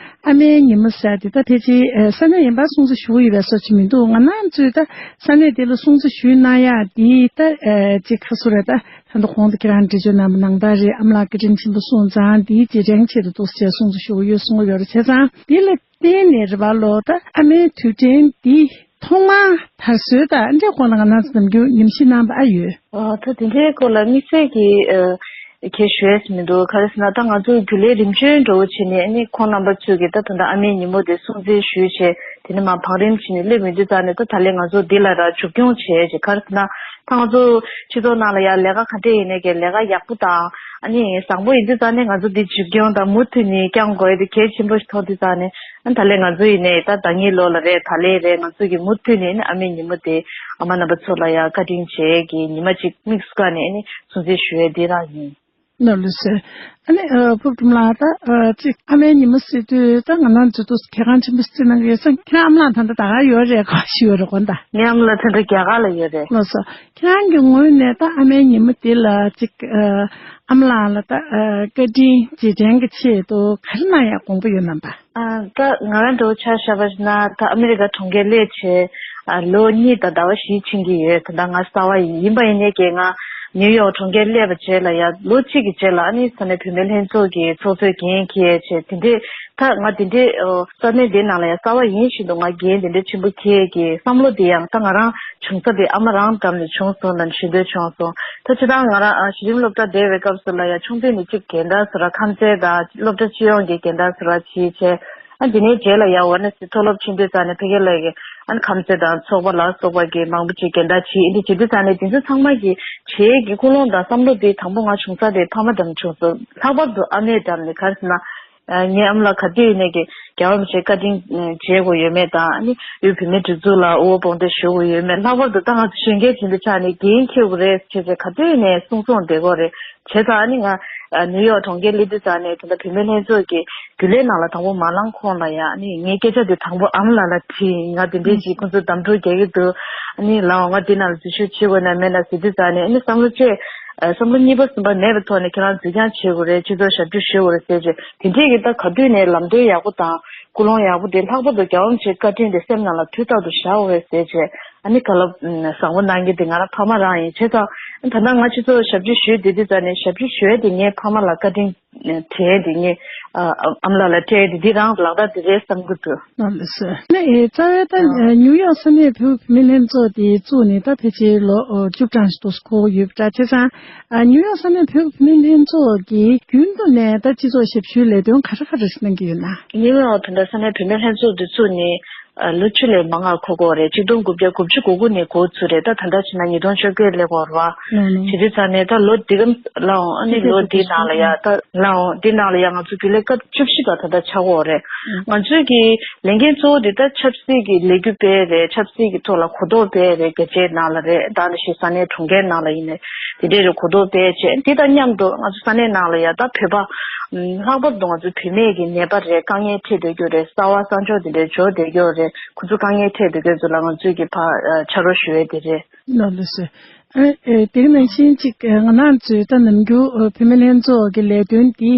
ཨ་མའི་ཉིན་མོ་ཟེར་དེ་ད་ཕལ་ཆེར་ཨེ་ས་གནས་གཞན་པར་སྲུང་བརྩི་ཞུ་གི་ཡོད་པའི་བཟོ་ཅིག་མི་འདུག། ང་རང་ཚོས་ད་ས་གནས་དེ་ལ་སྲུང་བརྩི་ཞུས་གནང་ཡག་འདི་ད་ཨེ་ཅིག་ཁ་སོ་རེད། ད་ད་ལྟ་གོང་དུ་ཁྱེད་རང་འགྲེལ་བརྗོད་གནང་པ་ནང་ལྟར་རེད། ཨ་མ་ལགས་བཀའ་དྲིན་ཆེན་པོ་སོང་ཙང་འདིའི་རྗེས་དྲན་ཆེད་དུ་འདུག་ཟེར་སྲུང་བརྩི་ཞུ་གི་ཡོད་གསུང་གི་ཡོད་རེད། བྱས་ཙང་འདི་ལ་བརྟེན་ནས་རེད་པ། ལོ་ད་ཨ་མའི་དུས་དྲན་འདི་ཐོག་མར་དར་སྲོལ་དང་འདྲ་སྐོར་ལ་ང་རང་ཚོ་ནམ་རྒྱུན་ཉམས་ཞིབ་གནང་པ་ཨ་ཡོད། ཨ་ད་དེ་འདྲའི་སྐོར་ལ་དམིགས་བསལ་གྱི་ཨ་ཁྱད་ཞུ་ཡས་མི་འདུག། ག་རེ་ཟེར་ན་ད་ང་ཚོ་རྒྱུན་ལས་རིམ་བྱོན་འདྲ་བོ་བྱས་ནས་ཨ་ནི་ཁོང་རྣམ་པ་ཚོས་ཀྱི་ད་ད་ལྟ་ཨ་མའི་ཉིན་མོ་དེ་སྲུང་བརྩི་ཞུས་བྱས། དེ་ནས་མར་བང་རིམ་བྱས་ནས་སླེབས་ཡོང་དུས་ཙང་ནས། ད་ད་ལན་ང་ཚོ་འདི་ལ་ར་མཇུག་སྐྱོང་བྱས་བྱས། ག་རེ་ཟེར་ན། ད་ང་ཚོ་སྤྱི་ཚོགས་ནང་ལ་ཡང་ལས་ཀ་ག་འདྲས་ཡིན་ནའི་གི་ལས་ཀ་ཡག་པོ་དང་ཨ་ནི་བཟང་པོ་ཡིན་དུས་ཙང་ནས། ང་ཚོ་འདི་མཇུག་སྐྱོང་དང་མུ་མཐུད་ནས་བསྐྱང་དགོས་ཡ་དེ་གལ་ཆེན་པོ་ཞིག་མཐོང་དུས་ཙང་ནས། ཨ་ནི་ད་ལན་ང་ཚོ་ཡིན་ནའི་ད་ཟླ་ཉིན་ལོ་ལ་རེད། ད་ལན་རེད། ང་ཚོ་གི་མུ་མཐུད་ནས་ཨ་ནི་ཨ་མའི་ཉིན་མོ་དེ་ཨ་མ་རྣམ་པ་ཚོ་ལ་ཡང་བཀའ་དྲིན་ཆེ་གི་ཉི་མ་གཅིག་དམིགས་སུ་བཀར་ནས་ཨ་ནི་སྲུང་བརྩི་ཞུ་ཡས་འདི་རང་ཡིན། ནོར་ལུགས་སེ། ཨ་ནི་ཨ་ཕུར་བུ་སྒྲོལ་མ་ལགས། ད་ཨ་ཅིག་ཨ་མའི་ཉིན་མོ་ཟེར་དུས་ད་ང་རང་ཚོ་ཏོག་ཙམ་གལ་འགངས་ཆེན་པོ་བརྩི་གནང་གི་ཡོད་ཙང་། ཁྱེད་རང་ཨ་མ་ལགས་ད་ལྟ་ད་ག་ཡོད་རེད། ག་ཞིག་ཡོད་རེད་གོ་ད། ངའི་ཨ་མ་ལགས་ད་ལྟ་རྒྱ་གར་ལ་ཡོད་རེད། ལགས་སོ། ཁྱེད་རང་གི་ངོས་ནས་ད་ཨ་མའི་ཉིན་མོ་འདི་ལ་ཅིག་ཨ་ཨ་མ་ལགས་ལ་ད་ཨ་བཀའ་དྲིན་རྗེས་དྲན་གྱི་ཆེད་དུ་ག་རེ་གནང་ཡག་དགོངས་པ་ཡོད་ན་པ། ཨ་ད་ང་རང་འདྲ་བོ་ཆ་བཞག་པ་ཡིན་ན། ད་ཨ་མི་རི་ཀ་གྲོང་ཁྱེར་སླེབས་བྱས་ཨ་ལོ་གཉིས་དང་ཟླ་བ་བཞི་ཕྱིན་གྱི་ཡོད། ད་ལྟ་ང་གསར་པ་ཡིན། ཡིན་པ་ཡིན་ནའི་གི་ང་ནིའུ་ཡོག་གྲོང་ཁྱེར་སླེབས་པ་རྗེས་ལ་ཡ་ལོ་གཅིག་གི་རྗེས་ལ་ཨ་ནི་ས་གནས་བུད་མེད་ལྷན་ཚོགས་ཀྱི་ཚོགས་གཙོའི་འགན་འཁྱེར་བྱས། དེ་འདྲས་ད་ང་དེ་འདྲས་ཨོ་ས་གནས་འདི་ནང་ལ་ཡ་གསར་པ་ཡིན་བཞིན་དུ་ང་འགན་དེ་འདྲས་ཆེན་པོ་འཁྱེར་གྱི་བསམ་བློ་དེ་ཡང་ད་ང་རང་བྱུང་ས་དེ་ཨ་མ་རང་འགྲམ་ནས་བྱུང་སོང་ལབ་ཞུ་འདོད་བྱུང་སོང་། ད་སྤྱིར་བཏང་ང་རང་ཨ་གཞི་རིམ་སློབ་གྲྭ་བསྡད་པའི་སྐབས་སུ་ལ་ཡ་ཆུང་དུས་ནས་གཅིག་རྒན་བདག་ཟུར་པ། ཁམས་ཚན་དང་སློབ་གྲྭ་སྤྱི་ཡོངས་ཀྱི་རྒན་བདག་ཟུར་པ་བྱས་བྱས། ཨ་དེ་ནས་རྗེས་ལ་ཡ་ཝ་ན་སི་མཐོ་སློབ་ཕྱིན་དུས་ཙང་ནས་ཕ་གི་ལ་ཡ་ཨ་ཁམས་ཚན་དང་ཚོགས་པ་ལ་སོགས་པ་གི་མང་པོ་ཅིག་རྒན་བདག་བྱས། འདི་བྱེད་དུས་ཙང་ནས་དེ་ཚོ་ཚང་མ་གི་བྱེད་ཀྱི་ཀུན་སློང་དང་བསམ་བློ་དེ་དང་པོ་ང་བྱུང་ས་དེ་ཕ་མ་འགྲམ་བྱུང་སོང་། ལྷག་པར་དུ་ཨ་མའི་འགྲམ་ནས། ག་རེ་ཟེར་ན། ཨ་ངའི་ཨ་མ་ལགས་ག་དུས་ཡིན་ནའི་གི་རྒྱལ་བ་རིན་པོ་ཆེ་བཀའ་དྲིན་བརྗེད་དགོས་ཡོད་མེད་དང་། ཨ་ནི་ཡུལ་བུད་མེད་སྒྲིག་འཛུགས་ལ་དབུ་འོག་དཔུང་སྡེ་ཞུ་དགོས་ཡོད་མེད། ལྷག་པར་དུ་ད་ང་ཚོ་གཞོན་སྐྱེས་ཅིག་ཡིན་པའི་ཆ་ནས་འགན་འཁྱེར་དགོས་རེད་ཅེས་བྱས་ག་དུས་ཡིན་ནའི་གསུང་གསུང་བསྡད་ཀྱི་ཡོད་རེད། བྱས་ཙང་ཨ་ནི་ང་ཨ་ནིའུ་ཡོག་གྲོང་ཁྱེར་སླེབས་དུས་ཙང་ནས་ད་ལྟ་བུད་མེད་ལྷན་ཚོགས་ཀྱི་རྒྱུན་ལས་ནང་ལ་དང་པོ་མ་ལངས་གོང་ལ་ཡ། ཨ་ནི་ངའི་སྐད་ཆ་དེ་དང་པོ་ཨ་མ་ལགས་ལ་དྲིས། ང་དེ་འདྲའི་ཅིག་ཁོང་ཚོ་གདམ་འཐུ་རྒྱག་གི་འདུག་ཨ་ནི་ལགས་འོང་། ང་འདི་ནང་ལ་འཛུལ་ཞུགས་བྱེད་དགོས་ན་མེད་ན་ཟེར་དུས་ཙང་ནས། ཨ་ནི་བསམ་བློ་བཅས་ཨ་བསམ་བློ་གཉིས་པ་གསུམ་པ་མེད་པའི་ཐོག་ནས་ཁྱེད་རང་འཛུལ་རྐྱང་བྱེད་དགོས་རེད། སྤྱི་ཚོགས་ཞབས་ཕྱི་ཞུ་དགོས་རེད་ཟེར་བྱས། དེ་འདྲས་ཀྱི་ད་ག་དུས་ནས་ལམ་སྟོན་ཡག་པོ་དང་ཀུན་སློང་ཡག་པོ་དེ། ལྷག་པར་དུ་རྒྱལ་བ་རིན་པོ་ཆེའི་བཀའ་དྲིན་དེ་སེམས་ནང་ལ་དུས་རྟག་ཏུ་བཞག་དགོས་རེད་ཟེར་བྱས། ཨ་ནི་བཀའ་སློབ་ཨ་བཟང་པོ་གནང་མཁན་དེ་ང་རང་ཕ་མ་རང་ཡིན། བྱས་ཙང་ད་ལྟ་ང་སྤྱི་ཚོགས་ཞབས་ཕྱི་ཞུས་བསྡད་དུས་ཙང་ནས་ཞབས་ཕྱི་ཞུ་ཡས་དེ་ངའི་ཕ་མ་ལ་བཀའ་དྲིན་དྲན་ཡས་དེ། ངས་ཨ་ཨ་མ་ལགས་ལ་སྤྲད་ཡས་དེ་འདི་རང་ལག་བསྟར་དེ་རེད་བསམ་གྱི་འདུག་ཨ་ལགས་སོ། ནས་ཨེ་རྩ་བའི་ད་ཨ་ནིའུ་ཡོག་ས་གནས་བོད་བུད་མེད་ལྷན་ཚོགས་དེ་བཙུགས་ནས་ད་ཕལ་ཆེར་ལོ་ཨོ་བཅུ་གྲངས་ཤིག་ཏུ་འཁོར་ཡོད་པ་འདྲ། བྱས་ཙང་ཨ་ནིའུ་ཡོག་ས་གནས་བོད་བུད་མེད་ལྷན་ཚོགས་ཀྱིས་རྒྱུན་དུ་ནས་ད་སྤྱི་ཚོགས་ཞབས་ཞུའི་ལས་དོན་ག་རེ་ག་རེ་ཞིག་གནང་གི་ཡོད་ན། ནིའུ་ཡོག་ད་ལྟ་ས་གནས་བུད་མེད་ལྷན་ཚོགས་འདི་བཙུགས་ནས་ཨ་ལོ་བཅུ་ལས་མང་ང་འཁོར་གྱི་ཡོད་རེད། ཆིག་སྟོང་དགུ་བརྒྱ་དགུ་བཅུ་གོ་དགུ་ནས་འགོ་བཙུགས་རེད། ད་ད་ལྟ་བྱས་ན་ཉིས་སྟོང་བཅོ་བརྒྱད་སླེབས་ཡོད་རེད་བ། ལགས་ལགས། བྱེད་དུས་ཙང་ནས་ད་ལོ་འདི་གམ་ལགས་འོང་། ཨ་ནི་ལོ་འདི་ནང་ལ་ཡ་ད་ལགས་འོང་། འདི་ནང་ལ་ཡ་ང་ཚོ་རྒྱུན་ལས་སྐབས་བཅུ་བཞི་པ་ད་ལྟ་ཆགས་ཀྱི་ཡོད་རེད། ང་ཚོའི་གི་ལས་འགན་གཙོ་བོ་འདི་ད་ཆབ་སྲིད་ཀྱི་ལས་འགུལ་སྤེལ་རེད། ཆབ་སྲིད་ཀྱི་ཐོག་ལ་གོ་རྟོགས་སྤེལ་རེད། རྒྱ་ཆེའི་ནང་ལ་རེད། ད་ནི་ཞིག་ས་གནས་གྲོང་ཁྱེར་ནང་ལ་ཡིན་ནའི་དེ་འདྲའི་རེད། གོ་རྟོགས་སྤེལ་བྱས། འདི་དང་མཉམ་དུ་ང་ཚོ་ས་གནས་ནང་ལ་ཡ་ད་བོད་པ་ལྷག་པར་དུ་ང་ཚོ་བུད་མེད་ཀྱི་ནད་པ་རེད། དཀའ་ངལ་འཕྲད་བསྡད་རྒྱུ་རེད། གསར་བ་གསར་འབྱོར་དེ་འདྲའི་འབྱོར་བསྡད་རྒྱུ་རེད། ཁོ་ཚོ་དཀའ་ངལ་འཕྲད་བསྡད་མཁན་ཚོ་ལ་ང་ཚོས་ཀྱི་ཕར་ཕྱག་རོགས་ཞུ་ཡས་དེ་རེད། ལགས་ལགས་སོ། ཨ་ཨེ་དེ་ག་ནང་བཞིན་ཅིག་ང་རང་ཚོའི་ད་ནམ་རྒྱུན་བུད་མེད་ལྷན་ཚོགས་ཀྱི་ལས་དོན་འདི་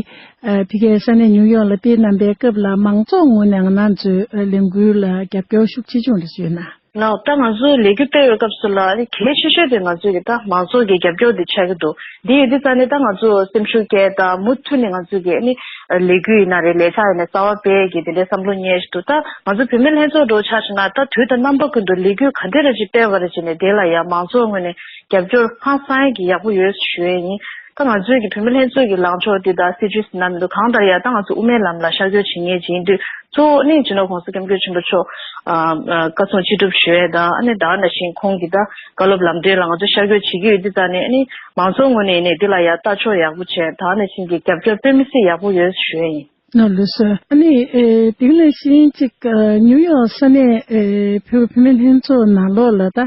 ཕ་གིའི་ས་གནས་ནིའུ་ཡོག་ལ་སྤེལ་གནང་པའི་སྐབས་ལ་མང་ཚོགས་ངོས་ནས་ང་རང་ཚོའི་ལས་འགུལ་ལ་རྒྱབ་སྐྱོར་ཤུགས་ཆེ་བྱུང་རེ་ཞུས་ན། ལགས། ད་ང་ཚོ་ལས་འགུལ་སྤེལ་བའི་སྐབས་སུ་ལ་ཨ་ནི་གལ་ཆེ་ཤོས་དེ་ང་ཚོའི་གི་ད་མང་ཚོགས་ཀྱི་རྒྱབ་སྐྱོར་དེ་ཆགས་ཀྱི་འདུག་འདི་ཡོད་དུས་ཙང་ནས་ད་ང་ཚོ་སེམས་ཤུགས་སྐྱེད་དང་མུ་མཐུད་ནས་ང་ཚོས་ཀྱི་ཨ་ནི་ལས་འགུལ་ཡིན་ན་རེད། ལས་འཆར་ཡིན་ན་གསར་པ་སྤེལ་གྱི་དེ་འདྲའི་བསམ་བློ་རྙེད་བཞིན་འདུག་ད་ང་ཚོ་བུད་མེད་ལྷན་ཚོགས་འདྲ་བོ་ཆ་བཞག་ན་ད་དུས་དང་རྣམ་པ་ཀུན་ཏུ་ལས་འགུལ་ག་འདྲ་རེ་ཅིག་སྤེལ་བ་རེ་བྱས་ནས་དེ་ལ་ཡང་མང་ཚོགས་ངོས་ནས་རྒྱབ་སྐྱོར་ཧང་སང་ཡག་གི་ཡག་པོ་ཡོད་ཞུ་ཡས་ཡིན། ད་ང་ཚོའི་གི་བུད་མེད་ལྷན་ཚོགས་ཀྱི་ལངས་ཕྱོགས་འདི་དང་སྲིད་ཇུས་ཟེར་ན་མི་འདུག་གང་ལྟར་ཡང་ད་ང་ཚོ་དབུ་མའི་ལམ་ལ་ཤར་བསྐྱོད་བྱེད་མཁན་ཅིག་ཡིན་དུས། གཙོ་བོ་ནི་སྤྱི་ནོར་༸གོང་ས་༸སྐྱབས་མགོན་ཆེན་པོ་མཆོག་ཨ་ཨ་བཀའ་གསུང་ཅི་སྒྲུབ་ཞུ་ཡས་དང་། ཨ་ནི་ད་ག་ནང་བཞིན་ཁོང་གི་ད་བཀའ་སློབ་ལམ་སྟོན་ལ་ང་ཚོ་ཤར་བསྐྱོད་བྱེད་ཀྱི་ཡོད་དུས་ཙང་ནས། ཨ་ནི་མང་ཚོགས་ངོས་ནས་ནས་འདི་ལ་ཡང་ལྟ་ཕྱོགས་ཡག་པོ་བྱས། ད་ག་ནང་བཞིན་གྱི་རྒྱབ་སྐྱོར་དཔེ་མི་སྲིད་ཡག་པོ་ཡོད་ཞུ་ཡས་ཡིན། ནོར་ལུགས་སོ། ཨ་ནི་ཨེ་དེ་ག་ནང་བཞིན་ཅིག་ཨ་ནིའུ་ཡོག་ས་གནས་ཨེ་བོད་བུད་མེད་ལྷན་ཚོགས་ནང་ལོགས་ལ་ད་ཨ་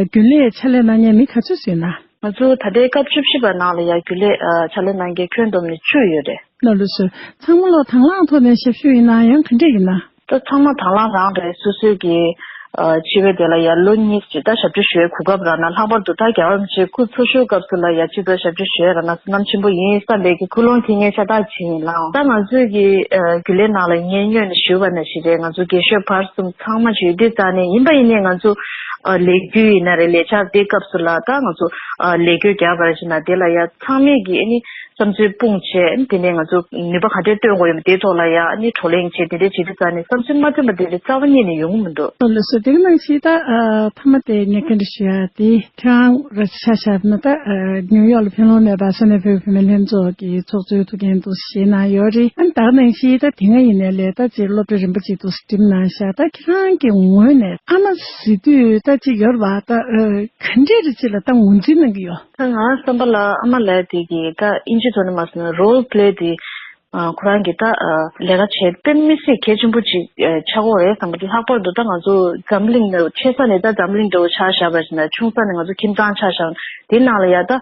རྒྱུན་ལས་ཕྱག་ལས་གནང་མཁན་མི་ག་ཚོད་ཡོད་ན། ང་ཚོ་ད་ལྟའི་སྐབས་བཅུ་བཞི་པ་ནང་ལ་ཡང་རྒྱུན་ལས་ཨ་ཕྱག་ལས་གནང་མཁན་ཁྱོན་བསྡོམས་ནས་བཅུ་ཡོད་རེད། ལགས་ལགས་སོ། ཚང་མ་ལོ་དང་བླངས་ཐོག་ནས་ཞབས་ཞུ་ཡིན་ན་ཡང་ག་འདྲས་ཡིན་ན། ད་ཚང་མ་དང་བླངས་རང་རེད། སོ་སོའི་གི་ཨ་འཆི་བའི་དེ་ལ་ཡང་ལོ་གཉིས་ཅིག་ད་ཞབས་ཕྱི་ཞུ་བའི་གོ་སྐབས་རག་ན། ལྷག་པར་དུ་ད་རྒྱལ་བ་རིན་པོ་ཆེ་སྐུ་འཚོ་བཞུགས་སྐབས་སུ་ལ་ཡང་སྤྱི་ཚོགས་ཞབས་ཕྱི་ཞུ་ཡ་རག་ན་བསོད་ནམས་ཆེན་པོ་ཡིན་བསམ་པའི་གི་ཀུན་སློང་དེ་ངས་ཤ་སྟག་བྱས་ཡིན་ལགས། ད་ང་ཚོའི་གི་ཨ་རྒྱུན་ལས་ནང་ལ་ངས་སྔོན་ནས་ཞུས་པ་ནང་བཞིན་རེད། ང་ཚོ་རྒས་ཤོས་བར་གསུམ་ཚང་མ་ཅིག་ཡོད་དུས་ཙང་ནས། ཡིན་པ་ཡིན་ནའི་ང་ཚོ་ཨ་ལས་འགུལ་ཡིན་ན་རེད། ལས་འཆར་དེ་སྐབས་སུ་ལ་ད་ང་ཚོ་ཨ་ལས་འགུལ་རྒྱག་པར་བྱེད་ན་དེ་ལ་ཡང་ཚང་མས་ཀྱི་ཨ་ནི་ བསམ་ཚུལ་སྤུངས་བྱས། དེ་ནས་ང་ཚོ་ནུས་པ་ག་འདྲས་བཏོན་དགོས་ཡོད་མེད་དེའི་ཐོག་ལ་ཡང་ནི་བགྲོ་གླེང་བྱས། དེ་འདྲས་བྱེད་དུས་ཙང་ནས་བསམ་ཚུལ་མ་མཐུན་པ་དེ་འདྲས་རྩ་བ་ཉིད་ནས་ཡོང་གི་མི་འདུག་ལགས་སོ། དེ་ག་ནང་བཞིན་ད་ཨ་མཐའ་མ་དེ་ངས་བཀའ་འདྲི་ཞུ་ཡ་དེ། ཁྱེད་རང་ར་ཆ་བཞག་ན་ད་ཨ་ནིའུ་ཡོག་ལ་ཕན་ལོང་མེད་པ་ས་གནས་བོད་ཀྱི་བུད་མེད་ལྷན་ཚོགས་ཀྱི་ཚོགས་གཙོའི་ཐུགས་འགན་དུ་བཞེས་གནང་ཡོད་རེད། ཨ་ནི་ད་ག་ནང་བཞིན་ད་དེ་སྔ་ཡིན་ནའི་ལས་ད་ཅིག་སློབ་གྲྭ་རིམ་པ་གཅིག་ཏུ་འགྲིམས་གནང་ཤག་ད་ཁྱེད་རང་གི་ངོས་ནས་ཨ་མ་ཟེར་དུས་ད་ཅིག་ཡོད་རེད་པ། ད་ཨ་ག་འདྲས་རེད་ཅིག་ལ་ད་ངོས་འཛིན་གནང་གི་ཡོད། ད་ང་བསམ་པ་ལ་ཨ་མ་ལགས་དེ་གིས་ད་ཨིན་ཇི་ཐོག་ནས་མ་སོང་ན་རོལ་པི་ལེ་དེ། ཨ་ཁོ་རང་གིས་ད་ཨ་ལས་ཀ་བྱེད་དཔེ་མི་སྲིད་གལ་ཆེན་པོ་ཅིག་ཨ་ཆགས་ཀྱི་ཡོད་རེད་བསམ་གི་འདུག་ལྷག་པར་དུ་ད་ང་ཚོ་འཛམ་གླིང་ནང་ཆེ་ས་ནས་ད་འཛམ་གླིང་འདྲ་བོ་ཆགས་བཞག་པ་ཞིག་ན། ཆུང་ས་ནས་ང་ཚོ་ཁྱིམ་ཚང་ཆགས་བཞག་དེ་ནང་ལ་ཡ་ད་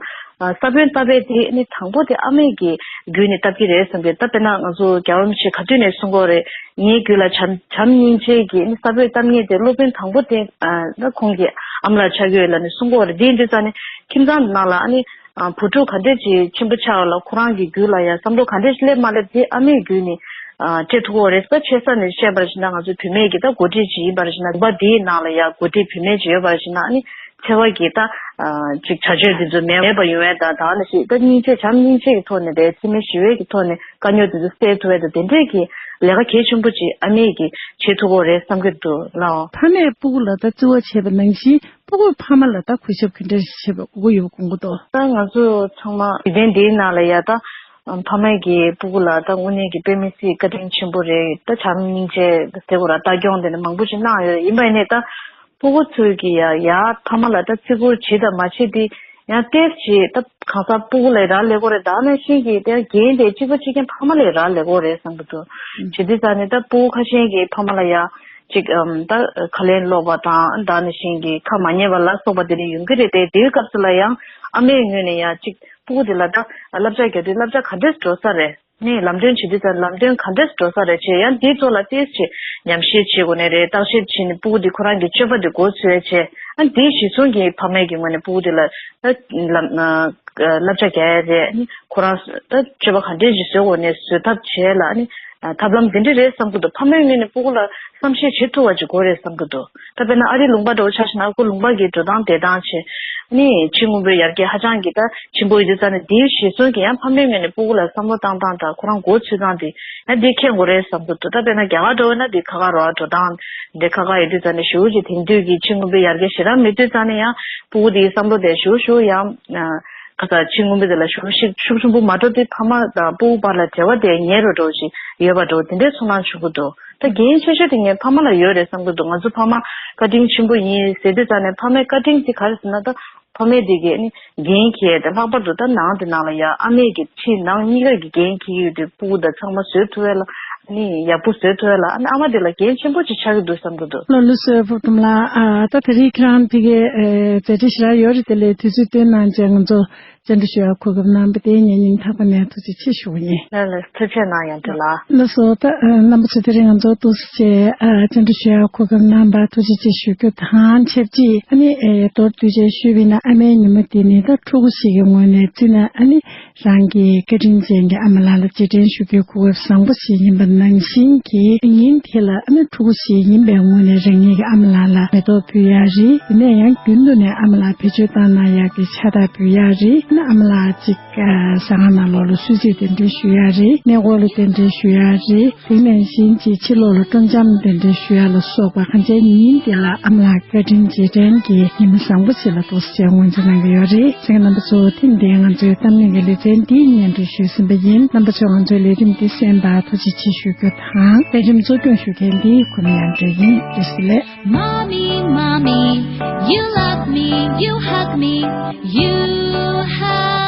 ཨ་ས་བོན་བཏབ་པའི་དེ་ནི་དང་པོ་དེ་ཨ་མའི་གི་རྒྱུད་ནས་བཏབ་ཀྱི་རེད་བསམ་གི། ད་དཔེར་ན་ང་ཚོ་རྒྱལ་བ་རིན་པོ་ཆེ་ག་དུས་ནས་གསུང་གི་ཡོད་རེད། ངའི་རྒྱུད་ལ་བྱམས་བྱམས་སྙིང་རྗེ་གི་ནི་ས་བོན་བཏབ་མཁན་དེ་སློབ་དཔོན་དང་པོ་དེ་ཨ་ད་ཁོང་གི་ཨ་མ་ལགས་ཆགས་ཀྱི་ཡོད་ལབ་ནས་གསུང་གི་ཡོད་རེད། དེ་ཡིན་དུས་ཙང་ནས་ཁྱིམ་ཚང་ནང་ལ་ཨ་ནི། ཨ་བུ་ཕྲུག་ག་འདྲས་ཅིག་ཆེན་པོ་ཆགས་ལ་ཁོ་རང་གི་རྒྱུད་ལ་ཡང་བསམ་བློ་ག་འདྲས་ཅིག་སླེབས་མ་སླེབས་དེ་ཨ་མའི་རྒྱུད་ནས་ཨ་སྤྲད་ཐུབ་ཀྱི་ཡོད་རེད། ད་ཆེ་ས་ནས་བཤད་པར་བྱས་ན་ང་ཚོ་བུད་མེད་ཀྱི་ད་འགོ་ཁྲིད་ཅིག་ཡིན་པར་བྱས་ན། ལུང་པ་འདིའི་ནང་ལ་ཡང་འགོ་ཁྲིད་བུད་མེད་ཅིག་ཡོད་པར་བྱས་ན། ཨ་ནི་འཚེ་བ་གི་ད་ཨ་ཅིག་བྱ་སྤྱོད་འདི་ཚོ་མེད་མེད་པ་ཡོང་བའི་ད་ད་ནི་ཞིག་ད་སྙིང་རྗེ་བྱམས་སྙིང་རྗེ་གི་ཐོག་ནས་རེད། འཚེ་མེད་ཞི་བའི་གི་ཐོག་ནས་དཀའ་རྙོག་འདི་ཚོ་སེལ་ཐུབ་པའི་ད་དེ་འདྲས་ཀྱི་ལས་ཀ་གལ་ཆེན་པོ་ཅིག་ཨ་མས་ཀྱི་བྱེད་ཐུབ་ཀྱི་ཡོད་རེད་བསམ་གྱི་འདུག་ལགས། ཕ་མས་སྤུ་གུ་ལ་ད་བརྩི་བ་བྱས་པ་ནང་བཞིན། སྤུ་གུས་ཕ་མ་ལ་ད་གུས་ཞབས་ག་འདྲ་ཞིག་བྱེད་དགོས་ཀྱི་ཡོད་པ་དགོངས་ཀྱི་འདུག་ད་ང་ཚོ་ཚང་མ་འཇིག་རྟེན་འདིའི་ནང་ལ་ཡ་ད་ཕ་མས་ཀྱིས་སྤུ་གུ་ལ་ད་དངོས་གནས་ཀྱི་དཔེ་མི་སྲིད་བཀའ་དྲིན་ཆེན་པོ་རེད། ད་བྱམས་སྙིང་རྗེ་ཟེར་དགོས་ར། ལྟ་སྐྱོང་དེ་འདྲ་མང་པོ་ཞིག་གནང་ཡོད་རེད། ཡིན་པ་ཡིན་ནའི་ད་སྤུ་གུ་ཚོས་ཀྱིས་ཡ་ཡ་ཕ་མ་ལ་ད་བརྩི་བཀུར་བྱེད་དང་མ་བྱེད་དེ་ཡང་ཏོག་ཙམ་ཅིག་ད་གང་ཟག་སྤུ་གུ་ལ་རག་ལས་ཀྱི་ཡོད་རེད། ད་ནང་བཞིན་གྱི་དེ་འགན་དེ་གཅིག་པ་གཅིག་རྐྱང་ཕ་མ་ལ་རག་ལས་ཀྱི་ཡོད་རེད་བསམ་གྱི་འདུག་བྱེད་དུས་ཙང་ནས་ད་སྤུ་གུ་ཁ་ཤས་ཀྱིས་ཕ་མ་ལ་ཡ། ཅིག་ཨམ་ད་ཁ་ལན་སློག་པ་དང་། ད་ནང་བཞིན་གྱི་ཁ་མ་ཉན་པ་ལ་སོགས་པ་དེ་འདྲ་ཡོང་གི་རེད་དེ། དེའི་སྐབས་སུ་ལ་ཡང་ཨ་མའི་ངོས་ནས་ཡང་ཅིག་སྤུ་གུ་དེ་ལ་ད་བསླབ་བྱ་རྒྱག་དུས་བསླབ་བྱ་ག་འདྲས་འགྲོ་ས་རེད། ནས་ལམ་སྟོན་བྱེད་དུས་ཙང་ལམ་སྟོན་ག་འདྲས་འགྲོ་ས་རེད་བྱས། ཡང་དེའི་ཐོག་ལ་ཏོག་ཙམ་ཉམས་ཞིབ་བྱེད་དགོས་ནི་རེད། བརྟག་ཞིབ་བྱས་ནས་སྤུ་གུ་དེ་ཁོ་རང་གི་སྤྱོད་པ་དེ་འགོ་ཚུགས་ཡ་བྱས། ཨ་དེའི་གཞི་བཟུང་གི་ཕ་མའི་གི་ངོས་ནས་སྤུ་གུ་དེ་ལ་ད་ལམ། བསླབ་བྱ་རྒྱག་ཡ་རེད། ཨ་ནི་ཁོ་རང་ད་སྤྱོད་པ་ག་འདྲས་ཞིག་བཟོ་དགོས་ནས་བཟོ་ཐབས་བྱས་ལ། ཨ་ནི་ཐབས་ལམ་འདི་འདྲ་རེད་བསམ་གྱི་འདུག་ཕ་མའི་ངོས་ནས་སྤུ་གུ་ལ་བསམ་ཤེས་བྱེད་ཐུབ་པ་ཅིག་དགོས་རེད་བསམ་གྱི་འདུག་ད་དཔེར་ན་ཨ་རིའི་ལུང་པ་འདྲ་བོ་ཆ་བཞག་ན། ཁོ་ལུང་པ་གི་འགྲོ་སྟངས་བསྡད་སྟངས་བྱས། ཨ་ནི་ཕྱི་དངོས་པོའི་ཡར་རྒྱས་ཧ་ཅང་གི་ད་ཆེན་པོ་ཡོད་དུས་ཙང་ནས། དེའི་གཞི་བཟུང་གི་ཡང་ཕ་མའི་ངོས་ནས་སྤུ་གུ་ལ་བསམ་བློ་བཏང་སྟངས་དང་ཁོ་རང་མགོ་ཚོས་སྟངས་དེ་ཡང་འདི་མཁྱེན་དགོས་རེད་བསམ་གྱི་འདུག་ད་དཔེར་ན་རྒྱ་གར་འདྲ་བོ་ན་འདི་ཁ་ཁ་རོ་འགྲོ་སྟངས་འདི་ཁ་ཁ་ཡོད་དུས་ཙང་ནས། ཞེ་པོ་ཅིག་དེང་དུས་ཀྱི་ཕྱི་དངོས་པོའི་ཡར་རྒྱས་ཞེ་དྲག་མེད་དུས་ཙང་ནས་ཡང་སྤུ་གུ་དེའི་བསམ་བློ་དེ་ཞེ་པོ་ཞེ་པོ་ཡང་། ཁ་ཚ་ཕྱི་དངོས་པོ་དེ་ལ་ཤུགས་ཤུགས་ཤུགས་ཆེན་པོ་མ་འགྲོ་དུས་ཕ་མ་དང་སྤུ་གུ་བར་ལ་འབྲེལ་བ་དེ་ཉེ་རུ་འགྲོ་ཞིག་ཡོད་པ་འགྲོ། དེ་འདྲའི་ཚོར་སྣང་བྱུང་གི་འདུག་ད་འགན་ཆེ་ཤོས་དེ་ངས་ཕ་མ་ལ་ཡོད་རེད་བསམ་གི་འདུག་ང་ཚོ་ཕ་མ་བཀའ་དྲིན་ཆེན་པོ་ཡིན་ཟེར་དུས་ཙང་ནས། ཕ་མའི་བཀའ་དྲིན་དེ་ག་རེ་ཟེར་ན། ད་ཕ་མས་དེ་གའི་ནི་འགན་འཁྱེར་ཏེ། ལྷག་པར་དུ་ད་ནང་དེ་ནང་ལ་ཡ་ཨ་མས་ཀྱི་ཕྱི་ནང་གཉིས་ཀ་གི་འགན་འཁྱེར་གྱི་ཡོད་དུས། སྤུ་གུ་དང་ཚང་མ་བཟོ་ཐུབ་ཡ་ལ་ནི་ཡག་པོ་བཟོ་ཐུབ་ཡ་ལ་ཨ་ནི་ཨ་མ་དེ་ལ་འགན་ཆེན་པོ་ཅིག་ཆགས་ཀྱི་འདུག་བསམ་གི་འདུག་ལགས་ལགས་སོ། ཕུར་བུ་ལགས། ཨ་ད་དེ་རིང་ཁྱེད་རང་ཕ་གིར་ཨ་མཛད་བྲེལ་ཞེ་དྲག་ཡོད་རེད། དེ་ལས་དུས་ཚོད་བཏོན་གནང་བྱས་ང་ཚོ་བཅར་འདྲི་ཞུ་ཡ་གོ་སྐབས་གནང་བ་དེ་ངས་སྙིང་ཐག་པ་ནས་ཐུགས་རྗེ་ཆེ་ཞུ་གི་ཡིན། ལགས་ལགས། ཐུགས་རྗེ་གནང་། ཡང་བསྐྱར་ལགས། ལགས་སོ། ད་ཨ་རྣམ་པ་ཚོ་དེ་རིང་ང་ཚོ་ཐུགས་རྗེ་ཆེ། ཨ་བཅར་འདྲི་ཞུ་ཡ་གོ་སྐབས་གནང་བར་ཐུགས་རྗེ་ཆེ་ཞུ་རྒྱུ་དང་ཆབས་ཅིག་ཨ་ནི་ཨེ་མདོར་བསྡུས་བྱས་ཞུས་པ་ཡིན་ན། ཨ་མའི་ཉིན་མོ་འདི་ནི་ད་ཕྲུ་གུ་ཞིག་གི་ངོས་ནས་བརྩིས་ན། ཨ་ནི་རང་གི་བཀའ་དྲིན་ཅན་གྱི་ཨ་མ་ལགས་ལ་རྗེས་དྲན་ཞུ་རྒྱུའི་གོ་སྐབས་བཟང་པོ་ཞིག་ཡིན་པ་ནང་བཞིན་གྱི་ཉིན་དེ་ལ། ཨ་ནི་ཕྲུ་གུ་ཞིག་ཡིན་པའི་ངོས་ནས་རང་ཉིད་ཀྱི་ཨ་མ་ལགས་ལ་མེ་ཏོག་ཕུལ་ཡ་རེད། ཡིན་ན་ཡང་རྒྱུན་དུ་ནས་ཨ་མ་ལགས་བེད་སྤྱོད་བཏང་གནང་ཡག་གི་ཕྱག་རྟགས་ཕུལ་ཡག་རེད། ཨ་ནི་ཨ་མ་ལགས་གཅིག་ཟ་ཁང་ནང་ལོགས་ལ་གསོལ་ཚིགས་གདན་འདྲེན་ཞུ་ཡག་རེད། གནས་སྐོར་ལ་གདན་འདྲེན་ཞུ་ཡག་རེད། དེ་ནང་བཞིན་གྱི་ཕྱི་ལོགས་ལ་སྤྲོ་འཆམ་གདན་འདྲེན་ཞུ་ཡག་ལ་སོགས་པ་གང་ཅིའི་ཉིན་དེ་ལ་ཨ་མ་ལགས་བཀའ་དྲིན་རྗེས་དྲན་གྱི་ཉིན་མོ་བཟང་པོ་ཞིག་ལ་འདུག་སེ་ངོས་འཛིན་གནང་གི་ཡོད་རེད། གསན་མཁན་རྣམ་པ་ཚོ། ཐེངས་འདིའི་ང་ཚོའི་གཏམ་གླེང་གི་ལེ་ཚན་འདི་སྙན་སྒྲོན་ཞུས་ཟིན་པ་ཡིན། རྣམ་པ་ཚོས་ང་ཚོའི་ལས་རིམ་འདི་གསན་པར་ཐུགས་རྗེ་ཆེ་ཞུ་རྒྱུ་དང་། ལས་རིམ་གཙོ་སྐྱོང་ཞུ་མཁན་འདི་གུས་མོ་གཡང་སྒྲོན་ཡིན། བཀྲ་ཤིས་བདེ་ལེགས། Mommy, mommy, you love me, you hug me, you hug